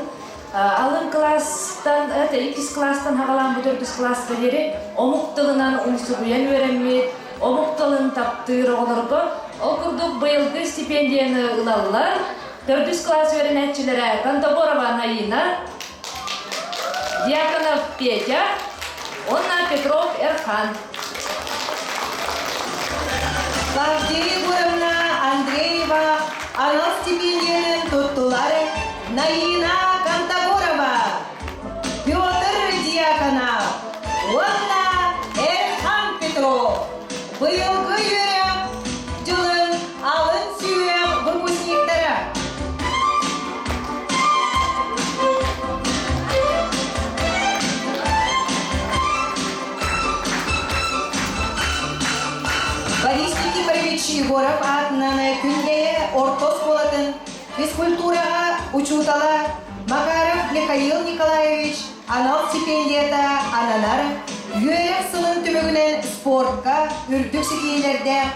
Алын кылаастан, это иккис кылаастан хаҕалаан бу төрдүс кылааска диэри омук тылынан умсугуйан үөрэммит, омук тылын таптыыр оҕолорго ол курдук быйылгы стипендияны ылаллар. Төрдүс кылаас үөрэнээччилэрэ Контоборова Наина, Дьяконов Петя уонна Петров Эрхан. Клавдия Егоровна Андреева анал стипендиянын туттулар Наина Контогорова, Петр Дьяконов уонна Эрхан Петров. Быйылгы үөрэх дьылын алын сүһүөх выпускниктара. Борис Никифорович Егоров аатынан Күндэйэ орто оскуолатын физкультураҕа учуутала Макаров Михаил Николаевич анал стипендията ананар, үөрэх сылын түмүгүнэн спортка үрдүк ситиһиилэрдээх,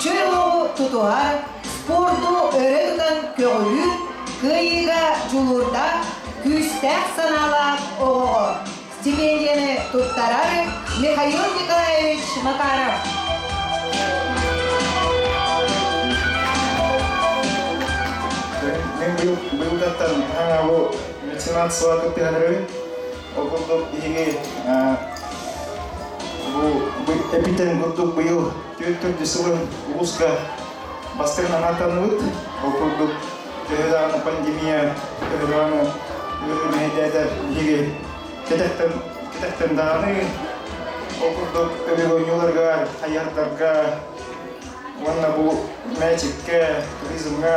чөл олоҕу тутуһар, спорду өрө тутан көҕүлүүр, кыайыыга дьулуурдаах, күүстээх санаалаах оҕоҕо стипендияны туттарар Михаил Николаевич Макаров. Мен быйылгаттан бу меценат сыла кыттыһанырыбын. Ол курдук биһиги бу эпитен курдук быйыл түөрт төрдү сылын улууска бастыҥ анаатаныбыт. Ол курдук төһө даҕаны пандемия, төһө даҕаны мэһэйдээтэр биһиги кэтэхтэн кэтэхтэн даҕаны ол курдук өбүгэ оонньууларыгар, хайыһардарга уонна бу мээчиккэ, туризмҥа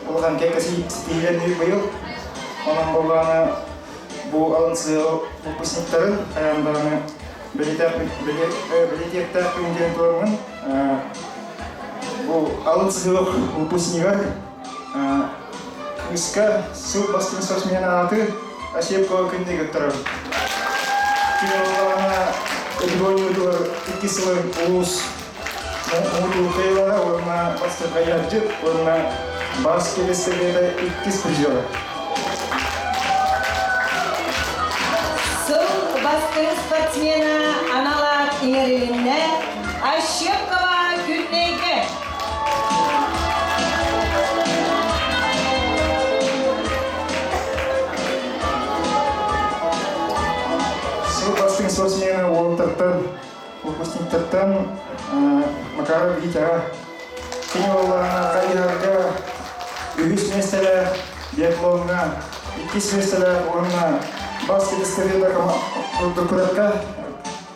улахан кэккэ ситиһиилэннибит быйыл. Онон буоллаҕына бу алын сыал выпускниктарын хайаан даҕаны бэлиэтиэхтээхпин диэн тураммын бу алын сыһыах выпускнигар кыыска сыл бастыҥ спортсмен ааты Осипкова күннүк ыттарабын. Кини буоллаҕына регионнуутугар икки сылын улуус Муҥутуур уонна бастакы айардьыт уонна бас кэлэссэбиэтэ иккис призера. Сыл бастыҥ спортсмена анал аат иҥэрилиннэ Ощепкова Күннэйгэ. Сыл бастыҥ спортсмена уолаттартан Выпускниктартан Макаров Витяҕа кини буоллаҕына хайыһарга үһүс миэстэлээх, биатлоҥҥа иккис миэстэлээх уонна Баскет эстафета курдук күрэххэ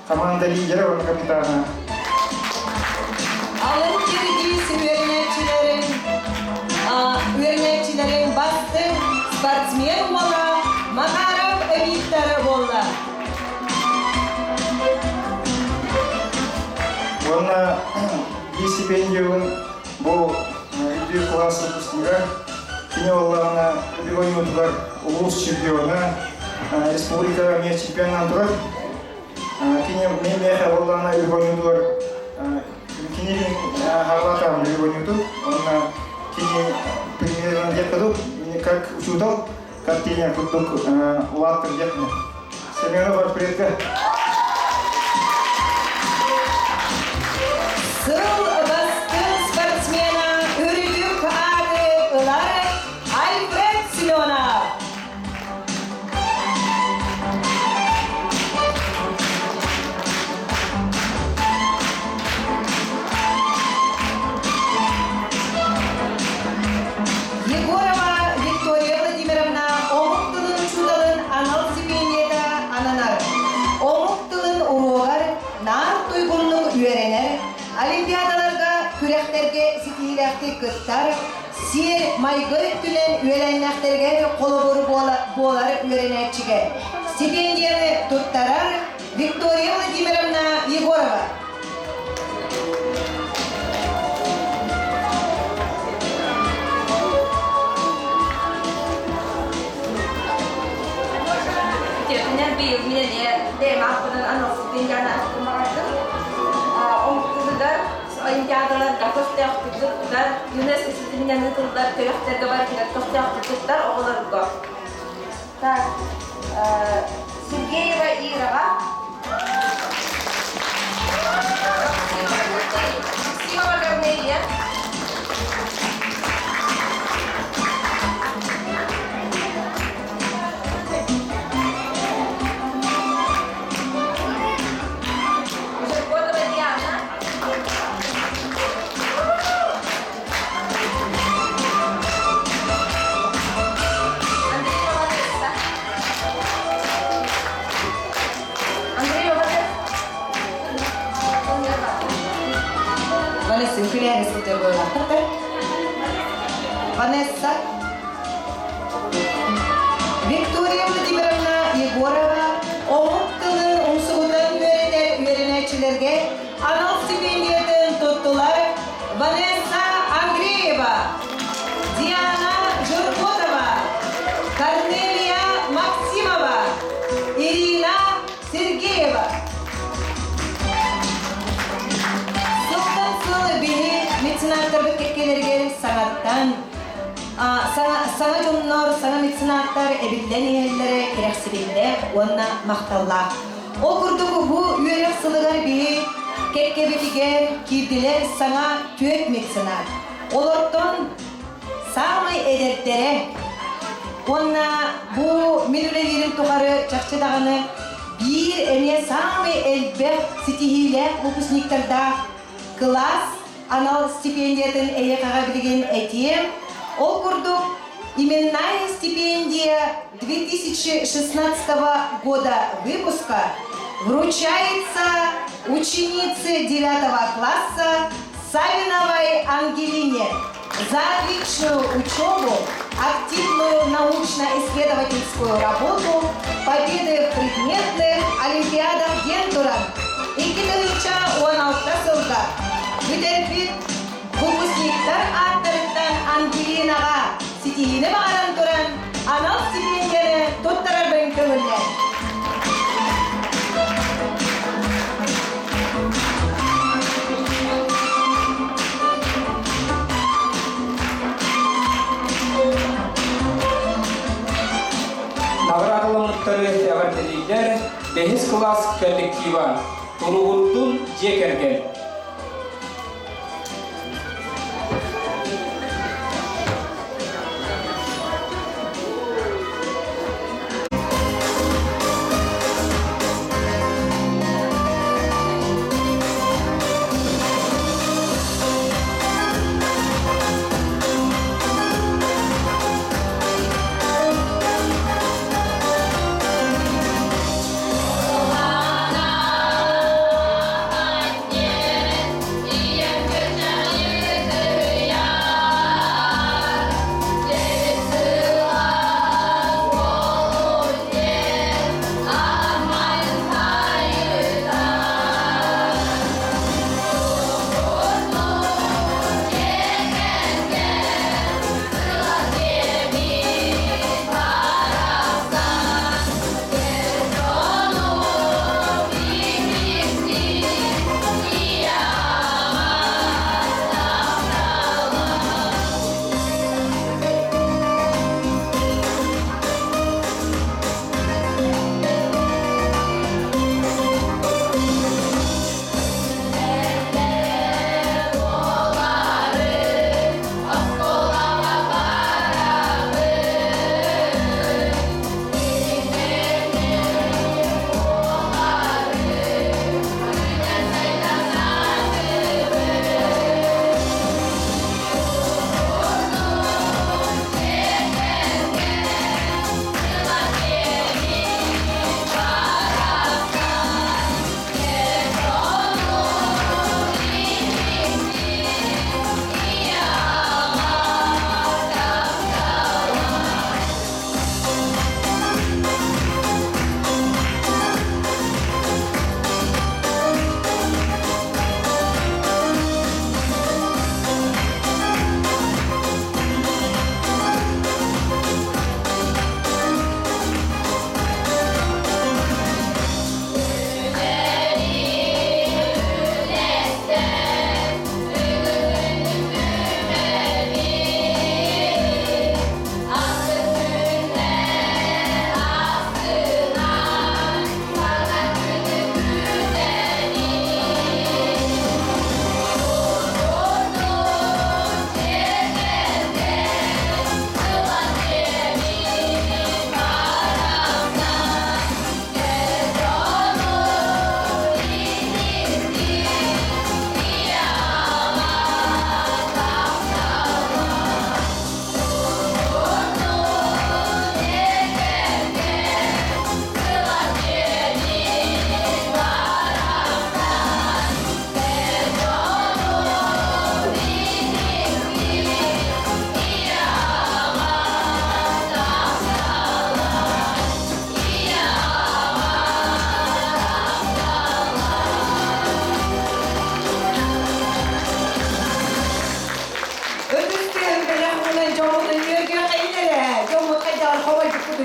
команда лидера уонна капитана. Алын кирдиис үөрэнээччилэрин үөрэнээччилэрин бастыҥ спортсмен уола Макаров Виктор буолла. Уонна биир стипендиябын бу үрдүк кылаас выпускнига кини буоллаҕына үрдүк оонньуутугар улуус чемпиона, республика эмиэ чемпионнаан турар. Кини мен миэхэ буоллаҕына үрдүк оонньуутугар кини хаалатаам үрдүк оонньуутун уонна кини примерно диэххэ дуу, как учуутал, как тренер курдук улааттыр диэхпинэ. Семенов Альфредка. Сыл бастыҥ спортсмена үрдүк ааты ылар Альфред Семенов. Егорова Виктория Владимировна омук тылын учууталын анал стипендията ананар. Омук тылын уруогар наар туйгуннук үөрэнэр, олимпиадаларга, күрэхтэргэ ситиһиилээхтик кыттар, сиэр-майгы өттүнэн үөлээннээхтэригэр холобур буолар үөрэнээччигэ стипендияны туттарар Виктория Владимировна Егорова. Үтүөтүнэн быйыл мин эмиэ бэйэм ааппынан анал стипендияны аттымаҕардым. Омук олимпиадаларга көхтөөхтүк кыттар, ЮНЕСКО ситиминэн ыытыллар күрэхтэргэ барытыгар көхтөөхтүк кыттар оҕолорго. Так, Сергеева Ираҕа, Максимова Корнелия, Жерготова Диана, Андреева Ванесса. Андреева Ванесса. Ванесса, үкүлээри сылдьар буоллахтар. Ванесса. Виктория Владимировна Егорова омук тылын умсугутан үөрэтэр үөрэнээччилэргэ анал стипендиятын туттулар Ванесса Андреева, Диана Журкотова, Корнелия Максимова, Ирина Сергеева. Сылтан сыл биһи меценаттарбыт кэккэлэригэр саҥаттан саҥа дьоннор, саҥа меценаттар эбиллэн иһэллэрэ кэрэхсэбиллээх уонна махталлаах. Ол курдук бу үөрэх сылыгар биһи кэккэбитигэр киирдилэр саҥа түөрт меценат. Олортон саамай эдэрдэрэ уонна бу мин үлэлиирим тухары чахчы даҕаны биир эмиэ саамай элбэх ситиһиилээх выпускниктардаах кылаас анал стипендиятын эйиэхэҕэ билигин этиэм. Ол курдук, именная стипендия 2016 года выпуска вручается ученице 9 класса Савиновой Ангелине за отличную учебу, активную научно-исследовательскую работу, победы в предметных олимпиадах Гентуран, 2 16 сылга бүтэрбит выпускниктар ааттарыттан Ангелинаҕа ситиһиини баҕаран туран анал стипендияны туттарарбын көҥүллэр. Наҕараадаламмыттары эҕэрдэлииллэр бэһис кылаас коллектива Туругурдун дьиэ кэргэн.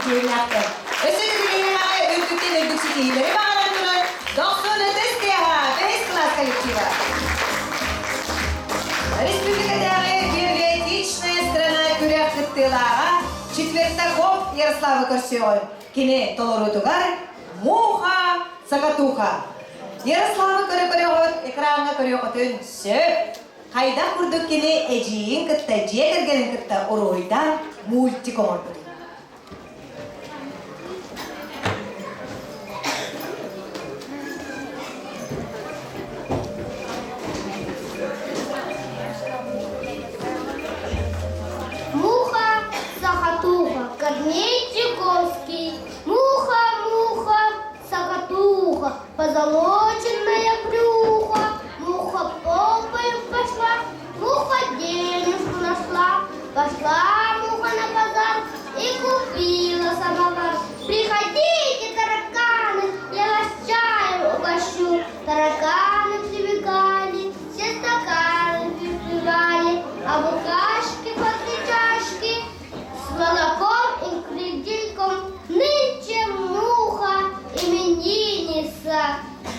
күргүөмнээхтэр. Өссө төгүл үрдүктэн үрдүк ситиһиилэри баҕаран туран, Дохсун ытыс тыаһа, бэһис кылаас коллектива. Республикатааҕы библиотечная страна күрэх кыттыылааҕа Четвертаков Ярославы көрсүөҕүн. Кини толоруутугар Муха Сакатуха. Ярославы көрө-көрөҕүт, экраҥҥа көрүөхүтүн сөп. Хайдах курдук кини эдьиийин кытта дьиэ кэргэнин кытта уруһуйдаан мультик оҥорбут. Муха, сахатуха, Корней Чайковский. Муха, муха, сахатуха, позолоченная брюхо. Муха попой пошла, муха денежку нашла. Пошла муха на базар и купила самовар. Приходите, тараканы, я вас чаем угощу. Тараканы прибегали, все стаканы выпивали, а букашки по три чашки с молоком и крендельком. Нынче муха именинница.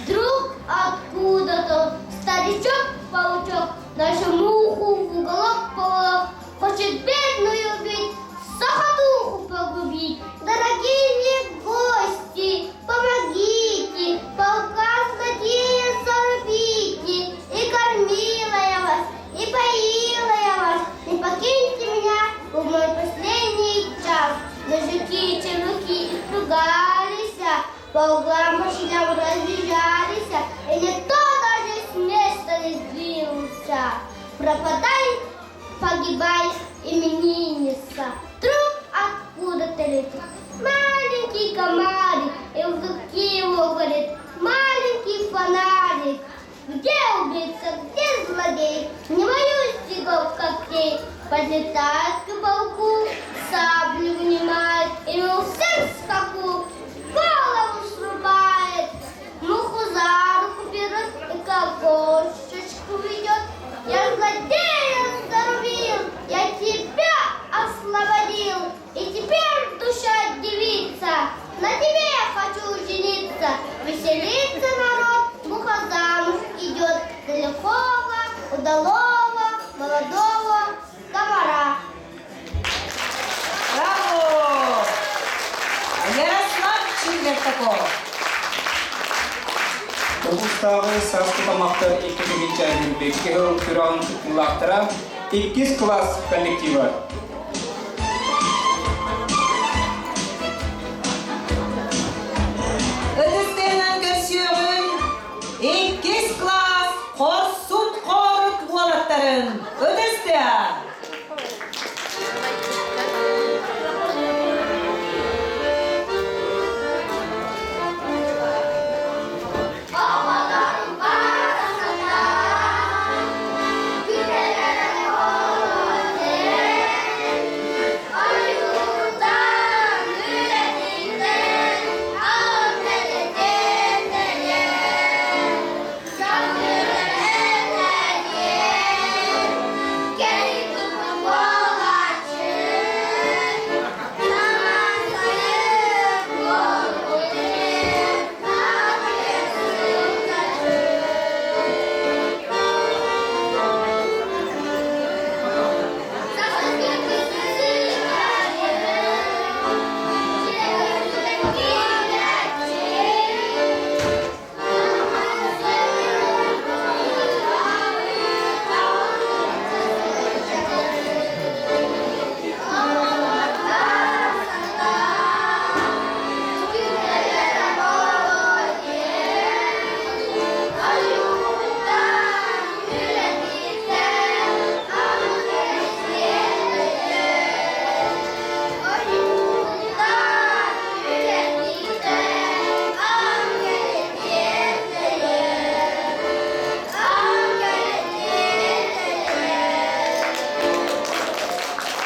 Вдруг откуда-то старичок-паучок нашу муху в уголок поволок, хочет бедную убить, сахатуху погубить. Дорогие гости, помогите, полка злодея зарубите. И кормила я вас, и поила я вас, не покиньте меня в мой последний час. Но жуки и червяки испугались, по углам по щелям разбежались, и никто даже с места не сдвинулся. Пропадай, погибай, именинница. Вдруг откуда-то летит маленький комарик, и в руке его горит маленький фонарик. Где убийца, где злодей? Не боюсь его когтей. Подлетает к полку, саблю вынимает, и ему всем скаку голову срубает. Муху за руку берет и к окошечку ведет. Я злодея зарубил, я тебя освободил. И теперь душа девица, на тебе я хочу жениться. Веселится народ, муха замуж идет за лихого, удалого, молодого комара. Браво! Ярослав Четвертаков. Улуустааҕы сааскы тамахтар икки тыһыынча сүүрбэкки сыл күрэҕин кыттыылаахтара иккис кылаас коллектива. Ытыстыынан көрсүөҕүн иккис класс хорсун хоорут уолаттарын ытыстыа!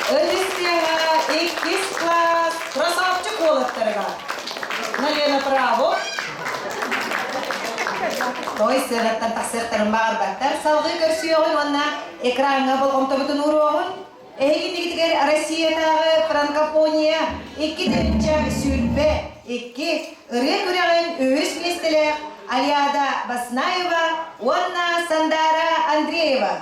Ытыстыаҕа иккис класс красавчик уолаттарыгар. Налена право. Той сыанаттан тахсыахтарын баҕарбаттар. Салгыы көрсүөҕүн уонна экраҥҥа болҕомтобутун ууруоҕун. Эһигиннигитигэр Россиятааҕы франкофония 2022 ырыа күрэҕин үһүс миэстэлээх Алиада Баснаева уонна Сандара Андреева.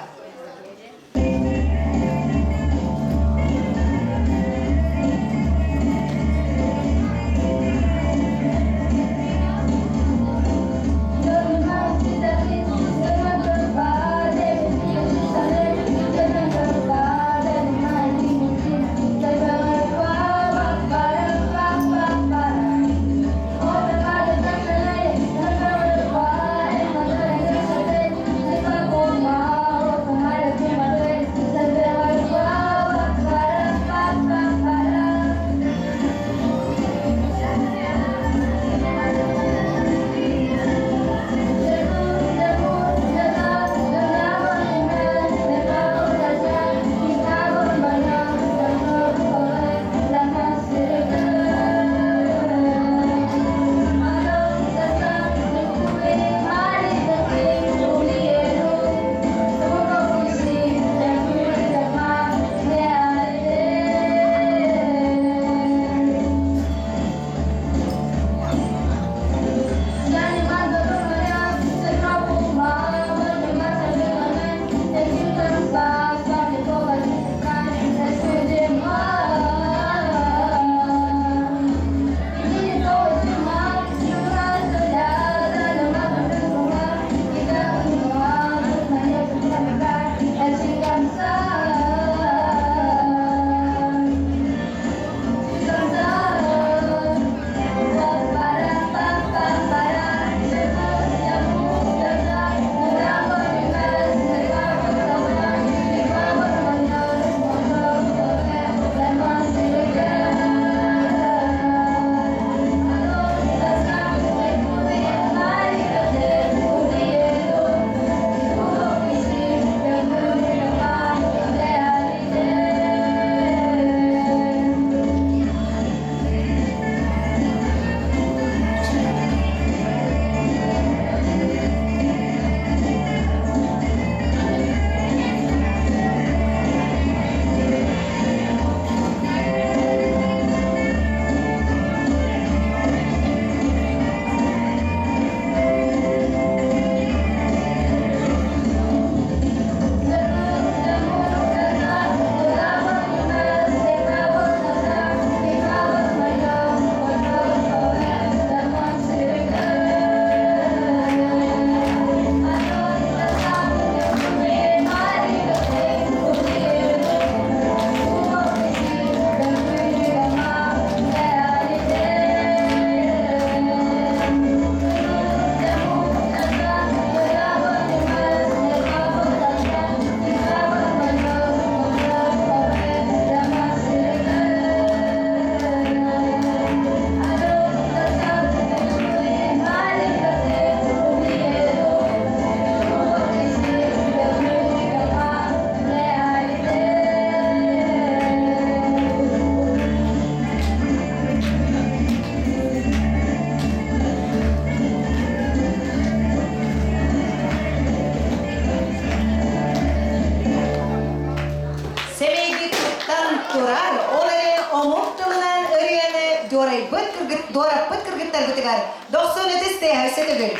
Сэмэйдик туттан турар, ол эрэн омук тылынан ырыаны дуорайбыт дуораппыт кыргыттарбытыгар дохсун ытыс тыаһа өссө төгүл.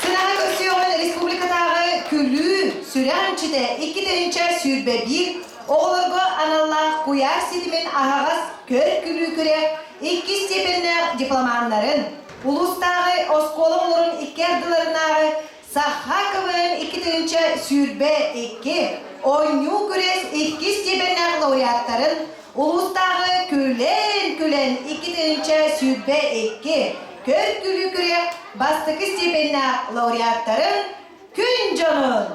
Сынаҕа көрсүөҕүн республикатааҕы күлүү сүрэх эмчитэ 2021 оҕолорго аналлаах куйаар ситимин аһаҕас көр-күлүү күрэх иккис степеннээх дипломаннарын, улуустааҕы оскуола оҕолорун икки ардыларынааҕы Саха КВН 2022 оонньуу күрэс иккис степеннээх лауреаттарын улуустааҕы Күлэн-күлэн 2022 көр-күлүү күрэх бастакы степеннээх лауреаттарын күн дьонун!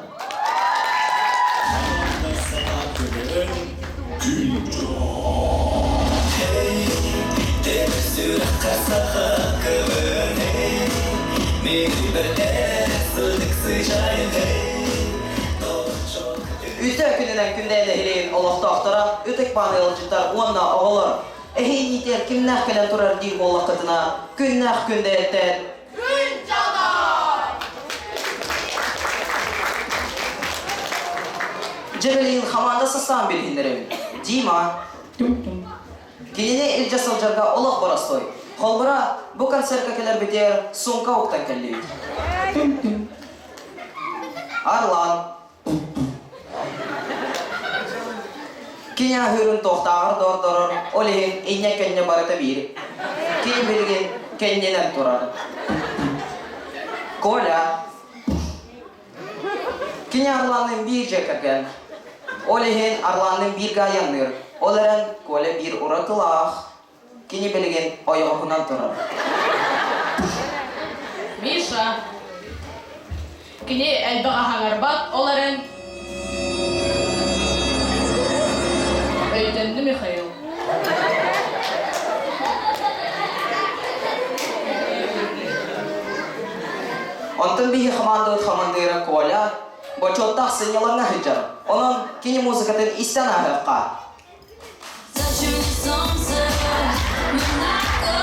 Үтүө күнүнэн күндэ нэһилиэгин олохтоохторо, ытык мааны ыалдьыттар уонна оҕолор! Эһиинньитигэр кимнээх кэлэн турар диир буоллаххытына, күннээх күндэйэттэн Күн дьоно! Дьэ билигин хамаанда састаан билиһиннэрэбин. Дима. Кинини илдьэ сылдьарга олох боростуой. Холбура, бу концертка кэлэрбитигэр сумка уктан кэллибит. Арлан. Кини аһыырын туохтааҕар да ордорор, ол иһин инньэ-кэнньэ барыта биир. Кини билигин кэннинэн турар. Коля. Кини Арланныын биир дьиэ кэргэн. Ол иһин Арланныын бииргэ айанныыр. Ол эрэн Коля биир уратылаах. Кини билигин ойоҕоһунан турар. Миша. Кини элбэх аһаҥарбат, ол эрэн өйдөннү Михаил. Онтон биһи хамаандабыт хамандыыра Коля бочуоттаах сынньалаҥҥа сылдьар. Онон кини музыкатын истэн ааһыахха. Зачем мне солнце? Монако,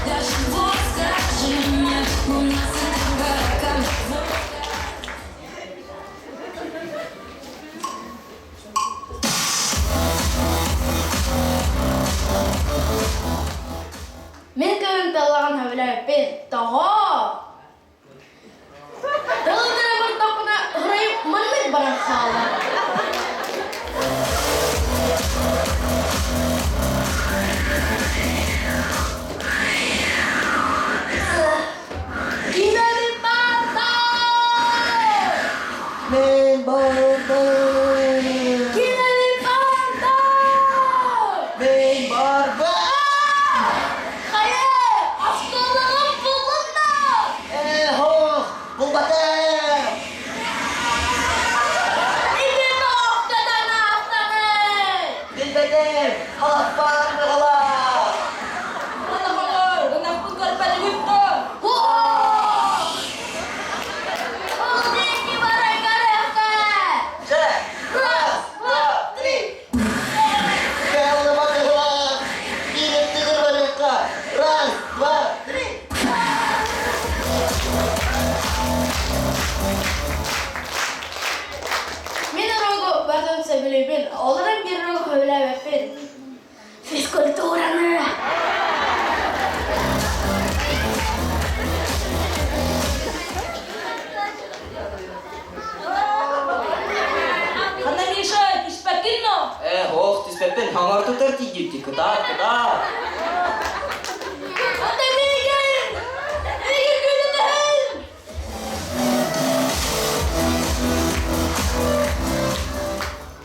даже вот скажи мне, у нас это Мин кыһын талаҕын сөбүлээбиппин. Тоҕо? Тылытыра бардахпына, ырайым маннык баран хаалар. Кимэбин баарда! Мен барбын! Кимэбин баарда! Мен барбын! Хайа, оскуолаҕын буллун да? Ээ, һоох, булбатым! Ити тоохтотон аахтаный! Билбэтим, халаппаан быһалаах! Ынахпын көрбөтүгүт дуо? Ол диэки баран көрүөххэ! Чэ, раз, два, три! Кэллэ быһалаах! Биир барыахха! Раз, два, три! Мин уруогу барытын сөбүлүүбүн, олорон биир уруогу сөбүлээбэппин. Физкультураны! Ханна Миша, түспэккин но? Э, ох, түспэппин, хаҥар тутар тиийдибит, кытаат, кытаат. Ата миигин! Миигин күлүтэһин!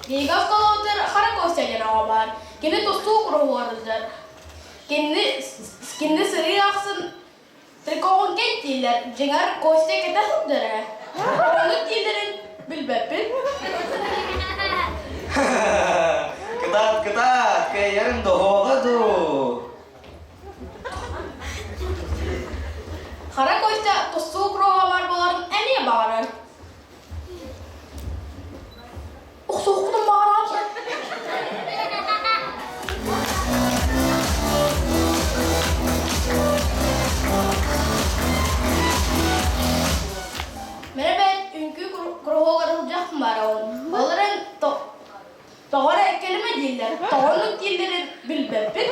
Биһиги оскуолабытыгар хара Костя диэн оҕо баар. Кини тустуу куруһугар Кинини, кинини сырыы ахсын трикоҕун кэт дииллэр. Дьиҥэр, Костя кэтэ сылдьар ээ. Ону дииллэрин билбэппин. Кытаат, кытаат, кыайарыҥ доһуоҕа дуу? Хара Костя тустуу куруһуга баар буоларын эмиэ баҕарар. Охсуохпутун баҕарааччы. Мэрэ үҥкүү куруһуогар сылдьах барабын. Ол эрэн тоҕо эрэ кэлимэ дииллэр. Тоҕо дииллэрин билбэппин.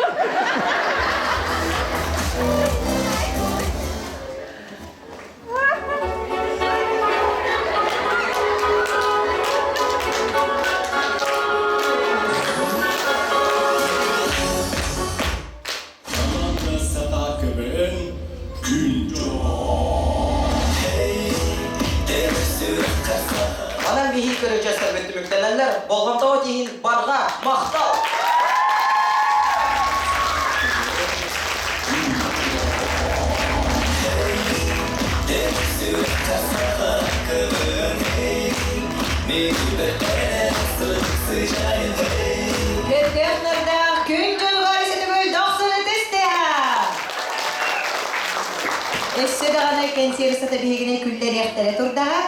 Манан биһиги көрүдьүөстэрбит түмүктэнэллэр. Болҕомтоҕо тииһин барҕа махтал! Өттөөх нардаах күн дьолугар ситигүй дохсун ытыстыа! Өссө даҕаны кэнсиэр сата биһигини күллэриэхтэрэ турдаҕа.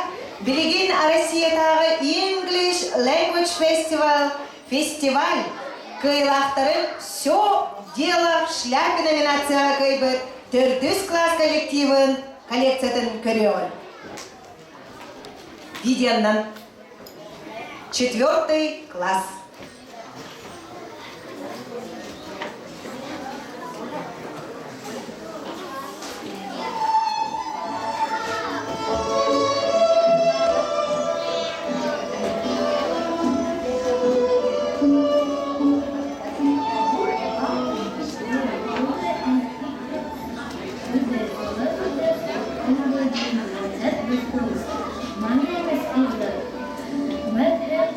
Билигин Россиятааҕы English Language Festival фестиваль кыайыылаахтарын «Все дело в шляпе» номинацияҕа кыайбыт төрдүс класс коллективын коллекциятын көрүөҕүн. Видеоннан. Четвертый класс. My name is Eva. My parents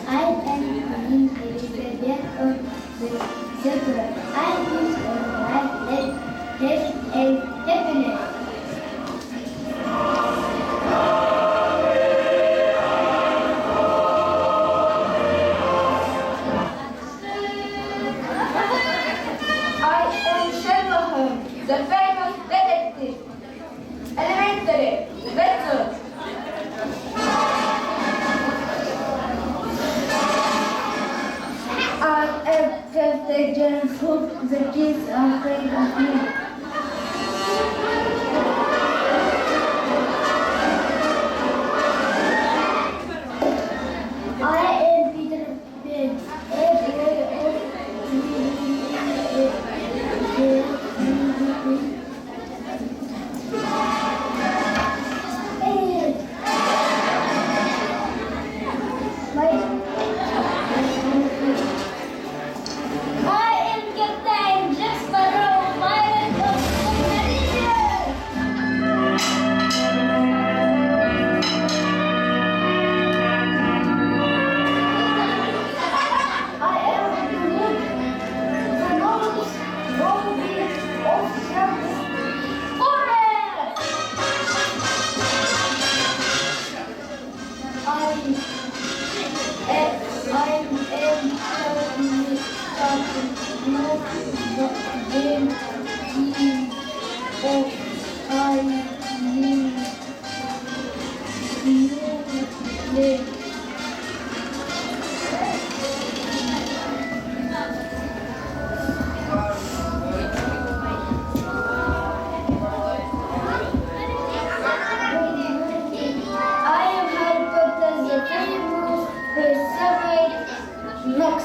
I am Queen Elizabeth of the Zebra. I use on my leg, health and happiness. I am Sherlock Holmes, the famous detective. Elementary, Watson. I am Captain James Hook. The kids are afraid of me. I am Peter Pan, a boy of I am Captain Jack Sparrow, pirate of the Caribbean. I am Robin Hood, the noblest Robin of the forest. I am Charlie not the O I N U L. I am Harry Potter, the famous perseverant Knox.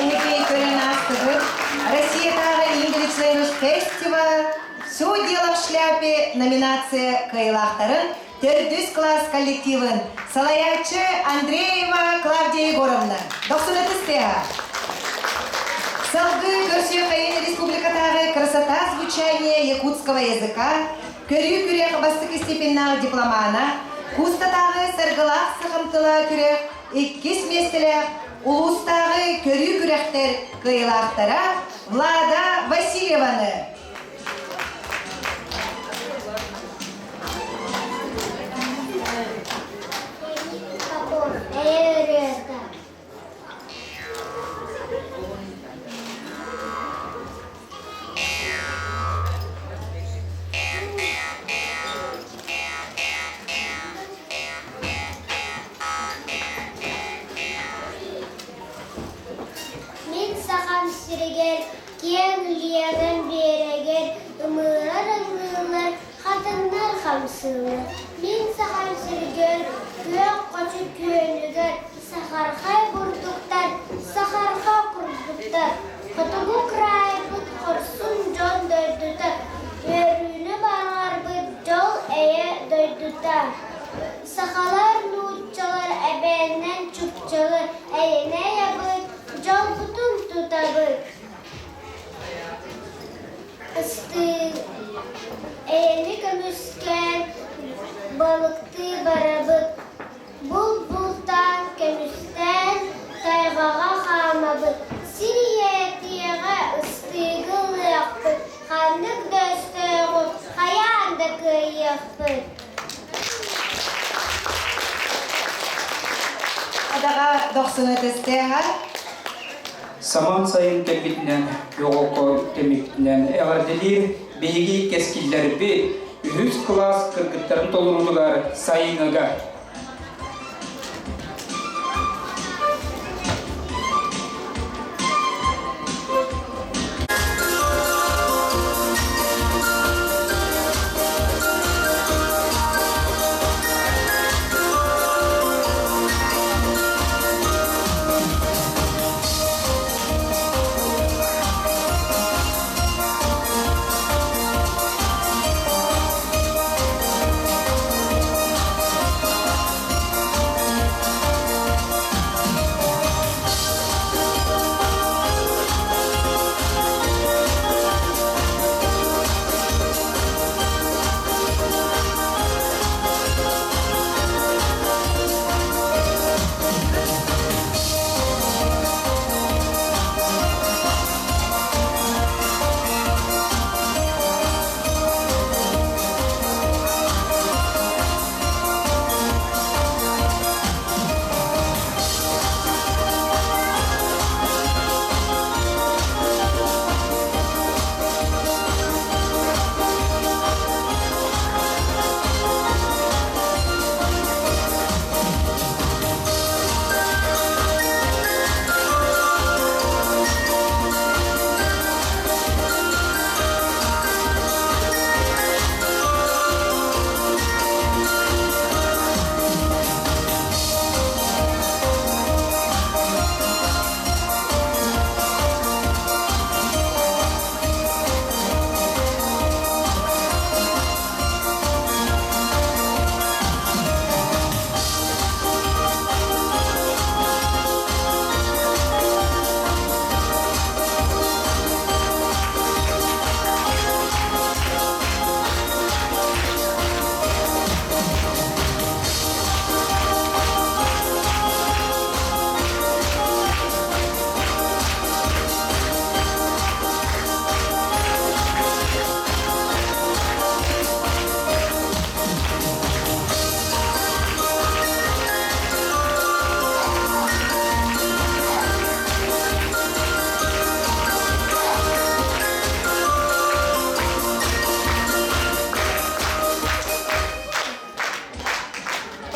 Эһиги көрөн аастыбыт Россиятааҕы Ingrid фестиваль «Все дело в шляпе» номинация кыайыылаахтарын төрдүс класс коллективын салайааччы Андреева Клавдия Егоровна. Дохсун ытыс Салгыы көрсүөххэйин республикатааҕы «Красота звучания якутского языка» көрүү күрэх бастакы степеннаах дипломана, Кустатааҕы саргылаах сахам тыла күрэх иккис миэстэлээх улуустааҕы көрүү күрэхтэр кыайыылаахтара Влада Васильеваны. Эрета. Мин сахам сиригэр киэҥ Лена биэрэгэр ымыырар ыллыыллар хат Хатыҥнар хамсыыллар. Мин сахам сиригэр, күөх хочо күөнүгэр сахархай бурдуктар, сахарха курдуктар. Хотугу кыраайбыт хорсун дьон дойдута, үөрүүнү баҕарбыт дьол-эйэ дойдута. Сахалар, нууччалар эбээннэн чукчалар эйэни айабыт, дьолбутун тутабыт. Ыстыы, эйэни көмүскээн балыктыы барабыт, булт-бултаан көмүстээн тайҕаҕа хаамабыт, сир ийэтиэҕэ ыстыыгы ылыахпыт, ханнык да өстөөҕү хайаан да кыайыахпыт. Адаҕа дохсуна тэстээҕэ Самаан сайын кэлбитинэн, оҕолко үктэммиппитинэн эҕэрдэлиир биһиги кэскиллэрбит үһүс кылаас кыргыттарын толоруутугар сайыҥҥыга.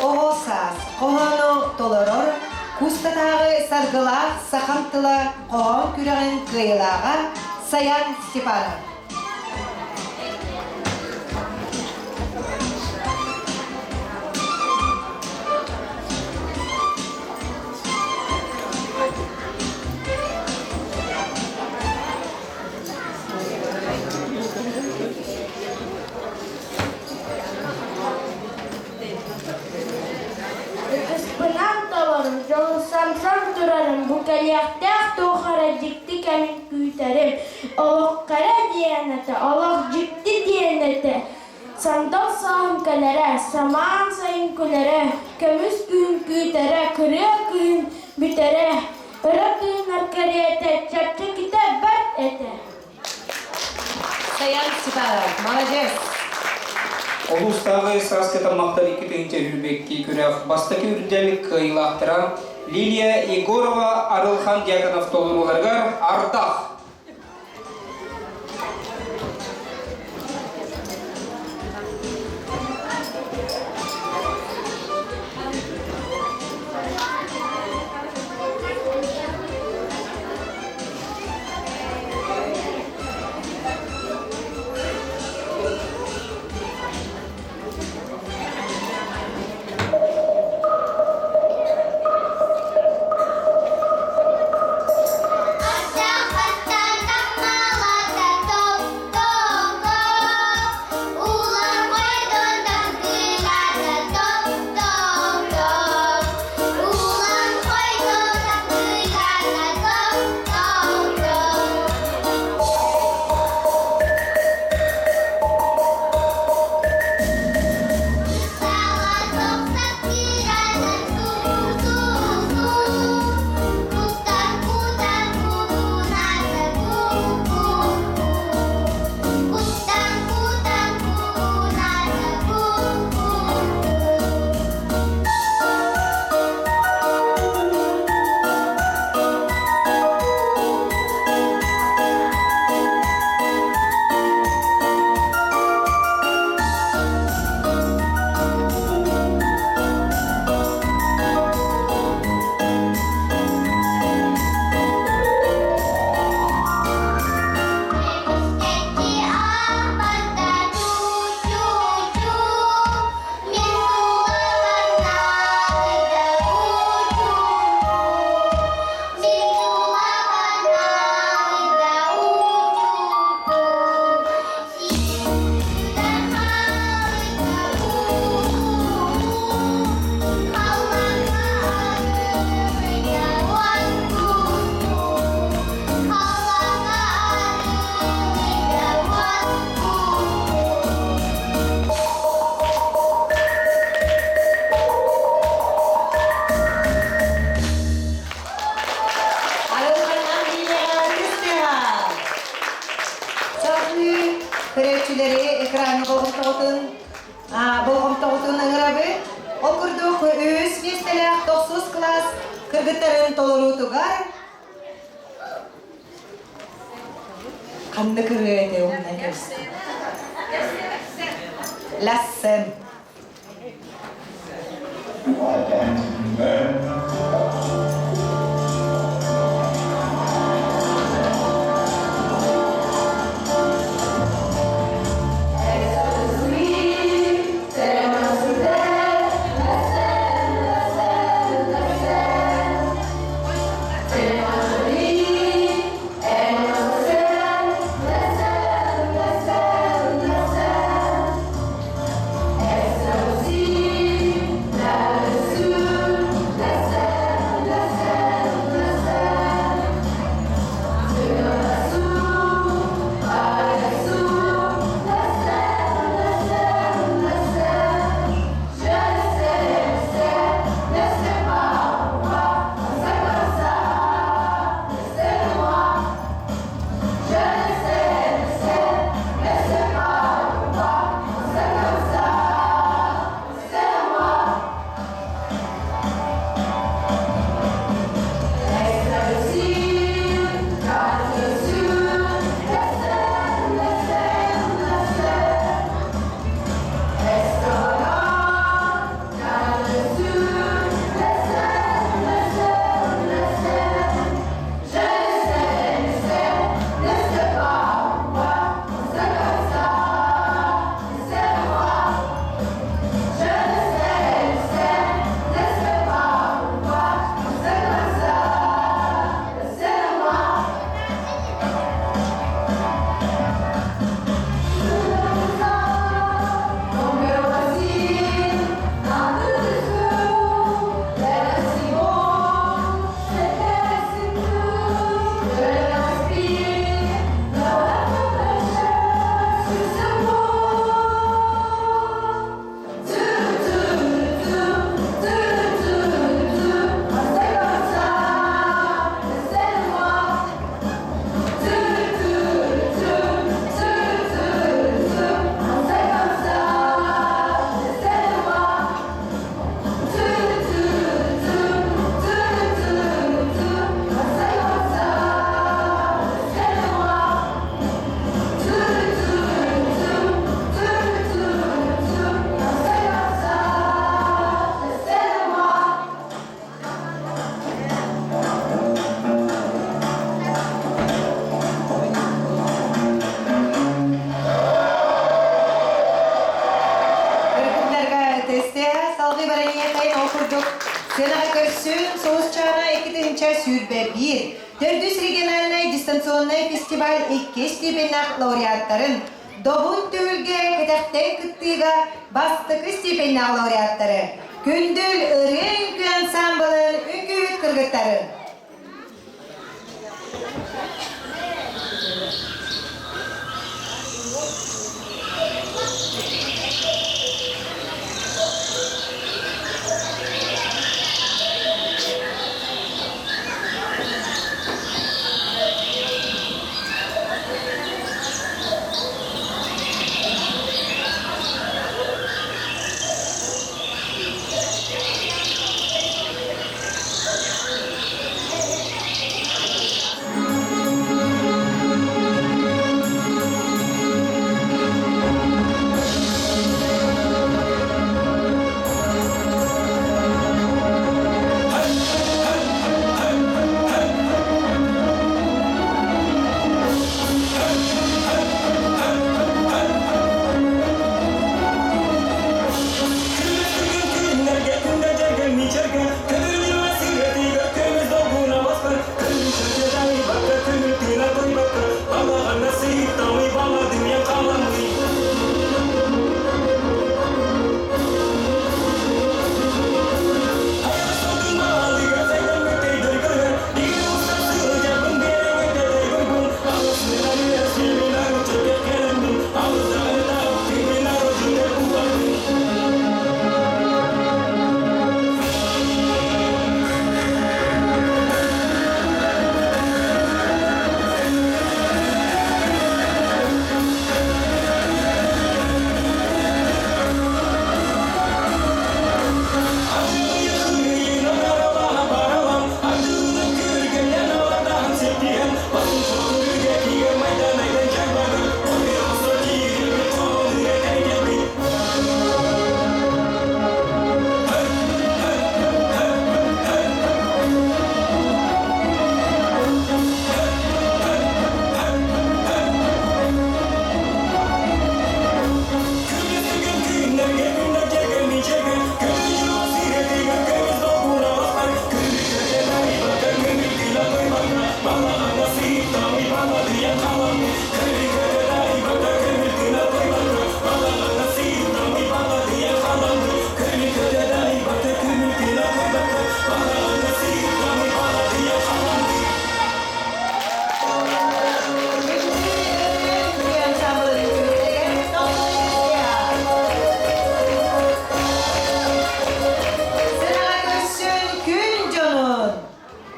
Оҕо саас хоһоону толорор Кустатааҕы саргылаах сахам тыла хоһоон күрэҕин кыайыылааҕа Саян Степанов. Ытыспынан толору дьолусамсан турарым, бу кэлиэхтээх туох эрэ дьикти кэмин күүтэрим. Олох кэрэ диэн этэ, олох дьикти диэн этэ. Сандал сааһым кэлэрэ, самаан сайын күлэрэ, көмүс күн күүтэрэ, кырыа күн бүтэрэ, өрө тыынар кэриэтэ, чэпчэкитэ бэрт этэ. Саян Степанов, молодец! Улуустааҕы сааскы таммахтар 2022 күрэх бастакы үрдэл кыайыылаахтара Лилия Егорова Арылхан Дьяконов толорууларыгар Ардах. кыргыттарын толоруутугар ханнык ырыа этэ умнан кэбистим. Лассен. Кыргыттарга тестиһэ салгыы бараньыакайын ол курдук сыанаҕа көрсүн Соусчаана 2021 төрдүс региональнай дистанционнай фестиваль иккис степеннээх лауреаттарын Добун түһүлгэ кэтэхтэн кыттыыга бастакы степеннээх лауреаттары Күндүл ырыа үҥкүү ансаамбылын үҥкүүһүт кыргыттарын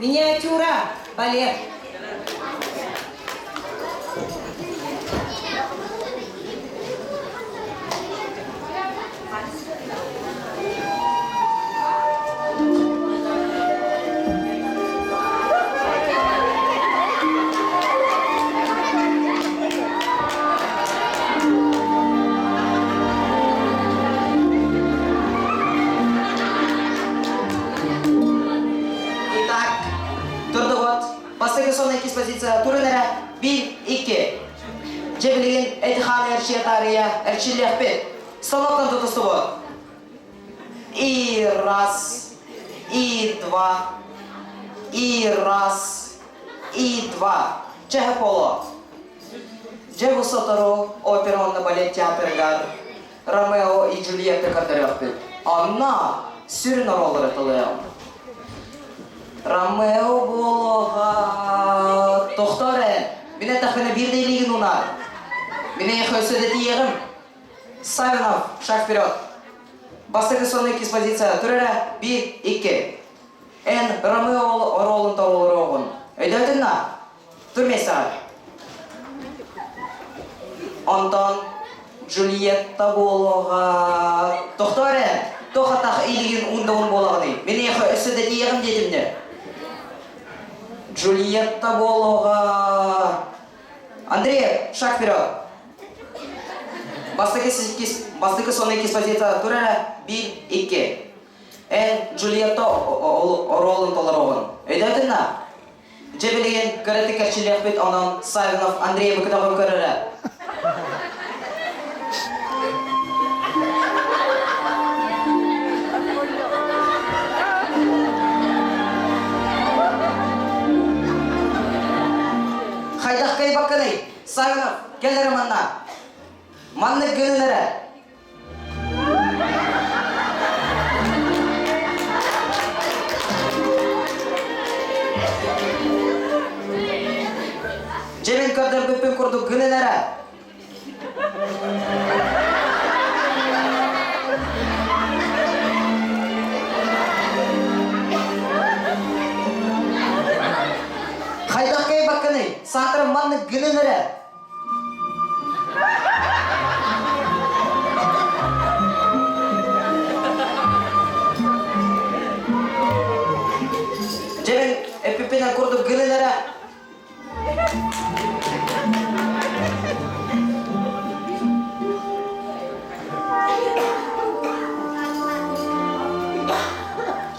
Миниатюра, балет. Итак, турдубут. Бастакы сонун экспозиция турун эрэ 1, 2. Дьэ билигин эти-хааны эрчийэ таарыйа эрчиллиэхпит. Станоктан тутустубут. И раз, и два, и раз, и два. Чэһэ поло. Дьэ бу сотору опера уонна балет театрыгар Ромео и Джульетта көрдөрүөхпүт. Онно сүрүн оруоллары толуйам. Ромео буолуоҕа тохтоор эн. Мин эттэхпинэ биир да илиигин уунаар. Мин эйиэхэ өссө да тиийиэҕим. Савинов, шаг вперед. Бастакы сонный экспозиция тур эрэ, биир, икки. Эн Ромео оруолун толоруоҕун. Өйдөөтүн на? Тур миэстэҕэр. Онтон Джульетта буолуоҕа. Тохтоо эрэ, туох атах илигин уун буолаҕыный? Мин эйиэхэ өссө да тиийэҕим диэтим дэ. Джульетта буолуоҕа. Андрей, шаг вперед. Бастакы, бастакы сонный экспозиция тур эрэ, биир, икки. Эн Джульетта оруолун толороҕун. Өйдөөтүн на? Дьэ билигин кыратык кэрчилиэхпит, онон Савинов Андрей Быкытовы көрөрө. Хайдах кыайбаккыный? Савинов, кэл эрэ манна. Маннык гынын эрэ. Дьэ мин көрдөрбүппүн курдук гынын эрэ. Хайдах кыайбаккыный? Саатар маннык гынын эрэ. Дьэ мин эппиппинэн курдук гынын эрэ.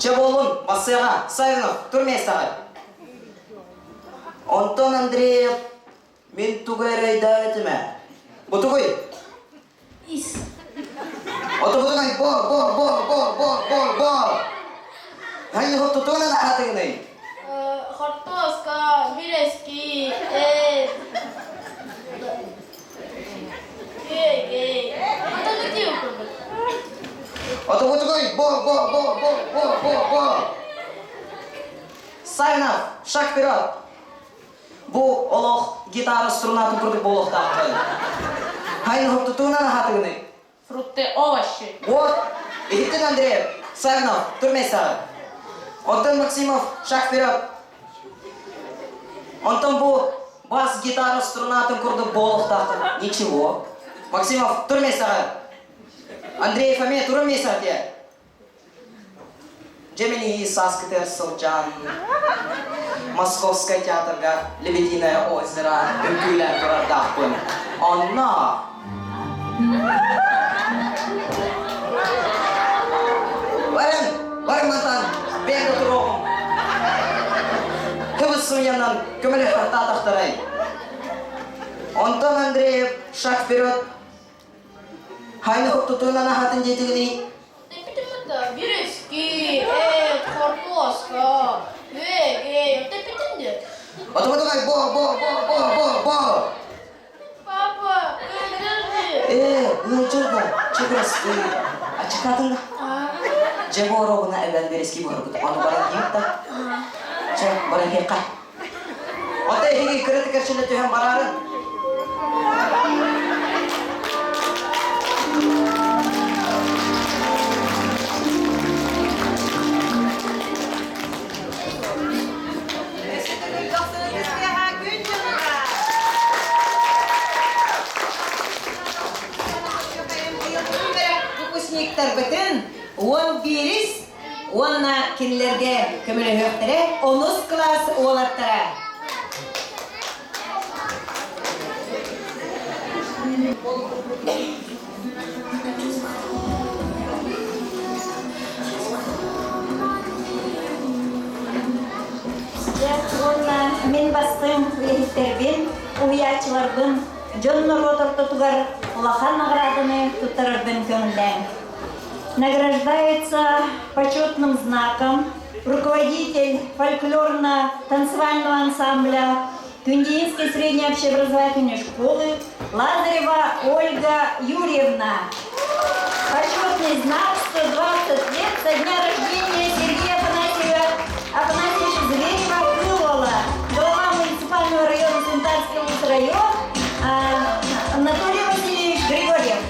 Чэ буоллун, бассыаҕа, Савинов, тур миэстэҕэр. Онтон Андреев мин тугу эрэ өйдөөбөтүм ээ. Бу тугуй? Ис. Отубутунай бо бо бо бо бо бо бо. Хайы тутуунан аатыгыный? Хортуоска, бирэски, эт. Эй, Отогутиу курдук. Отубутугуй бо бо бо бо бо бо бо. Савинов, шаг вперед. Бу олох гитара струнатын курдук буолуохтааххын. Хайын тутуунан аһатыгыный? Фрукты, овощи. Вот, иһиттин Андреев, Савинов, тур миэстэҕэ. Онтон Максимов, шаг вперед. Онтон бу бас гитара струнатын курдук буолуохтааххын. Ничего. Максимов, тур миэстэҕэ. Андреев эмиэ тур миэстэҕэ Дьэ мин ии сааскытыгар сылдьан Московскай театрга Лебединое озеро үҥкүүлээн турардаахпын. Онно Баран, бар мантан, бэйэм да туруоҕум. Хыбыс сымыйанан көмөлөһө Онтон Андреев шаг вперед Хайны тутуунан аһатын диэтигиний? Бирэски, эт, хортуоска, үөгэй, тэппитим де. Отубутугай бо бо бо бо бо бо. Папа, ыалдьар Ээ, ыалдьар да, чэгырастыы. Ачыкатын да. Дьэ бу оруобуна эбэн бирэски буһарбыт, ону баран иһит да. Чэ, баран иһиэххэ. Ота эһиги кыратык эрчиллэ түһэн бараарын. кыргыттарбытын уон биирис уонна кинилэргэ көмөлөһүөхтэрэ онус кылаас уолаттара. Уонна мин бастыҥ үлэһиттэрбин, уһуйааччыларбын дьон норуот ортотугар улахан наҕарааданы туттарарбын көҥүллээҥ. Награждается почетным знаком руководитель фольклорно-танцевального ансамбля Күндеинской средней общеобразовательной школы Лазарева Ольга Юрьевна. Почетный знак 120 лет со дня рождения Сергея Афанасьева, Афанасьевича Зверева-Крылова, глава муниципального района Сунтарский район Анатолий Васильевич Григорьев.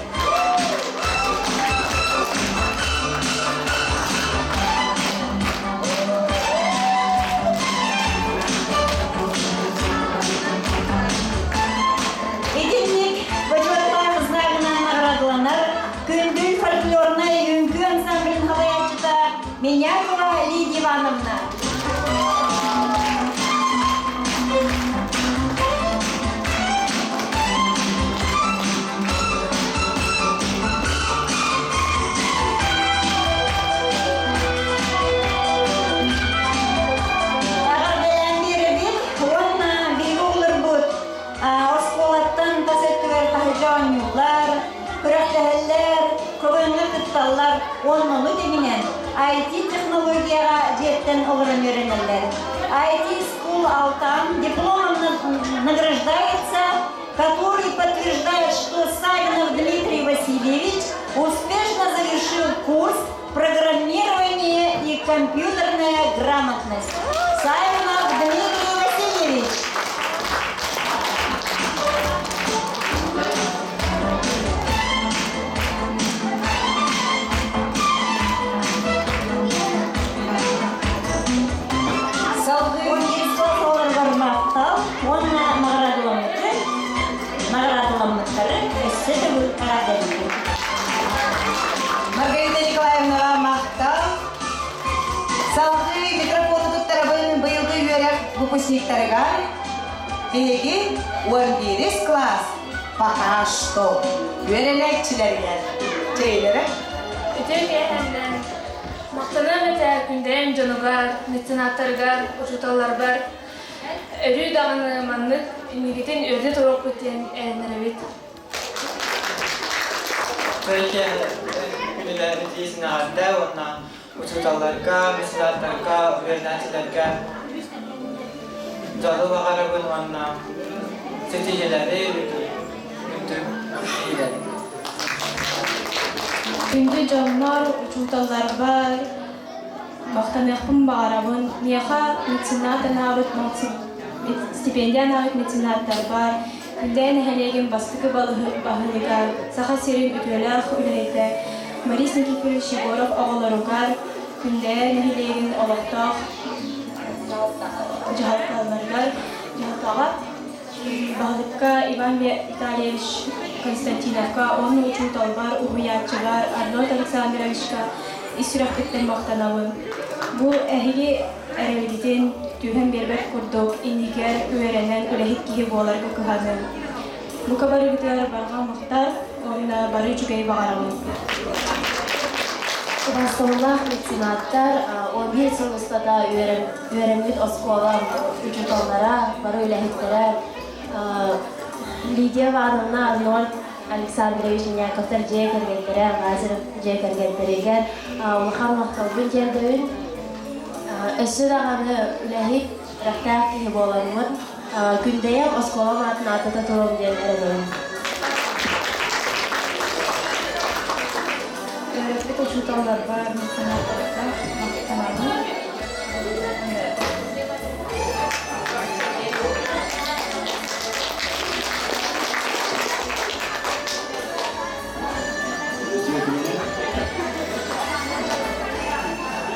Итинник бочуоттаах знагынан наградаланар Күндүл фольклорнай үҥкүү ансамблын салайааччыта Менякова Лидия Ивановна. Эҕэрдэлээн биэрэбит уонна биһиги оҕолорбут оскуолаттан тас өттүгэр таһырдьа оонньууллар, күрэхтэһэллэр, КВН-ҥа кытталлар уонна ону тэҥинэн IT-технологияҕа дьиэттэн олорон үөрэнэллэр. IT School Алтан дипломом награждается, который подтверждает, что Савинов Дмитрий Васильевич успешно завершил курс программирование и компьютерная грамотность. Савинов Дмитрий Васильевич. Салгыы Оҕолоргор махтал уонна наҕараадаламмыты наҕараадаламмыттары өссө төгүл эҕэрдэлиибин. Маргарита Николаевнаҕа махтал. Салгыы микрофону туттарабын быйылгы үөрэх выпускниктарыгар биһиги 11 класс пока что үөрэнээччилэригэр чэйлэрэ. Үтүө киэһэннэн махтаныам этэ күндэйим дьонугар, меценаттарыгар, учууталларбар өрүү даҕаны маннык инникитин үөрдэ туруохпут диэн эрэнэрэбит. Күнүлээбит иисинэҕэрдэ уонна учууталларга, меценаттарга, үөрэнээччилэргэ дьолу баҕарабын уонна ситиһиилэри үрдүк ситиһиилэри. Күндү дьоннор, учууталларбар махтаныахпын баҕарабын. Миэхэ меценат анаабыт стипендия анаабыт меценаттарбар, Күндэйэ нэһилиэгин бастакы баһылыга, Саха сирин үтүөлээх үлэһитэ Борис Никифорович Егоров оҕолоругар Күндэйэ нэһилиэгин олохтоох дьаһалталарыгар дьаһалтаҕа баһылыкка Иван Витальевич Константиновка уонна учууталбар, уһуйааччыбар Арнольд Александровичка ис сүрэхпиттэн махтанабын. Бу эһиги эрэлгитин түһэн биэрбэт курдук иннигэр үөрэнэн үлэһит киһи буоларга кыһаныҥ. Бука барыгытыгар барҕа махтал уонна бары үчүгэй баҕарабын. Убастабыллаах меценаттар, 11 сыл устата үөрэммит оскуола учууталлара, бары үлэһиттэрэ Лидия Ивановна, Арнольд Александрович Иняковтар дьиэ кэргэттэрэ, Лазарев дьиэ кэргэттэригэр улахан махталбын тиэрдэбин. Өссө даҕаны үлэһит, үрэхтээх киһи буоламмын, Күндэйэм оскуолам аатын ааттата туруом диэн эрэнэбин. Үөрэппит учууталларбар, меценаттарга махтанабын.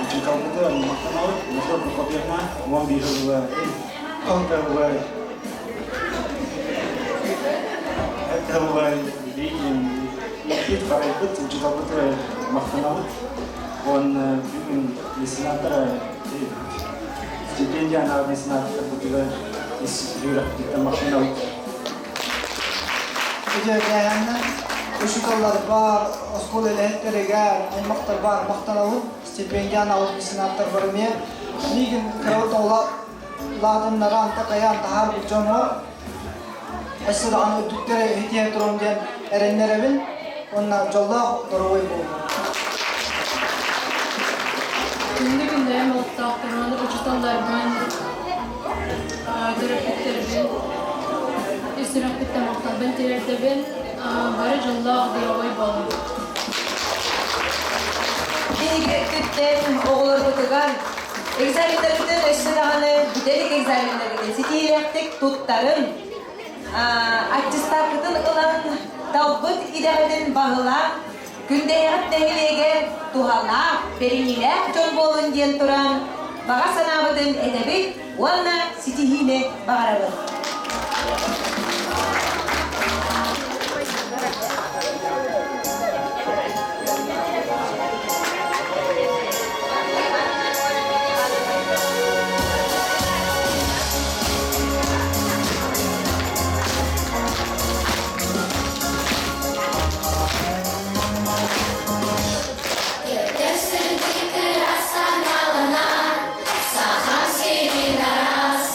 Учууталбытыгар махтанабыт. Михаил Прокопьевна, 11 жылы алтылы алтылы Ииппит, харайбыт, учууталбыт махтанабыт. Уонна бүгүн меценаттар стипендия анаабыт меценаттарбытыгар ис үөрэхпититтэн махтанабыт. Үтүөкээһиннэн учууталларбар, оскуола үлэһиттэригэр, аймахтарбар махтанабын. Стипендия анаабыт меценаттарбар эмиэ. Миигин кырабыт оҕолор улаатыннаран, такайан таһаарбыт дьоннор өссө даҕаны үрдүктэрэ иһитиһэ туруом диэн эрэннэрэбин уонна дьоллоох доруобай буолуҥ. Күндү күннэрим олохтоохторун, учууталларбын, төрөппүттэрбин ис сүрэхпиттэн махталбын тириэрдэбин. Бары дьоллоох доруобай буолуҥ. Биһиги өттүттэн оҕолорбутугар Экзаменнаргытын өссө даҕаны бүтэһик экзаменнаргытын ситиһиилээхтик туттарын, аттестаккытын ылан талбыт идэҕитин баһылаан, күндэйэҕит нэһилиэгэр туһалаах, бэриниилээх дьон буолун диэн туран баҕа санаабытын этэбит уонна ситиһиини баҕарабыт. Сахам сирин араас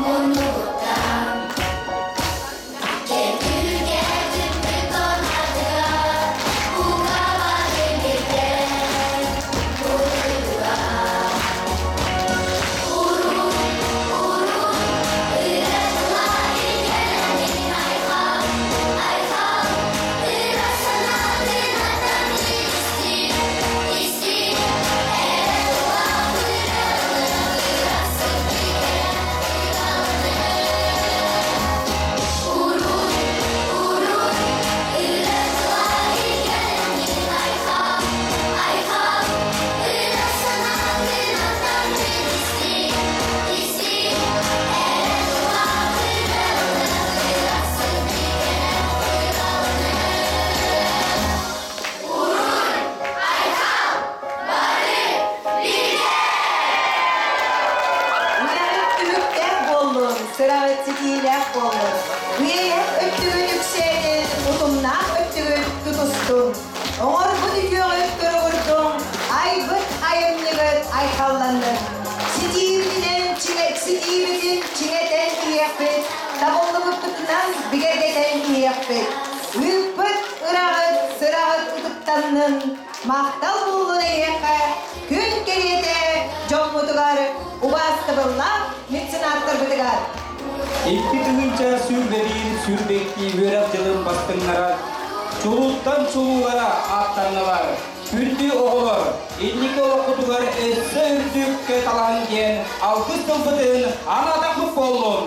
муннугуттан Үлэҕит түмүктээх буоллун, сыраҕыт ситиилээх буоллун. Үйэйэх өттүгүн үксээтин, утумнаах өттүгүн тутустун. Оҥорбут үтүөҕүт туругурдуҥ, айбыт айымньыгыт айхалланнын. Ситиибитинэн ситиибитин чиҥэтэн иһиэхпит, табыллыбыппытынан бигэргэтэн иһиэхпит. Ыыппыт ыраҕыт, сыраҕыт ытыктаннын, махтал буоллун эйиэхэ, күн кэриэтэ дьоммутугар, убаастабыллаах меценаттарбытыгар. 2021 сүүрбэкки үөрэх дьылын бастыҥнара чулууттан чулуулара ааттаннылар. Күндү оҕолор, инники олоххутугар өссө үрдүк талаһын диэн алгыс тылбытын анаатахпыт буоллун!